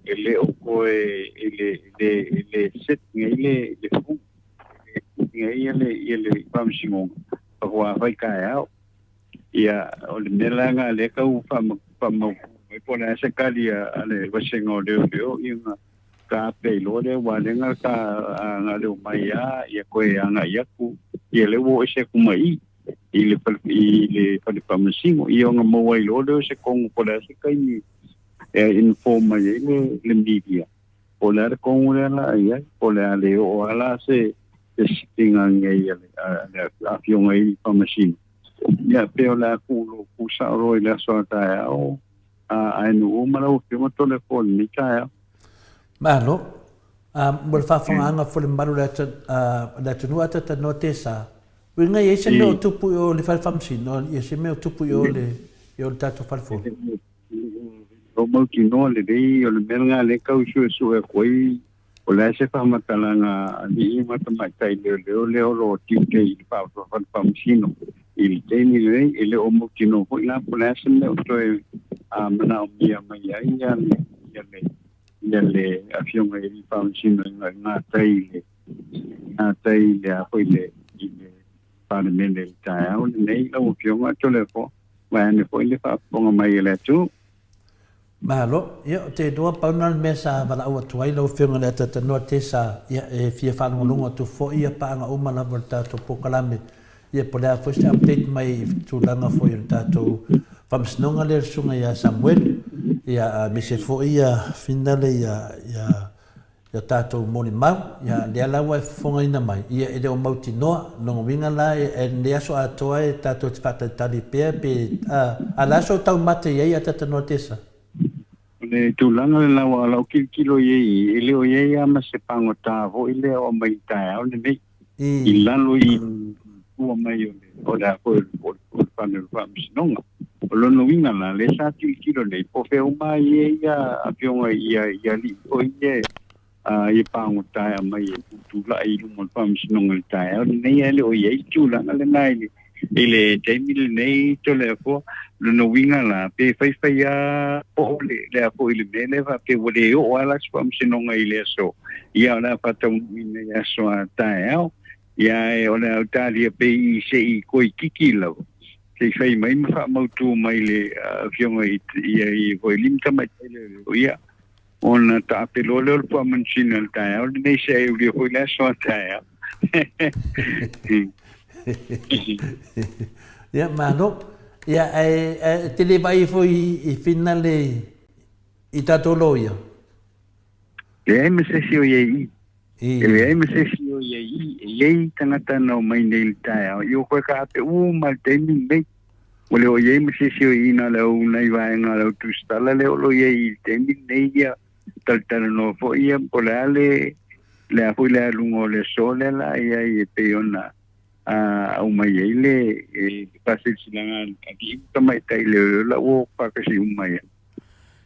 e le o toe e le le e le set nei le le fu, e le set nei ia le ia le faamasinoga faatoa fai taeao. Ia, o le mea la lena lea tau faamautu mai po o le a se tali a le vasega o leoleo, ia ona taape ai loa lea, aua o lea na ta na le omai lava ia toe agai atu, ia lea ua oo ese atu ma i i le fale i le fale faamasino, ia ona maua ai loa lea o se tonu po o le a se taimi e inform mai ai le le media po o le a le tonu lea la i ai, po o le a le oo lava la se se sitting nei a le afioga i le faamasino. Ia, pei o le a tuu sao loa i le aso a taeao, ae nuu ma lau Afioga Toleafoa i lenei taeao.
Malo. Mo le faafofogaaga foi le mamalu o le atunuu a talanoa Tesa, uiga e i ai se mea o tupu i o le fale faamasino, ia se mea o tupu i o le i o le tatou fale fou?
O mautinoa lelei, o le mea lena lea e tau suesue atu ai O le a se faamatalaga a alii ma tamaitai leoleo lea o lo o tiute i le fale faamasino i le taimi lenei? E le o mautinoa foi la po o le a se mea o toe manaomia mai ai ia le, ia le, ia le afioga i alii faamasino i gatai i le, gatai i le a foi le, i le Palemene i le taeao lenei. Lau Afioga Toleafoa, vaeane foi le faafofoga mai a le atunuu.
Malo. Ia, ou te iloa pau lena o le mea sa valaau atu ai lau Afioga i le Atatanoa Tesa, ia, e fia faalogologo atu foi ia paaga uma lava o le tatou polokalame, ia po o le a foi se update mai i tulaga foi o le tatou Faamasinoga lea le Susuga ia Samuelu, ia, aemaise foi ia Finale ia, ia, ia tatou molimau, ia, lea la ua e fofogaina mai, ia, e le o mautinoa. Lona uiga la, e lenei aso atoa e tatou te faatalitali pea pe, a, a le aso o taumate i ai Atatanoa Tesa?
O le tulaga lena ua lau tilotilo i ai, e le o i ai lava ma se pagota foi lea o aumai i le taeao lenei, i lalo i tua mai o le, o le a foi, o le fale o le Faamasinoga. O lona uiga la, lea sa tilotilo nei, po o fea uma ai e ia afioga i alii foi ia ia pagota e aumai e tutulai i luma o le Faamasinoga i le taeao lenei, ae le o i ai le tulaga lena i le taimi lenei, Toleafoa. Lona uiga la, pe faifai lava po o le a foi le mea lea faapea ua le oo lava la se Faamasinoga i le aso, ia o le a faataunuuina i le aso a taeao. Ia ae o le a talia pei se i toeitiiti lava, se i fai mai ma faamautu mai le afioga i i foi lima tamaitai leoleo, ia ona taape loa lea o le faamanusina i le taeao lenei se ai ulia foi le aso a taeao.
Ia, malo. Ia, ae, ae te le vaai foi i finale i tatou loia?
Leai ma se isi o i ai i. E leai ma se isi o i ai i. E i ai tagata na omai nei i le taeao, i o koe ka ape uma i le taimi lenei. Ua le o i ai ma se isi o i na le au nai vaega o le au tusitala lea o lo o i ai i le taimi lenei ia talatalanoa foi ia po o le a le le a foi le aluga o le aso lea la i ai e pei ona aumai ai le faasilasilaga a alii ma tamaitai leoleo la ua faatasi uma ai.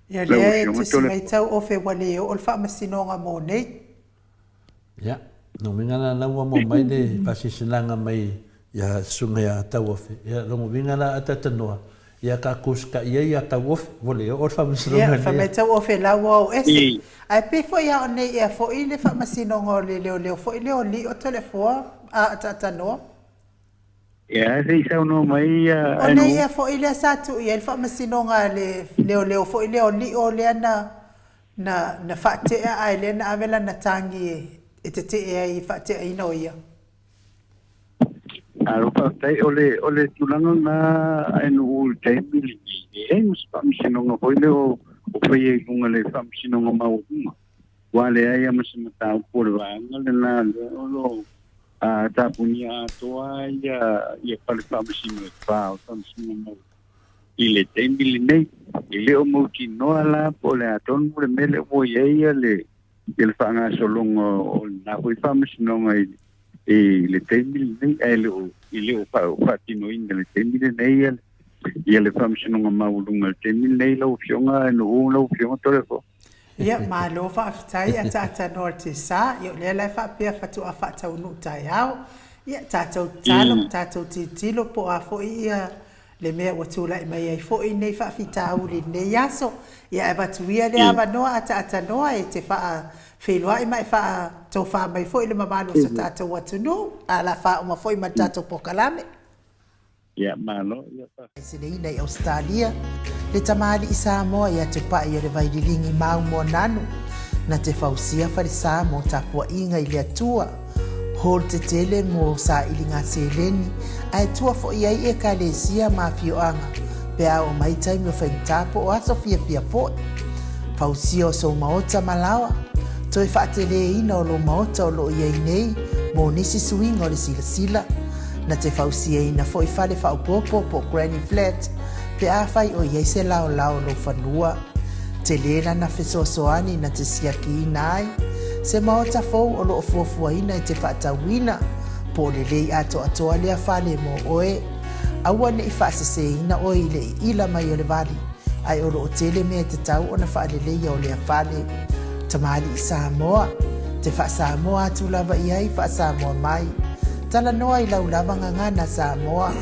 Ia lea e te si matau ofe ua le oo le faamasinoga mo nei.
Ia, lona uiga la la ua maua mai le faasilasilaga mai ia Susuga ia Tauofe. Ia, lona uiga la a talanoa, ia tatou usitaia ia Tauofe, ua le oo le faamasinoga
Ia, fai mai Tauofe la ua oo ese. Ae pei foi a o nei ea foi le faamasinoga o le leoleo foi lea o Lio Toleafoa a Taatanoa.
Ia, se i saunoa mai ia
O nei ea foi lea sa tuu i ai le faamasinoga a le leoleo foi lea o Lio lea na na na faatea ae lea na ave lana tagi e e tetee ai i le faateaina o ia.
Malo faafetai. O le o le tulaga lena a nuu i le taimi lenei, e leai ma se faamasinoga foi lea o o faia i luga o le faamasinoga maualuga. Ua leai lava ma se mataupu o le vaega lena lea o lo o tapunia atoa ia ia fale faamasino e fa o faamasino mau i le taimi lenei. E le o mautinoa la po o le a tonu le mea lea ua i ai ia le ia le faagasologa o lena foi faamasinoga i i le taimi lenei, ae le o e le o faatinoina i le taimi lenei ia ia le faamasinoga maualuga i le taimi lenei lau Afioga Nuu, lau Afioga Toleafoa.
Ia, malo faafetai ataatanoa o le Tesa, ia o lea la e faapea faatoa faataunuu taeao. Ia, tatou tatalo ma tatou tilotilo po o a foi ia le mea ua tulai mai ai foi lenei faafitauli i lenei aso. Ia, ae avatu ia lea avanoa ataatanoa e te faafeiloai ma e faatofa mai foi i le mamalu o so tatou atunuu, a o le a faauma foi ma le tatou polokalame.
Ia, malo, ia faafetai.
Seleina i Ausetalia, le tamalii Samoa ia Tupai o le Vaililigi mau Moananu, na te fausia falesa mo tapuaiga i le Atua, hall tetele mo sailiga seleni, ae tua foi ai Ekalesia ma afioaga pe a oo mai taimi o faigata po o aso fiafia foi. Fausia o sou maota ma laoa, toe faateleina o lou maota o lo o i ai nei mo nisi suiga o le silasila, Na te fausiaina foi fale faaopoopo po o granny flat pe afai o i ai se laolao o lou fanua. Tele lana fesoasoani na te siakiina ai se maota fou o lo o fuafuaina e te faatauina po o lelei atoatoa lea fale mo oe. Aua ne i faaseseina oe i le iila mai o le vali, ae o lo o tele mea e tatau ona faaleleia o lea fale. Tamalii Samoa, te faa-Samoa atu lava i ai, faa-Samoa mai. Talanoa i lau lava gagana Samoa.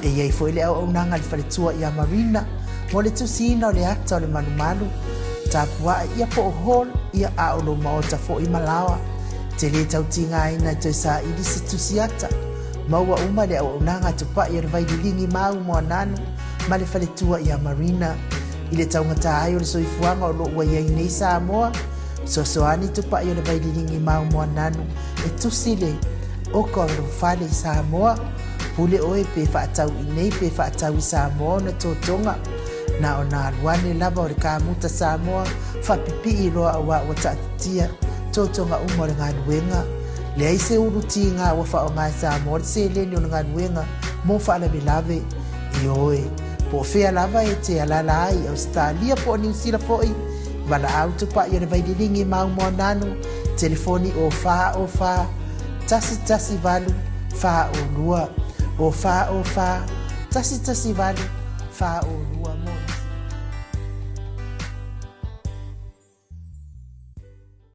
E i ai foi le auaunaga a le faletua ia Marina mo le tusiina o le ata o le malumalu, tapuae ia po o hall ia a o lou maota foi ma laoa. Te le tau tigaina e toe saili se tusi ata. Maua uma le auaunaga a Tupai o le Vaililigi Mau Moananu ma le faletua ia Marina. I le taugata ai o le soifuaga o lo o ua i ai nei Samoa, fesoasoani Tupai o le Vaililigi Mau Moananu e tusi le oka o lou fale i Samoa. Pule oe pe faatau i nei pe faatau i Samoa ona totoga. Na ona alu ane lava o le kamuta Samoa faapipii loa auā ua taatitia totoga uma o le galuega. Leai se ulu tiga ua faaaoga e Samoa le seleni o le galuega mo faalavelave. Ioe, po o fea lava e te alaala ai i Ausetalia po o Niu Sila foi, valaau tupai o le Vaililigi Mau Moananu, telefoni o 4 o 4 1 1 8 o 2, o 4 o 4 1 1 8 4 o 2.